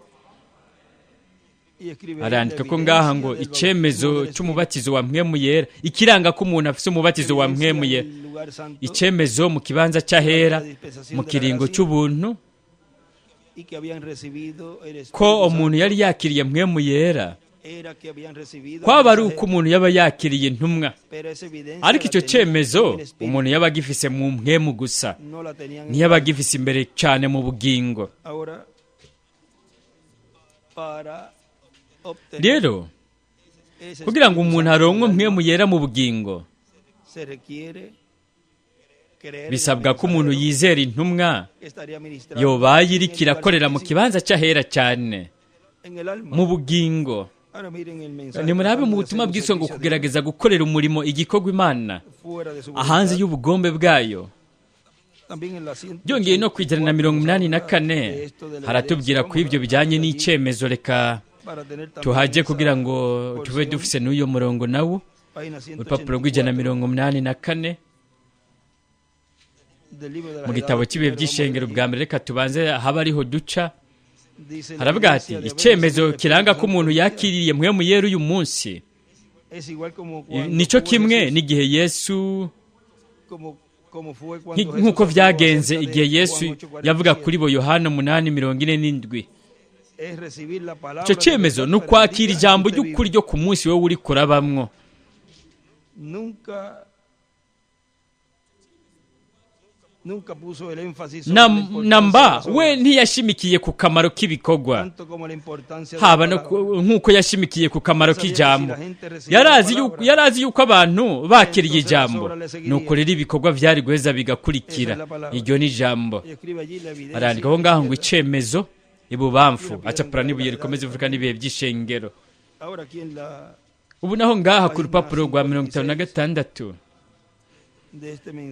Arandika ko ngaha ngo icyemezo cy'umubatizo wa mpwemu yera, ikiranga ko umuntu afise umubatizo wa mpwemu yera, icyemezo mu kibanza cy'ahera mu kiringo cy'ubuntu, ko umuntu yari yakiriye mpwemu yera, kwaba ari uko umuntu yaba yakiriye intumwa. Ariko icyo cyemezo umuntu yaba agifise mu mpwemu gusa, ntiyaba agifise imbere cyane mu bugingo. Rero kugira ngo umuntu aronke mpwemu yera mu bugingo, Bisabwa ko umuntu yizera intumwa yobaye iriko irakorera mu kibanza cy'ahera cyane mu bugingo. Nimurabe mu butumwa bw'iswe ngo kugerageza gukorera umurimo igikorwa Imana ahanze y'ubugombe bwayo. Byongeye no ku 184 haratubwira ko ibyo bijyanye n'icyemezo. Reka tuhajye kugira ngo tube dufise n'uyo murongo nawo. Urupapuro rw'184 mu gitabo cy'ibihe by'ishengero bwa mbere, reka tubanze haba ariho duca. Haravuga hati icyemezo kiranga ko umuntu yakiriye Mpwemu Yera uyu munsi nicyo kimwe n'igihe Yesu, nk'uko byagenze igihe Yesu yavuga kuri bo Yohana 8:47. Icyo cyemezo ni ukwakira ijambo ry'ukuri ryo ku munsi wowe uri kurabamwo. Namba we ntiyashimikiye ku kamaro k'ibikorwa, haba nk'uko yashimikiye ku kamaro k'ijambo. Yarazi yuko abantu bakiriye ijambo, nuko rero ibikorwa byari guheza bigakurikira. Iryo ni ijambo. Arandika aho ngaho ngo icyemezo ibubamfu acapura n'ibuye rikomeza ivuga n'ibihe by'ishengero. Ubu naho ngaha ku rupapuro rwa 56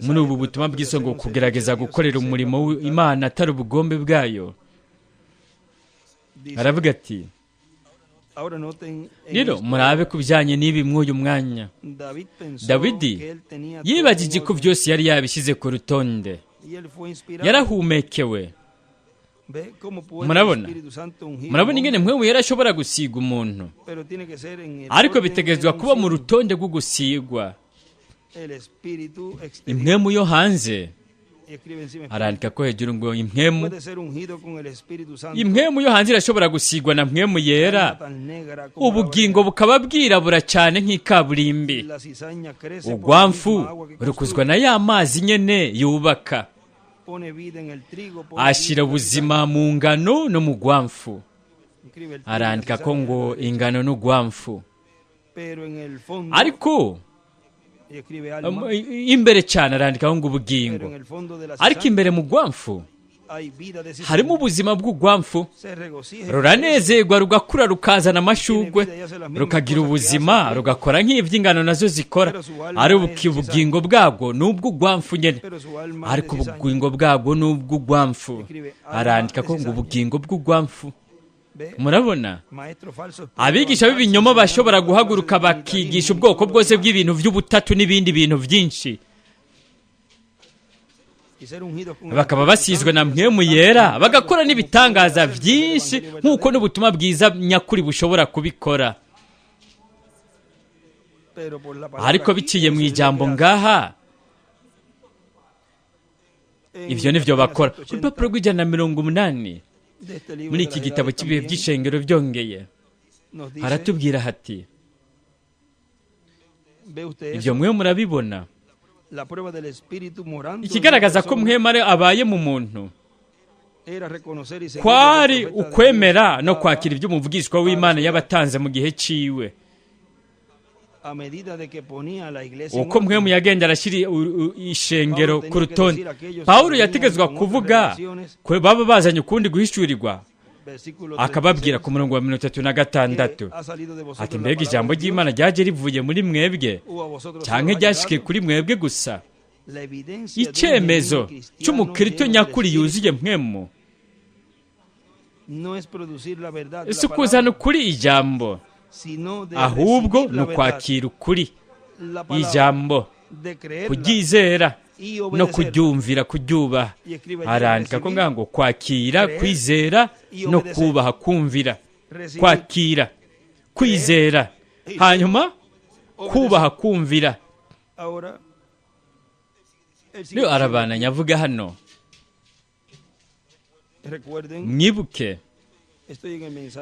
muri ubu butumwa bw'iswe ngo kugerageza gukorera umurimo w'Imana atari ubugombe bwayo, aravuga ati rero murabe ku bijyanye n'ibi mw'uyu mwanya. Dawidi yibagije ko byose yari yabishyize ku rutonde, yarahumekewe. Murabona ingene Mpwemu Yera ashobora gusiga umuntu, ariko bitegerezwa kuba mu rutonde rwo gusigwa. Impwemu yo hanze, arandika ko hejuru ngo impwemu yo hanze irashobora gusigwa na Mpwemu Yera, ubugingo bukaba bwirabura cyane nk'ikaburimbi. Urwamfu rukuzwa na ya mazi nyene yubaka, ashyira ubuzima mu ngano no mu rwamfu. Arandika ko ngo ingano n'urwamfu, ariko imbere cyane arandikaho ngo ubugingo, ariko imbere mu rwamfu harimo ubuzima bw'urwamfu. Ruranezerwa, rugakura, rukazana amashugwe, rukagira ubuzima, rugakora nk'iby'ingano nazo zikora. Ari ubugingo bwabwo n'ubw'urwamfu nyine, ariko ubugingo bwabwo n'ubw'urwamfu. Arandika ko ngo ubugingo bw'urwamfu. Murabona abigisha b'ibinyoma bashobora guhaguruka bakigisha ubwoko bwose bw'ibintu by'ubutatu n'ibindi bintu byinshi, bakaba basizwe na Mpwemu Yera, bagakora n'ibitangaza byinshi nk'uko n'ubutumwa bwiza nyakuri bushobora kubikora. Ariko biciye mu ijambo ngaha, ibyo nibyo bakora. Urupapuro rw'180 muri iki gitabo cy'ibihe by'ishengero byongeye haratubwira hati ibyo mwe murabibona, ikigaragaza ko Mpwemu abaye mu muntu kwari ukwemera no kwakira ibyo umuvugishwa w'Imana yabatanze mu gihe ciwe. Uko Mpwemu yagenda arashyira ishengero ku rutonde, Pawulo yategetswe kuvuga ko baba bazanye ukundi guhishurirwa, akababwira ku murongo wa 36 ati mbega ijambo ry'Imana ryaje rivuye muri mwebwe cyangwa ryashikiye kuri mwebwe gusa? Icyemezo cy'umukristo nyakuri yuzuye Mpwemu si ukuzana ukuri ijambo, ahubwo ni ukwakira ukuri ijambo, kuryizera no kuryumvira, kuryubaha. Arandika ko ngango kwakira, kwizera no kubaha, kumvira. Kwakira, kwizera, hanyuma kubaha, kumvira. Rero arabana nyavuga hano, mwibuke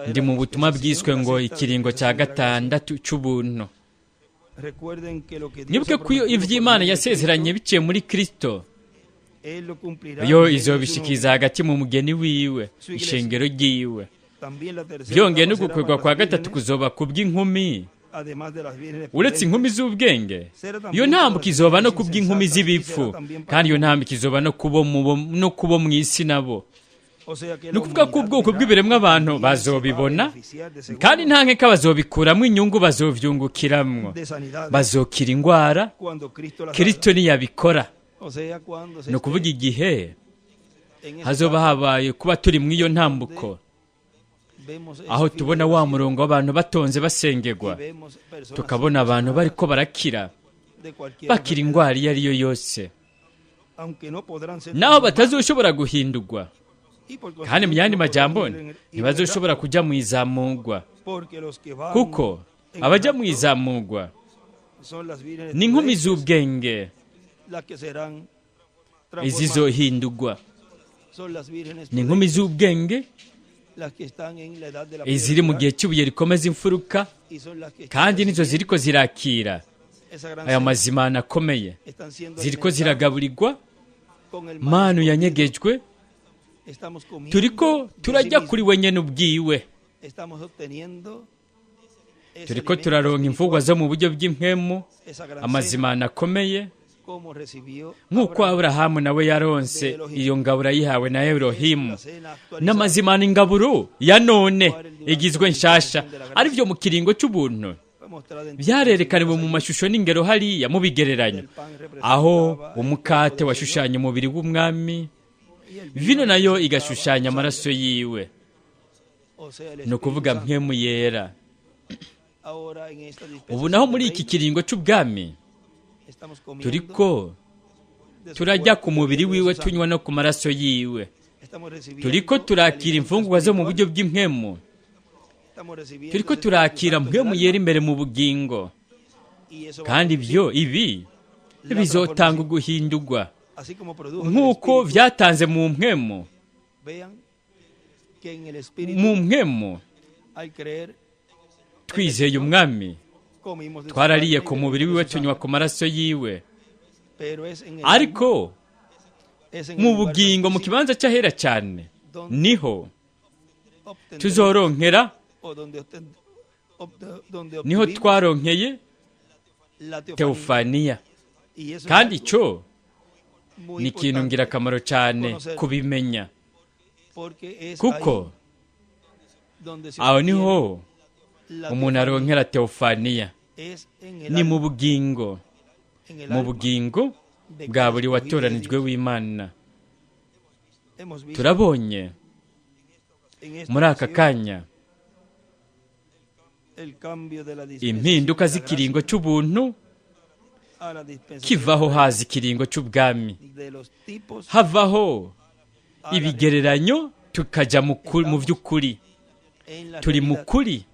ndi mu butumwa bwiswe ngo ikiringo cya gatandatu cy'ubuntu. Mwibuke ko iby'Imana yasezeranye biciye muri Kristo, yo izobishikiza hagati mu mugeni wiwe, ishengero ryiwe. Byongeye no gukwegwa kwa gatatu kuzoba kubw'inkumi Uretse inkumi z'ubwenge, iyo ntambuko izoba no kubw'inkumi z'ibipfu, kandi iyo ntambuko izoba no kubo mu isi nabo. Ni ukuvuga ko ubwoko bw'ibiremwa abantu bazobibona, kandi nta nkeka bazobikuramo inyungu, bazovyungukiramwo, bazokira indwara Kristo niyabikora. Ni ukuvuga igihe hazoba habaye kuba turi mu iyo ntambuko, aho tubona wa murongo w'abantu batonze basengerwa, tukabona abantu bariko barakira, bakira indwara iyo ari yo yose, naho batazoshobora guhindurwa. Kandi mu yandi majambo ntibazoshobora kujya mu izamugwa, kuko abajya mu izamugwa ni inkumi z'ubwenge izizohindurwa, ni inkumi z'ubwenge iziri mu gihe cy'ibuye rikomeza imfuruka, kandi nizo ziriko zirakira aya mazimana akomeye, ziriko ziragaburirwa manu yanyegejwe. Turiko turajya kuri wenyene ubwiwe, turiko turaronka imfungwa zo mu buryo bw'impwemu, amazimana akomeye, nk'uko Aburahamu nawe yaronse iyo ngaburo yihawe na Elohimu. N'amazimana ingaburo ya none igizwe nshasha, arivyo mu kiringo cy'ubuntu byarerekaniwe mu mashusho n'ingero hariya mu bigereranyo, aho umukate washushanya umubiri w'umwami, vino nayo igashushanya amaraso yiwe, ni ukuvuga mpwemu yera. Ubu naho muri iki kiringo cy'ubwami turiko turajya ku mubiri wiwe, tunywa no ku maraso yiwe, turiko turakira imfungurwa zo mu buryo bw'impwemu, turiko turakira mpwemu yera imbere mu bugingo, kandi ibyo ibi bizotanga uguhindurwa nk'uko vyatanze mu mpwemu. Mu mpwemu twizeye umwami, twarariye ku mubiri wiwe, tunywa ku maraso yiwe, ariko mu bugingo, mu kibanza cy'ahera cyane, niho tuzoronkera, niho twaronkeye teofaniya. Kandi icyo ni ikintu ngirakamaro cyane kubimenya, kuko aho niho umuntu aronkera teofaniya, ni mu bugingo, mu bugingo bwa buri watoranijwe w'Imana. Turabonye muri aka kanya impinduka z'ikiringo cy'ubuntu kivaho haza ikiringo cy'ubwami, havaho ibigereranyo tukajya mu by'ukuri. Turi mu kuri,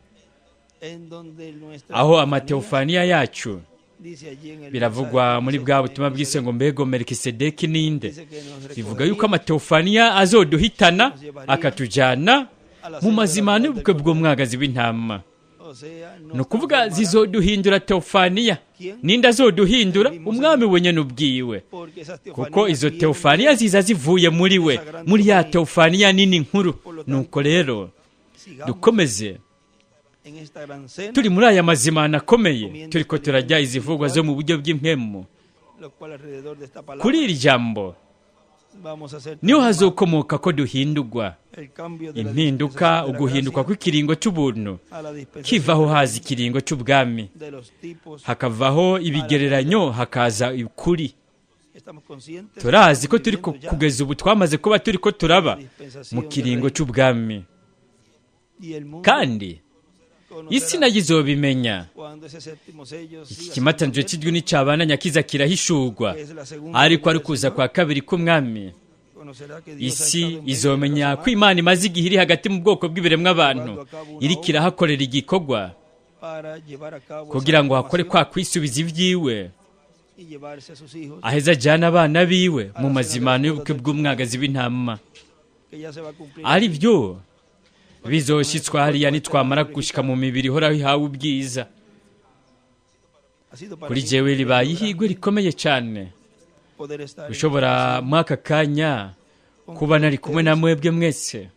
aho amateofaniya yacu biravugwa muri bwa butumwa bwise ngo mbego Melikisedeki ninde, bivuga yuko amateofaniya azoduhitana akatujyana mu mazimano y'ubukwe bw'umwagazi w'intama. Ni ukuvuga zizoduhindura teofaniya. Ninde azoduhindura? Umwami wenyine ubwiwe, kuko izo teofaniya ziza zivuye muri we, muri ya teofaniya nini nkuru. Nuko rero dukomeze turi muri aya mazimana akomeye, turiko turajya izivugwa zo mu buryo bw'impwemu. Kuri iri jambo niho hazokomoka ko duhindurwa, impinduka, uguhinduka kw'ikiringo cy'ubuntu kivaho haza ikiringo cy'ubwami, hakavaho ibigereranyo hakaza ukuri. Turazi ko turi kugeza ubu twamaze kuba turi ko turaba mu kiringo cy'ubwami, kandi isi nayo izobimenya. Iki kimatanije cy'ijwi n'icyabana nyakiza kirahishurwa, ariko ari kuza kwa kabiri k'umwami. Isi izomenya ko Imana imaze igihe iri hagati mu bwoko bw'ibiremwa abantu, iri kirahakorera igikorwa kugira ngo hakore kwa kwisubiza ibyiwe, aheza ajyana abana biwe mu mazimano y'ubukwe bw'umwagazi w'intama. Ari byo bizoshitswa hariya nitwamara gushika mu mibiri ihoraho ihawe ubwiza. Kuri jewe ribaye ihigwe rikomeye cyane ushobora muri aka kanya kuba nari kumwe na mwebwe mwese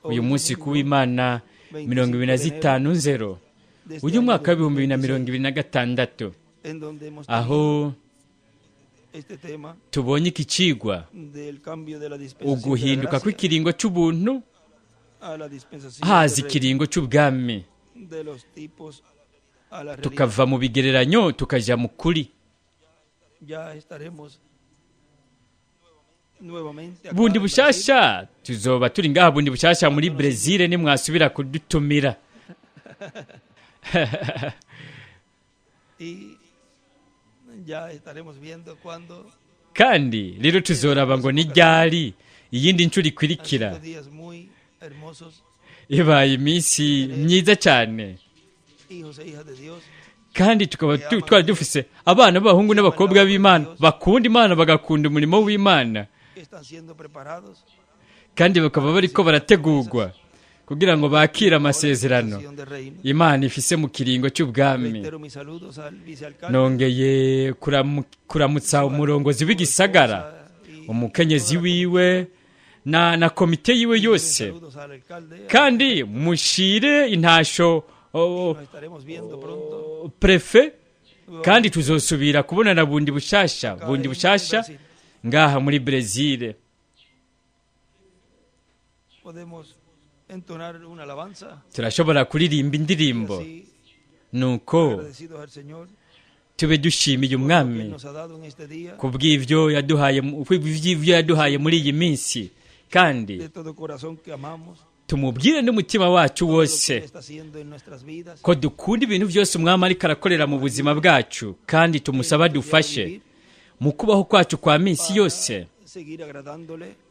uyu munsi kuba Imana 25 nzero Uyu mwaka wa 2026, aho tubonye iki cigwa, uguhinduka kw'ikiringo c'ubuntu haza ikiringo c'ubwami, tukava mu bigereranyo tukaja mu kuri. Bundi bushasha tuzoba turi ngaha bundi bushasha muri Brezil nimwasubira kudutumira. Kandi rero tuzoraba ngo ni ryari iyindi ncuro ikurikira. Ibaye iminsi myiza cyane, kandi tukaba twari dufise abana b'abahungu n'abakobwa b'Imana bakunda Imana, bagakunda umurimo w'Imana, kandi bakaba bariko barategurwa kugira ngo bakire amasezerano Imana ifise mu kiringo cy'ubwami. Nongeye kuramutsa umurongozi w'igisagara, umukenyezi wiwe na komite yiwe yose, kandi mushire intasho prefe, kandi tuzosubira kubonana bundi bushasha, bundi bushasha ngaha muri Brezil. Turashobora kuririmba indirimbo nuko tube dushimiye Umwami kubw'ivyo yaduhaye, kubw'ivyo yaduhaye muri iyi minsi, kandi tumubwire n'umutima wacu wose ko dukunda ibintu byose Umwami ariko arakorera mu buzima bwacu, kandi tumusaba dufashe mu kubaho kwacu kwa minsi yose,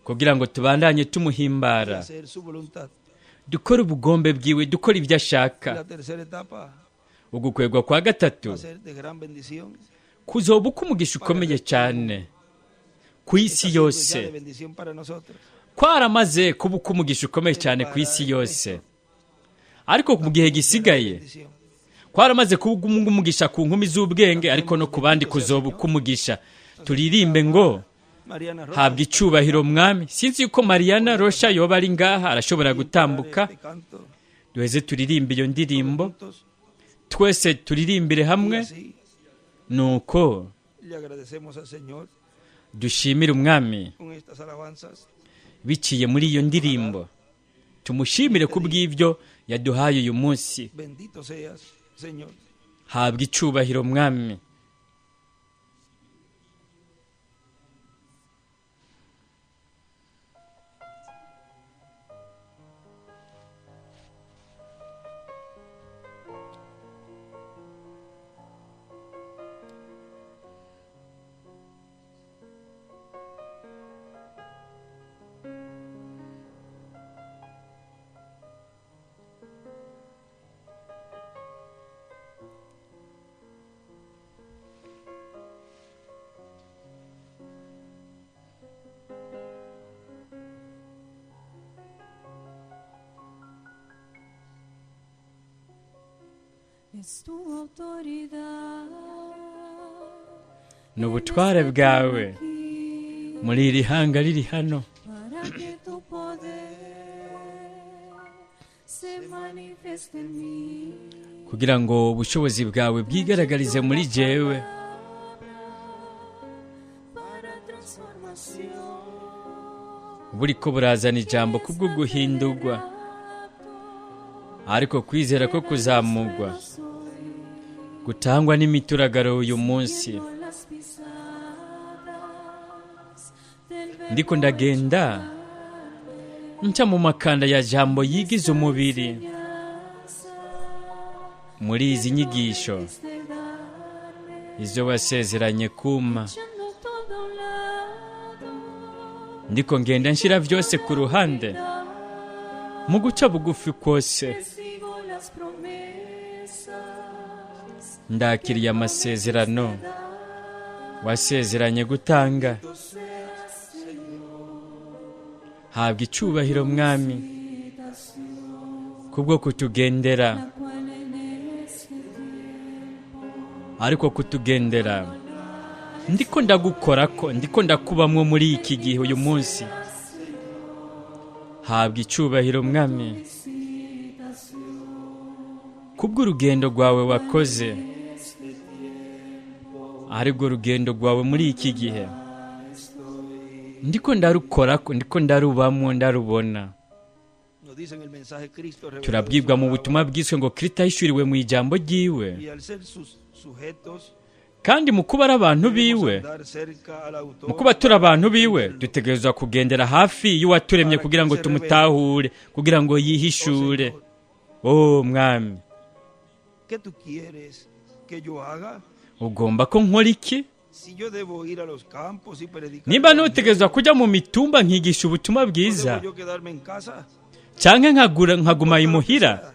kugira ngo tubandanye tumuhimbara, dukore ubugombe bwiwe, dukore ibyo ashaka. Ugukwegwa kwa gatatu kuzoba umugisha ukomeye cyane ku isi yose. Kwaramaze kuba umugisha ukomeye cyane ku isi yose, ariko mu gihe gisigaye kwaramaze kuba umugisha ku nkumi z'ubwenge, ariko no ku bandi kuzoba umugisha. Turirimbe ngo habwa icubahiro Mwami. Sinzi yuko Mariana Rocha yoba ari ngaha, arashobora gutambuka duheze turirimbe iyo ndirimbo twese, turirimbire hamwe nuko dushimire Umwami biciye muri iyo ndirimbo, tumushimire kubw'ibyo yaduhaye uyu munsi. Habwa icubahiro Mwami. Ni ubutware bwawe muri iri hanga riri hano, kugira ngo ubushobozi bwawe bwigaragarize muri jewe, buriko burazana ijambo kubwo guhindurwa, ariko kwizera ko kuzamurwa gutangwa n'imituragaro uyu munsi. Ndiko ndagenda nca mu makanda ya jambo yigize umubiri muri izi nyigisho izo wasezeranye kuma. Ndiko ngenda nshira vyose ku ruhande mu guca bugufi kose, ndakiriye amasezerano wasezeranye gutanga. Habwa icubahiro Mwami kubwo kutugendera, ariko kutugendera ndiko ndagukorako, ndiko ndakubamwo muri iki gihe uyu munsi. Habwa icubahiro Mwami. Kubw'urugendo rwawe wakoze, arirwo rugendo rwawe muri iki gihe ndiko ndarukora, ndiko ndarubamwo, ndarubona. Nos dice en el mensaje Cristo revelado en Turabwirwa su mu palabra, butumwa bwiswe ngo Kristo ahishuriwe mu ijambo ryiwe. Y al ser sus sujetos, Kandi mu kuba ari abantu debemos biwe, andar cerca al autor mu kuba turi abantu biwe, dutegerezwa kugendera hafi y'uwaturemye kugira ngo tumutahure, kugira ngo yihishure. Oh, Señor, O Mwami, ¿qué tú quieres que yo haga? Ugomba ko nkora iki? Si yo debo ir a los campos y predicar Nimba el evangelio, ntutegerezwa kujya mu mitumba nkigisha ubutumwa ¿no bwiza, debo yo quedarme en casa? canke nkagura nkaguma imuhira,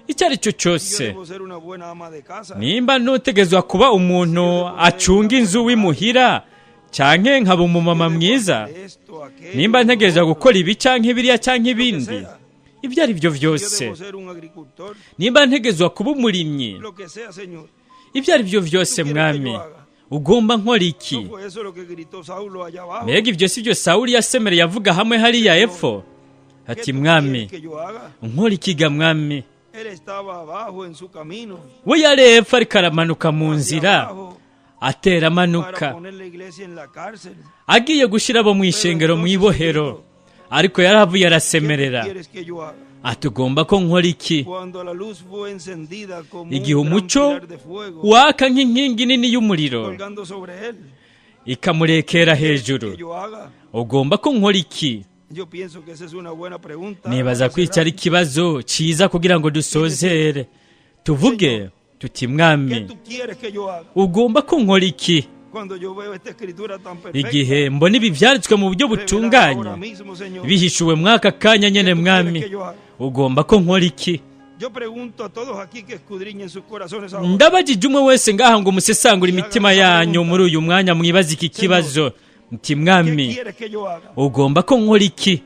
icyo ari cyo Si yo cyose, debo ser una buena ama de casa, nimba ntutegerezwa kuba umuntu acunga inzu w'imuhira, canke nkaba umumama yo debo mwiza, hacer esto, aquello, nimba lo ntegerezwa otro, gukora ibi canke biriya canke ibindi, ibyo ari byo si yo byose, debo ser un agricultor, nimba ntegerezwa kuba umurimyi, lo que sea, Señor. Ibyo ari byo byose, Mwami, ugomba nkora iki? ¿No fue eso lo que gritó Saulo allá abajo? Mbega ibyo si byo Sawuli yasemereye avuga hamwe hariya epfo ¿Qué ati tú Mwami, quieres que yo haga? nkora ikiga, Mwami? Él estaba abajo en su camino, We yari epfo ariko aramanuka mu hacia nzira, abajo, atera para amanuka, poner la iglesia en la cárcel. Agiye gushyira abo mu ishengero mu ibohero, ariko yarahavuye ¿Qué tú arasemerera quieres que yo haga? Ati ugomba ko nkora iki? Cuando la luz fue encendida como Igihe un gran umuco pilar de fuego waka nk'inkingi nini y'umuriro colgando sobre él, ikamurekera hejuru, ¿qué yo haga? Ugomba ko nkora iki? Yo pienso que esa es una buena pregunta Nibaza para ko iki ari cerrar. ikibazo cyiza kugira ngo dusozere tuvuge tuti ¿Qué Mwami, tú quieres que yo haga? Ugomba ko nkora iki? Cuando yo veo esta escritura tan perfecta, Igihe mbona ibi byanditswe mu buryo revelada butunganye, ahora mismo, Señor, bihishuwe mwaka kanya ¿qué nyene, tú quieres Mwami, que yo haga? ugomba ko nkora iki? Yo pregunto a todos aquí que escudriñen sus corazones ahora. Ndabajije umwe wese ngaha ngo musesangure imitima yanyu muri uyu mwanya, mwibaze iki kibazo muti ¿Qué Mwami, quieres que yo haga? Ugomba ko nkora iki?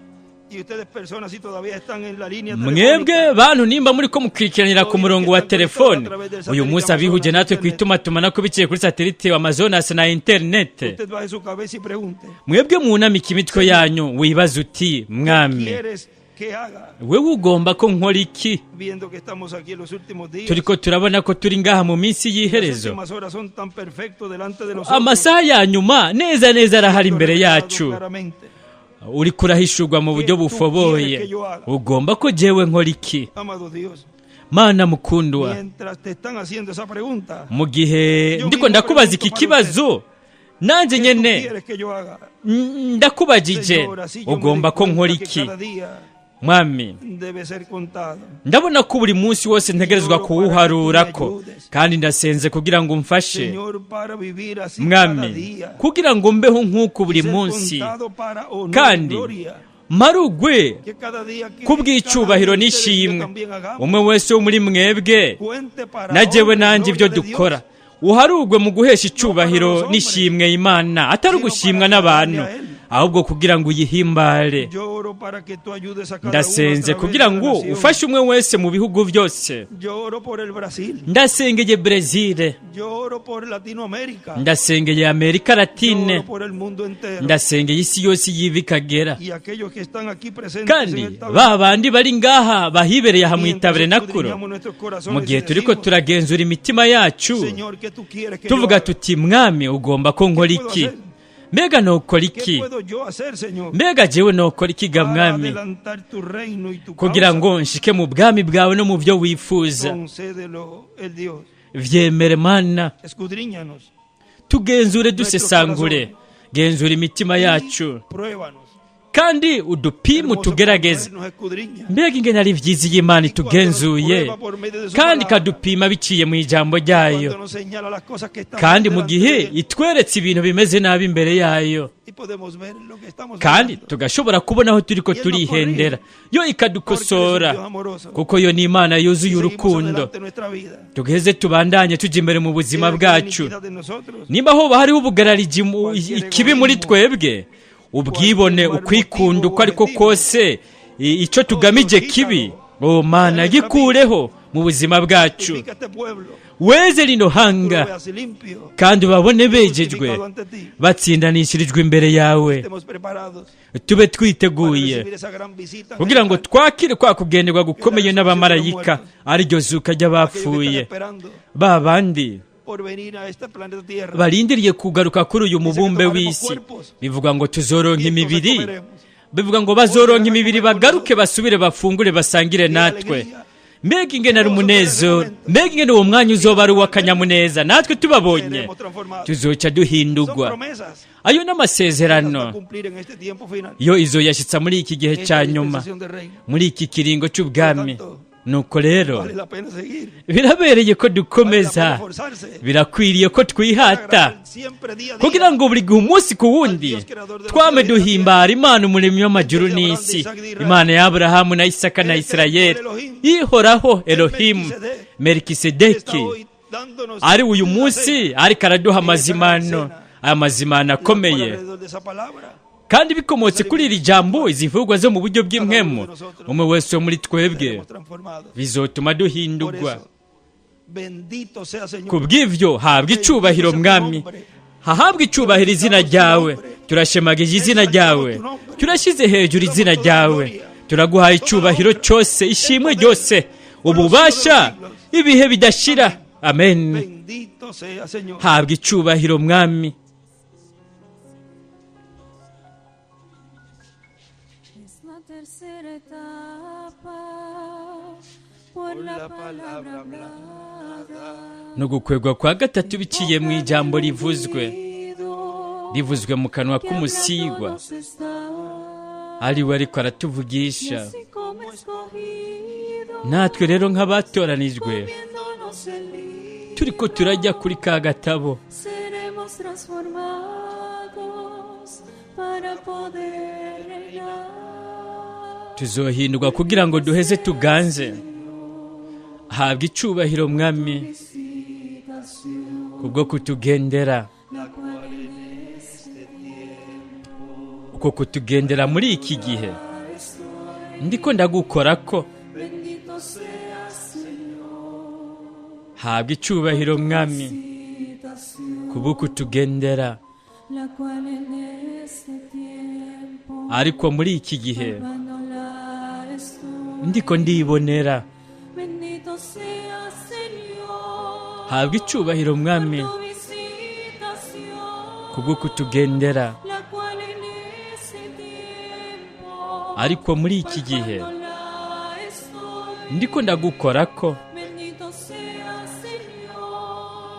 Y ustedes, personas, si todavía están en la línea Mwebwe telefónica, bantu, nimba muri ko mukurikiranira ku murongo wa telefone uyu munsi, abihuje natwe ku itumatumanako biciye kuri satelite Amazonas na interinete, usted baje su cabeza y pregunte: mwebwe mwunamike imitwe yanyu wibaze uti Mwami, ¿quieres que haga? Wewe ugomba ko nkora iki? Viendo que estamos aquí en los últimos días, Turiko turabona ko turi ngaha mu minsi las y'iherezo. Últimas horas son tan perfectos delante de nosotros. Amasaha ya nyuma neza neza arahari imbere Revelado yacu, claramente. uri kurahishurwa mu buryo bufoboye. Ugomba ko jewe nkora iki? Amado Dios, Mana mukundwa, mientras te están haciendo esa pregunta, mu gihe ndiko ndakubaza iki kibazo, nanjye ¿qué tú nyene quieres que yo haga? Ndakubajije, Señor, así yo me ugomba doy ko nkora cuenta que iki? cada día Mwami, debe ser contado. Ndabona ko buri munsi wose ntegerezwa kuwuharurako, kandi ndasenze kugira ngo umfashe, Señor, para vivir así cada Mwami, día. Kugira ngo mbeho nk'uku buri Ser munsi, contado para honor y kandi gloria. marugwe Que cada día que kubw'icubahiro cada uno de ustedes y yo n'ishimwe, también hagamos, umwe wese wo muri mwebwe cuente para na jewe honra y nanjye ibyo gloria de Dios, dukora uharugwe mu guhesha icubahiro n'ishimwe Imana, atari ugushimwa n'abantu, ahubwo kugira ngo uyihimbare. Yo oro para que tú ayudes a cada uno a Ndasenze través de kugira la ngo nación. ufashe umwe wese mu bihugu byose. Yo oro por el Brasil. Ndasengeye Brezil. Yo oro por Latinoamérica. Ndasengeye Amerika Yo Latine. oro por el mundo entero. Ndasengeye isi yose yiva ikagera. Y aquellos que están aquí presentes en Kandi el ba bandi bari ngaha bahibereye aha mu mientras itaberenakuro, escudriñamos nuestros corazones mu gihe y turiko decimos: turagenzura imitima yacu, Señor, ¿qué tú quieres que yo tuvuga haga? Tuti Mwami, ugomba ko nkora iki? Mbega nokora ¿Qué iki? puedo yo hacer, Señor, Mbega jewe nokora iki ga para Mwami, adelantar tu reino y tu kugira causa? ngo nshike mu bwami bwawe no mu byo wifuza? Concédelo el Dios. Vyemere Mana. Escudriñanos. Tugenzure, dusesangure, genzura imitima yacu, Pruébanos. Kandi udupime, Hermoso utugerageze. cuando Él nos escudriña. Mbega ingene ari vyiza iyo Imana itugenzuye kandi ikadupima biciye mu ijambo ryayo, Cuando nos señala las cosas que están kandi mu delante gihe de Él, itweretse ibintu bimeze nabi imbere yayo, y podemos ver lo que estamos kandi mirando. Tugashobora kubona aho turiko turihendera, yo ikadukosora, Porque Él es un Dios amoroso. Kuko yo ni Imana yuzuye Seguimos urukundo. adelante en nuestra vida. Tugeze tubandanye tujya imbere mu buzima Si hay bwacu. iniquidad en nosotros, Nimba hoba hariho ubugarariji ikibi muri twebwe, ubwibone, ukwikunda uko ariko kose, icyo tugamije kibi, o Mana, gikureho. mu buzima bwacu. Weze rino hanga kandi ubabone bejejwe, batsindanishirijwe imbere yawe. Tube twiteguye kugira ngo twakire kwa kugenderwa gukomeye n'abamarayika, ariryo zuka ry'abapfuye, ba bandi barindiriye kugaruka kuri uyu mubumbe w'isi. Bivuga ngo tuzoronka imibiri, bivuga ngo bazoronka imibiri, bagaruke basubire bafungure basangire natwe. Mbega ingene ari umunezero, mbega ingene uwo mwanya uzoba ari uw'akanyamuneza natwe tubabonye. Tuzoca duhindurwa. Ayo n'amasezerano yo izoyashyitsa muri iki gihe cya nyuma, muri iki kiringo cy'ubwami. Nuko rero birabereye ko dukomeza, birakwiriye ko twihata kugira ngo buri gihe umunsi ku wundi twame duhimbara Imana umuremyi w'amajuru n'isi, Imana ya Aburahamu na Isaka na Isirayeli, ihoraho Elohimu Melikisedeki, ari uyu munsi ariko araduha amazimano, aya mazimano akomeye kandi bikomotse kuri iri jambo, izi mvugwa zo mu buryo bw'impwemu. Umwe wese wo muri twebwe bizotuma duhindurwa. Ku bw'ivyo habwa icubahiro Mwami, hahabwa icubahiro izina ryawe. Turashemagije izina ryawe, turashyize hejuru izina ryawe, turaguhaye icubahiro cyose, ishimwe ryose, ububasha, ibihe bidashira. Amen. Habwa icubahiro Mwami. Es la tercera etapa por la palabra hablada. No gukwegwa kwa gatatu biciye mu ijambo rivuzwe, rivuzwe mu kanwa Que k'umusigwa, hablándonos está, ari we ariko y aratuvugisha. así como escogidos, Natwe rero nk'abatoranijwe, comiéndonos el libro, turiko turajya kuri ka gatabo, seremos transformados para poder reinar. Tuzohindurwa kugira ngo duheze tuganze. Habwa icubahiro Mwami Visitación, kubwo kutugendera, la cual en este uko kutugendera muri iki gihe estoy. Ndiko ndagukorako. Bendito sea Señor, Habwa icubahiro Mwami visitación, kubwo kutugendera, la cual en este tiempo ariko muri iki gihe palpándola estoy. ndiko ndibonera. Bendito sea Señor, Habwa icubahiro Mwami tu visitación, kubwo kutugendera, la cual en ese tiempo ariko muri iki gihe palpándola estoy. ndiko ndagukorako. Bendito sea Señor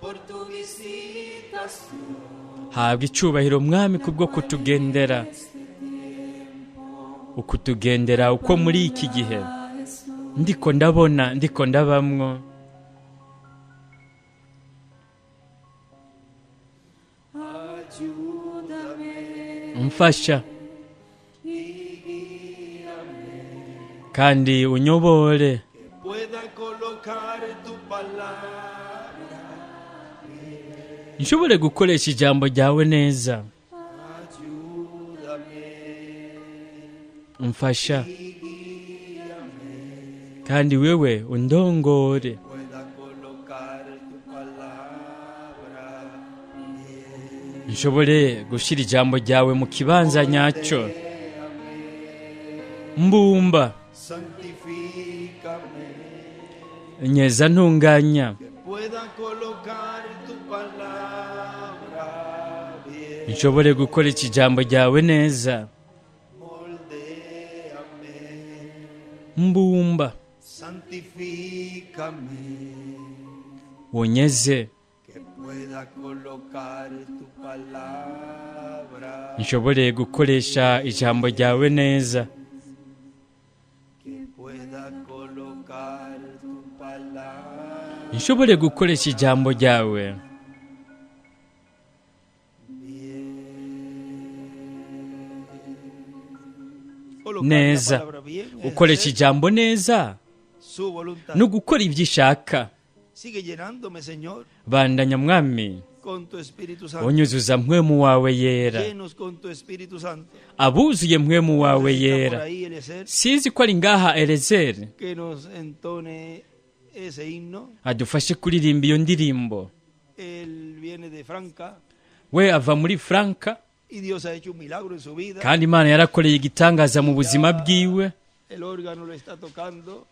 por tu visitación. Habwa icubahiro Mwami kubwo kutugendera, ukutugendera uko muri iki gihe ndiko ndabona, ndiko ndabamwo. Ayúdame Mfasha y guíame. kandi unyobore, Pueda colocar tu palabra. Nshobore gukoresha ijambo ryawe neza. Ayúdame. Mfasha kandi wewe undongore. Pueda colocar tu palabra. Nshobore gushyira ijambo ryawe mu kibanza nyacyo. Mbumba, Santifícame. nyeza, ntunganya, Que pueda colocar tu palabra bien. Nshobore gukoresha ijambo ryawe neza. Moldéame. Mbumba, Santifícame. unyeze, Que pueda colocar tu palabra. Nshobore gukoresha ijambo ryawe neza. Que pueda colocar tu palabra. Nshobore gukoresha ijambo ryawe. Colocar la Neza. palabra bien es Gukoresha hacer ijambo neza su voluntad. ni ugukora ibyo ishaka. Sigue llenándome, Señor, Bandanya Mwami con tu Espíritu Santo. Unyuzuza mpwemu wawe yera. Llenos con tu Espíritu Santo. Abuzuye mpwemu wawe Está por yera. ahí Eliezer, Sinzi ko ari ngaha Elezeri que nos entone ese himno. adufashe kuririmba iyo ndirimbo. Él viene de Franca We ava muri Franka y Dios ha hecho un milagro en su vida. kandi Imana yarakoreye igitangaza mu buzima bwiwe. El órgano lo está tocando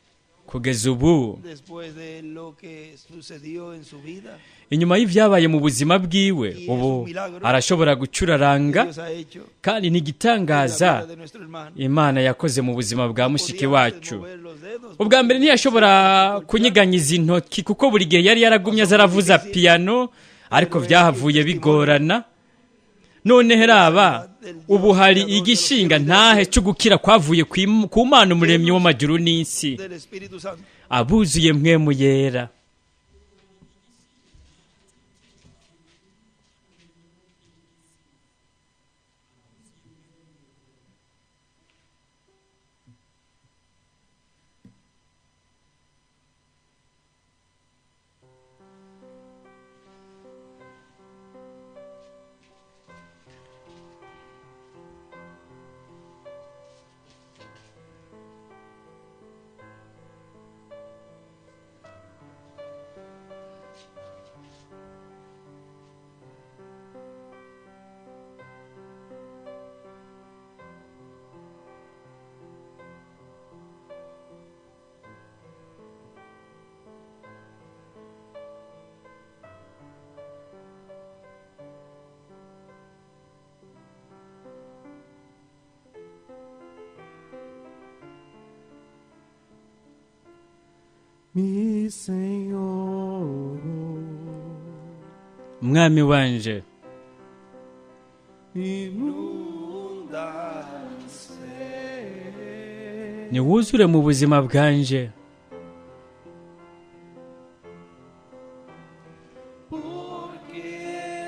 Kugeza ubu después de lo que sucedió en su vida. inyuma y'ibyabaye mu buzima bwiwe ubu arashobora gucuraranga Dios ha hecho kandi ni en la igitangaza vida de nuestro hermano. Imana yakoze mu buzima bwa mushiki Podía antes wacu. mover los dedos, Ubwa mbere ntiyashobora kunyiganyiza intoki kuko buri gihe yari yaragumye aza aravuza piyano ariko byahavuye bigorana. None heraba ubu hari igishinga ntahe cyo gukira kwavuye ku Mana umuremyi w'amajuru n'isi. del Espíritu Santo. Abuzuye mpwemu yera. Mi Senhor, Mwami wanje, inunda niwuzure mu buzima bwanje. Porque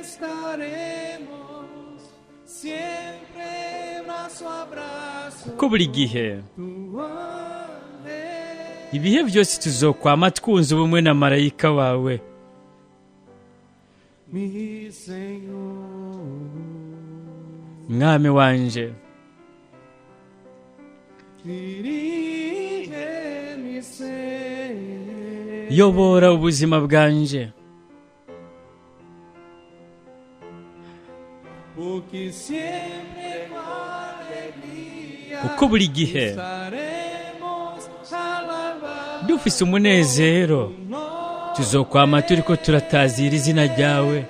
estaremos siempre brazo a brazo Kuko buri gihe tu ángel. ibihe byose tuzokwama twunze ubumwe na marayika wawe. Mi Senhor, Mwami wanje, dirige mi ser. yobora ubuzima bwanje. Porque siempre con alegría Kuko buri gihe estaremos alabando dufise umunezero tuzokwama turiko turatazira izina ryawe.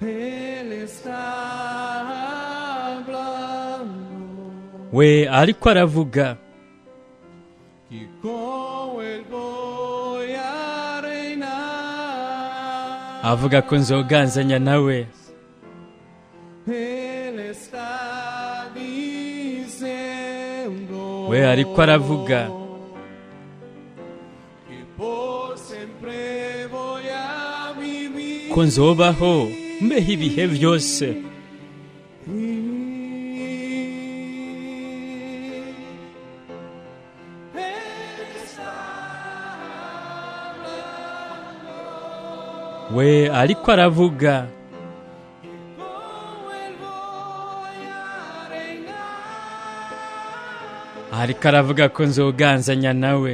Él está hablando We ariko aravuga que con él voy a reinar. avuga ko nzoganzanya nawe. Él está diciendo We ariko aravuga que por siempre voy a vivir. ko nzobaho mbeho ibihe byose. We ariko aravuga ariko aravuga ko nzoganzanya nawe.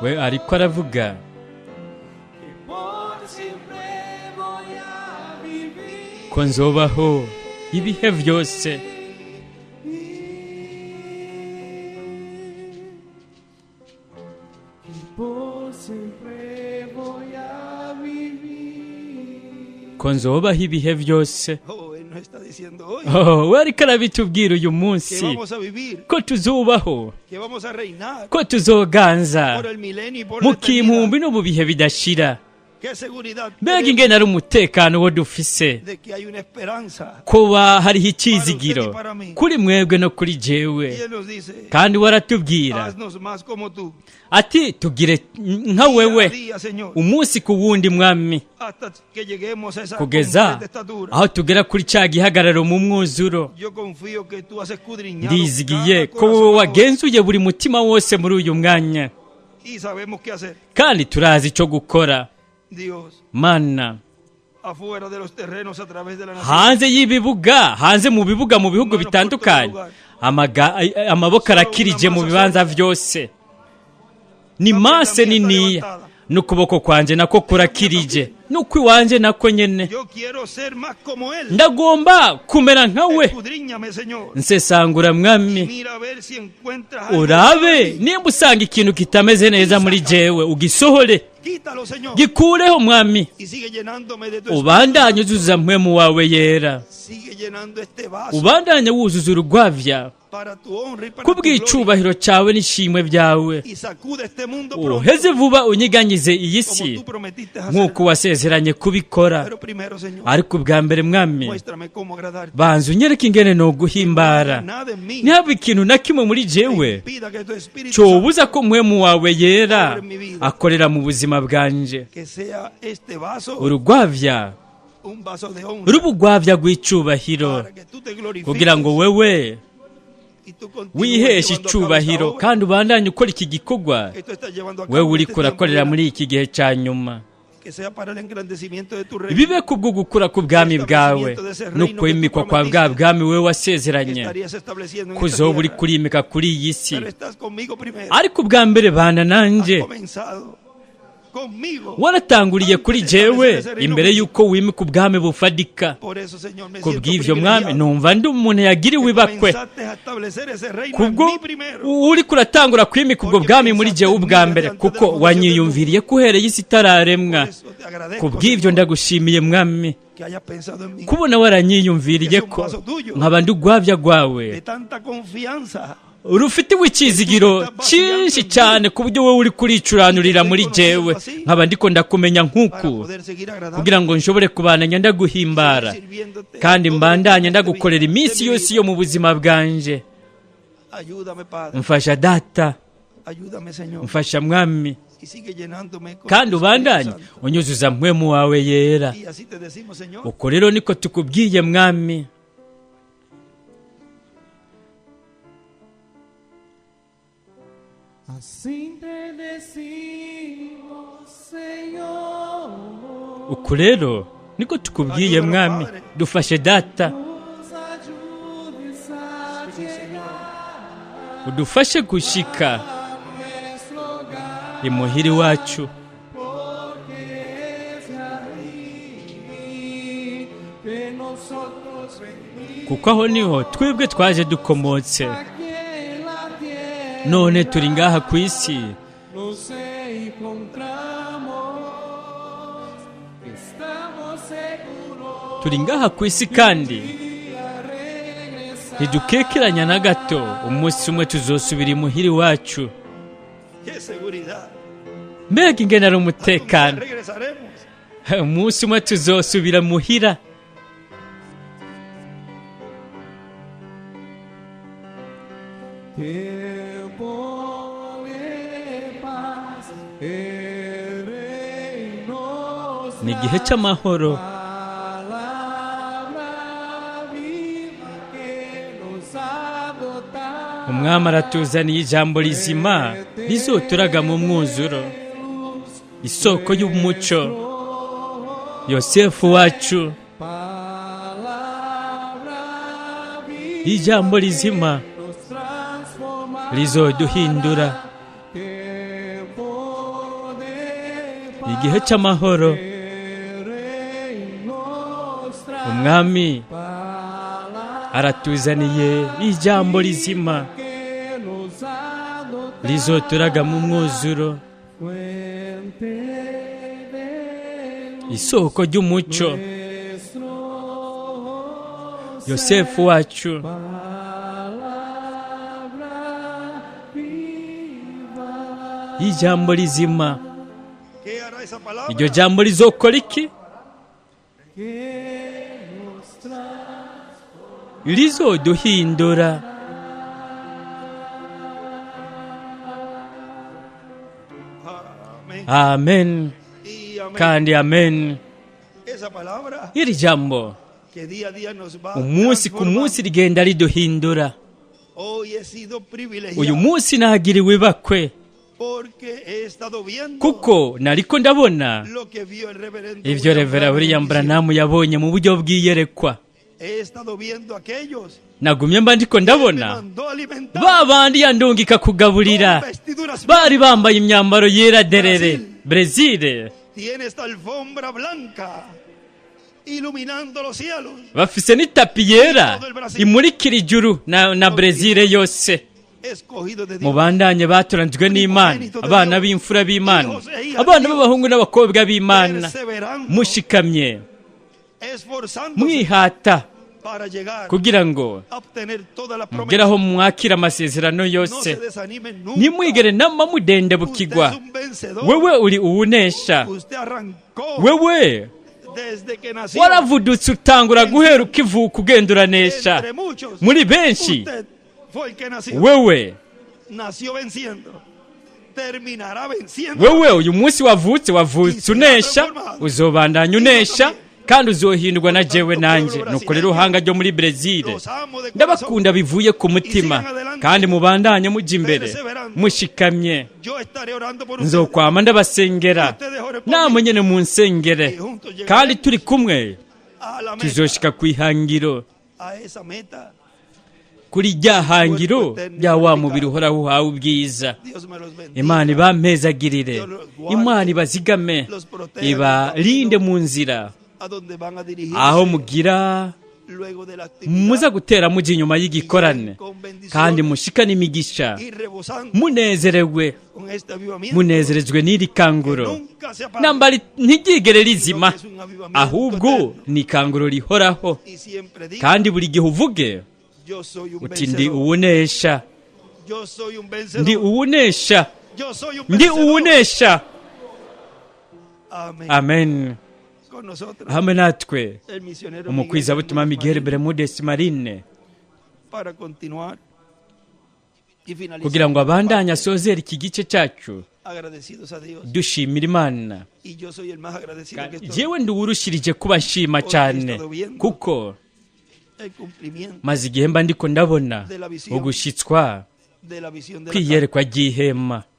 We ariko aravuga ko nzobaho ibihe byose. Por siempre voy a vivir. Ko nzobaho ibihe byose. Oh, Él nos está diciendo hoy Oh, we ariko arabitubwira uyu que munsi vamos a vivir, ko tuzubaho, que vamos a reinar ko tuzoganza por el milenio y por la mu kimpumbi eternidad. no mu bihe bidashira. Mbega ingene ari umutekano wo dufise kuba hariho icyizigiro kuri mwebwe no kuri jewe. Kandi waratubwira ati tugire nka wewe umunsi ku wundi, mwami, kugeza aho tugera kuri cya gihagararo mu mwuzuro. Ndizigiye ko wowe wagenzuye buri mutima wose muri uyu mwanya, kandi turazi icyo gukora. Mana, hanze y'ibibuga, hanze mu bibuga, mu bihugu bitandukanye, amaboko arakirije mu bibanza byose. Ni mase niniya, n'ukuboko kwanjye nako kurakirije, n'uko iwanjye nako nyine. Ndagomba kumera nka we. Nsesangura mwami, urabe nimba usanga ikintu kitameze neza muri jewe, ugisohore, gikureho mwami, ubandanye uzuza mpwemu wawe yera, ubandanye wuzuza urugwavya kubw'icubahiro cyawe n'ishimwe byawe. Uheze vuba unyiganyize iyi si nk'uko wasezeranye kubikora. Ariko ubwa mbere mwami, banza unyereke ingene no guhimbara. Ntihabe ikintu na kimwe muri jewe cobuza ko mpwemu wawe yera akorera mu buzima bwanje. Urugwavya rubugwavya rw'icubahiro, kugira ngo wewe wihesha icubahiro kandi ubandanye ukora iki gikorwa wewe uriko urakorera muri iki gihe cya nyuma. Bibe kubwo gukura k'ubwami bwawe no kwimikwa kwa bwa bwami wewe wasezeranye kuzoba uri kurimika kuri iyi si. Ariko ubwa mbere bana nanjye, waratanguriye kuri jewe imbere y'uko wimika ubwami bufadika. Kubw'ivyo mwami, numva ndi umuntu yagiriwe ibakwe kubwo uri kuratangura kwimika ubwo bwami muri jewe ubwa mbere, kuko wanyiyumviriye ko uhereye isi itararemwa. Kubw'ivyo ndagushimiye mwami, kubona waranyiyumviriye ko nkaba ndi ugwavya rwawe rufite icyizigiro cyinshi cyane, ku buryo wowe uri kuricuranurira muri jewe, nkaba ndiko ndakumenya nk'uku, kugira ngo nshobore kubandanya ndaguhimbara kandi mbandanye ndagukorera iminsi yose yo mu buzima bwanje. Mfasha data, mfasha mwami, kandi ubandanye unyuzuza mpwemu wawe yera. Uko rero niko tukubwiye mwami. Uko rero niko tukubwiye mwami, dufashe data, udufashe gushika imuhiri wacu. Kuko aho niho twebwe twaje dukomotse, none turi ngaha ku isi. Turi ngaha ku isi kandi ntidukekeranya na gato, umunsi umwe tuzosubira imuhiri wacu. Mbega ingene ari umutekano! Umunsi umwe tuzosubira muhira. Ni igihe cy'amahoro, umwami aratuzaniye ijambo rizima rizoturaga mu mwuzuro, isoko y'umuco. Yosefu wacu, ijambo rizima rizoduhindura. Igihe cy'amahoro, umwami aratuzaniye ijambo rizima rizoturaga mu mwuzuro, isoko ry'umuco. Yosefu wacu, ijambo rizima. esa palabra? Iryo jambo rizokora iki? Que nos transforma. Rizoduhindura. Amén. Amen Y amén. kandi amen. Esa palabra Iri jambo que día a día nos va umunsi ku munsi rigenda riduhindura. Hoy he sido privilegiado Uyu munsi nahagiriwe ibakwe porque he estado viendo kuko nariko ndabona lo que vio el reverendo ivyo William Revera Branham William en visión. Branham yabonye mu buryo bw'iyerekwa. He estado viendo aquellos Nagumye mba ndiko que me ndabona mandó alimentar ba bandi yandungika kugaburira con vestiduras bari bambaye imyambaro yera derere. Brezil tiene esta alfombra blanca iluminando los cielos. Bafise n'itapi yera imurikira ijuru na Brezil yose. Escogido de Dios. Mubandanye batoranijwe n'Imana, abana b'imfura b'Imana, abana b'abahungu n'abakobwa b'Imana, perseverando, mushikamye, esforzándose mwihata para llegar kugira ngo a obtener toda la mugere promesa. aho mwakira amasezerano No yose. se desanimen nunca. Ntimwigere nama Usted mudendebukirwa. es un vencedor. Wewe uri uwunesha. Usted arrancó Wewe desde que nació. waravudutse utangura guhera ukivuka ugenda uranesha. Entre muchos, Muri benshi usted fue el que nació. wewe Nació venciendo. Terminará venciendo. Wewe uyu munsi wavutse, wavutse unesha, uzobandanya unesha kandi uzohindurwa na jewe nanje. Nuko rero uhanga ryo muri Brezil, Los amo de corazón. ndabakunda bivuye ku mutima, kandi mubandanye mujya imbere mushikamye. Yo estaré orando por ustedes. Nzokwama ndabasengera, namwe nyene munsengere, kandi turi kumwe A la meta, tuzoshika ku ihangiro, a esa meta. Kuri rya hangiro rya wa mubiri uhoraho uhawe ubwiza. Dios me los bendiga. Imana ibampezagirire, Imana ibazigame, ibarinde mu nzira A donde van a dirigirse aho mugira luego de la actividad muza gutera mujya inyuma y'igikorane, kandi mushikane imigisha y rebosando munezerewe, con este avivamiento munezerejwe n'iri que kanguro nunca se apaga, namba ntiryigere rizima, sino que es un avivamiento ahubwo eterno. ni ikanguro rihoraho. Y siempre digo, Kandi buri gihe uvuge yo soy un uti ndi vencedor. uwunesha, Yo soy un ndi vencedor. uwunesha, Yo soy un ndi vencedor. uwunesha. Amén. Amen. Con nosotros Hamwe natwe el misionero umukwizabutumwa Miguel Miguel Bermúdez Bermudez Marine Marín para continuar y finalizar kugira ngo abandanye asozere iki gice cyacu agradecidos a Dios. Dushimira Imana. Y yo soy el más agradecido que estoy. Jewe nduwurushirije kuba nshima cyane kuko El cumplimiento maze igihe mba ndiko ndabona ugushitswa de la visión de la kw'iyerekwa ry'ihema carne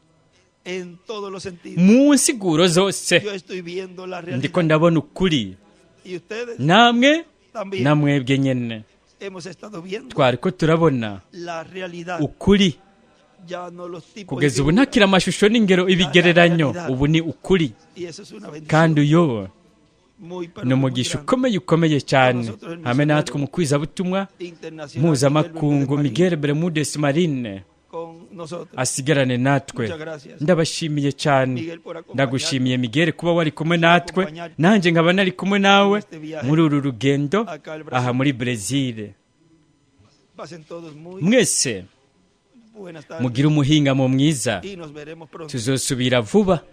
en todos los sentidos. Mu nsiguro zose Yo estoy viendo la ndiko realidad. ndabona ukuri. Y ustedes Namwe también namwebwe nyene hemos estado viendo twariko turabona la realidad. ukuri. Ya no los tipos y Kugeza ubu figuras. ntakiri amashusho n'ingero, ibigereranyo, ubu ni ukuri. Y eso es una bendición Kandi uyo muy, pero ni muy umugisha grande. ukomeye, ukomeye cyane. Hamwe natwe umukwizabutumwa Internacional mpuzamakungu Miguel Miguel Bermudez Marine con nosotros. asigarane natwe. Muchas gracias, Ndabashimiye cyane. Miguel, por acompañarnos Ndagushimiye Miguel kuba wari kumwe natwe, nanjye nkaba nari kumwe nawe muri uru rugendo aha muri Brezil. Pasen todos muy Mwese buenas tardes mugire umuhingamo mwiza. Y nos veremos pronto. Tuzosubira vuba.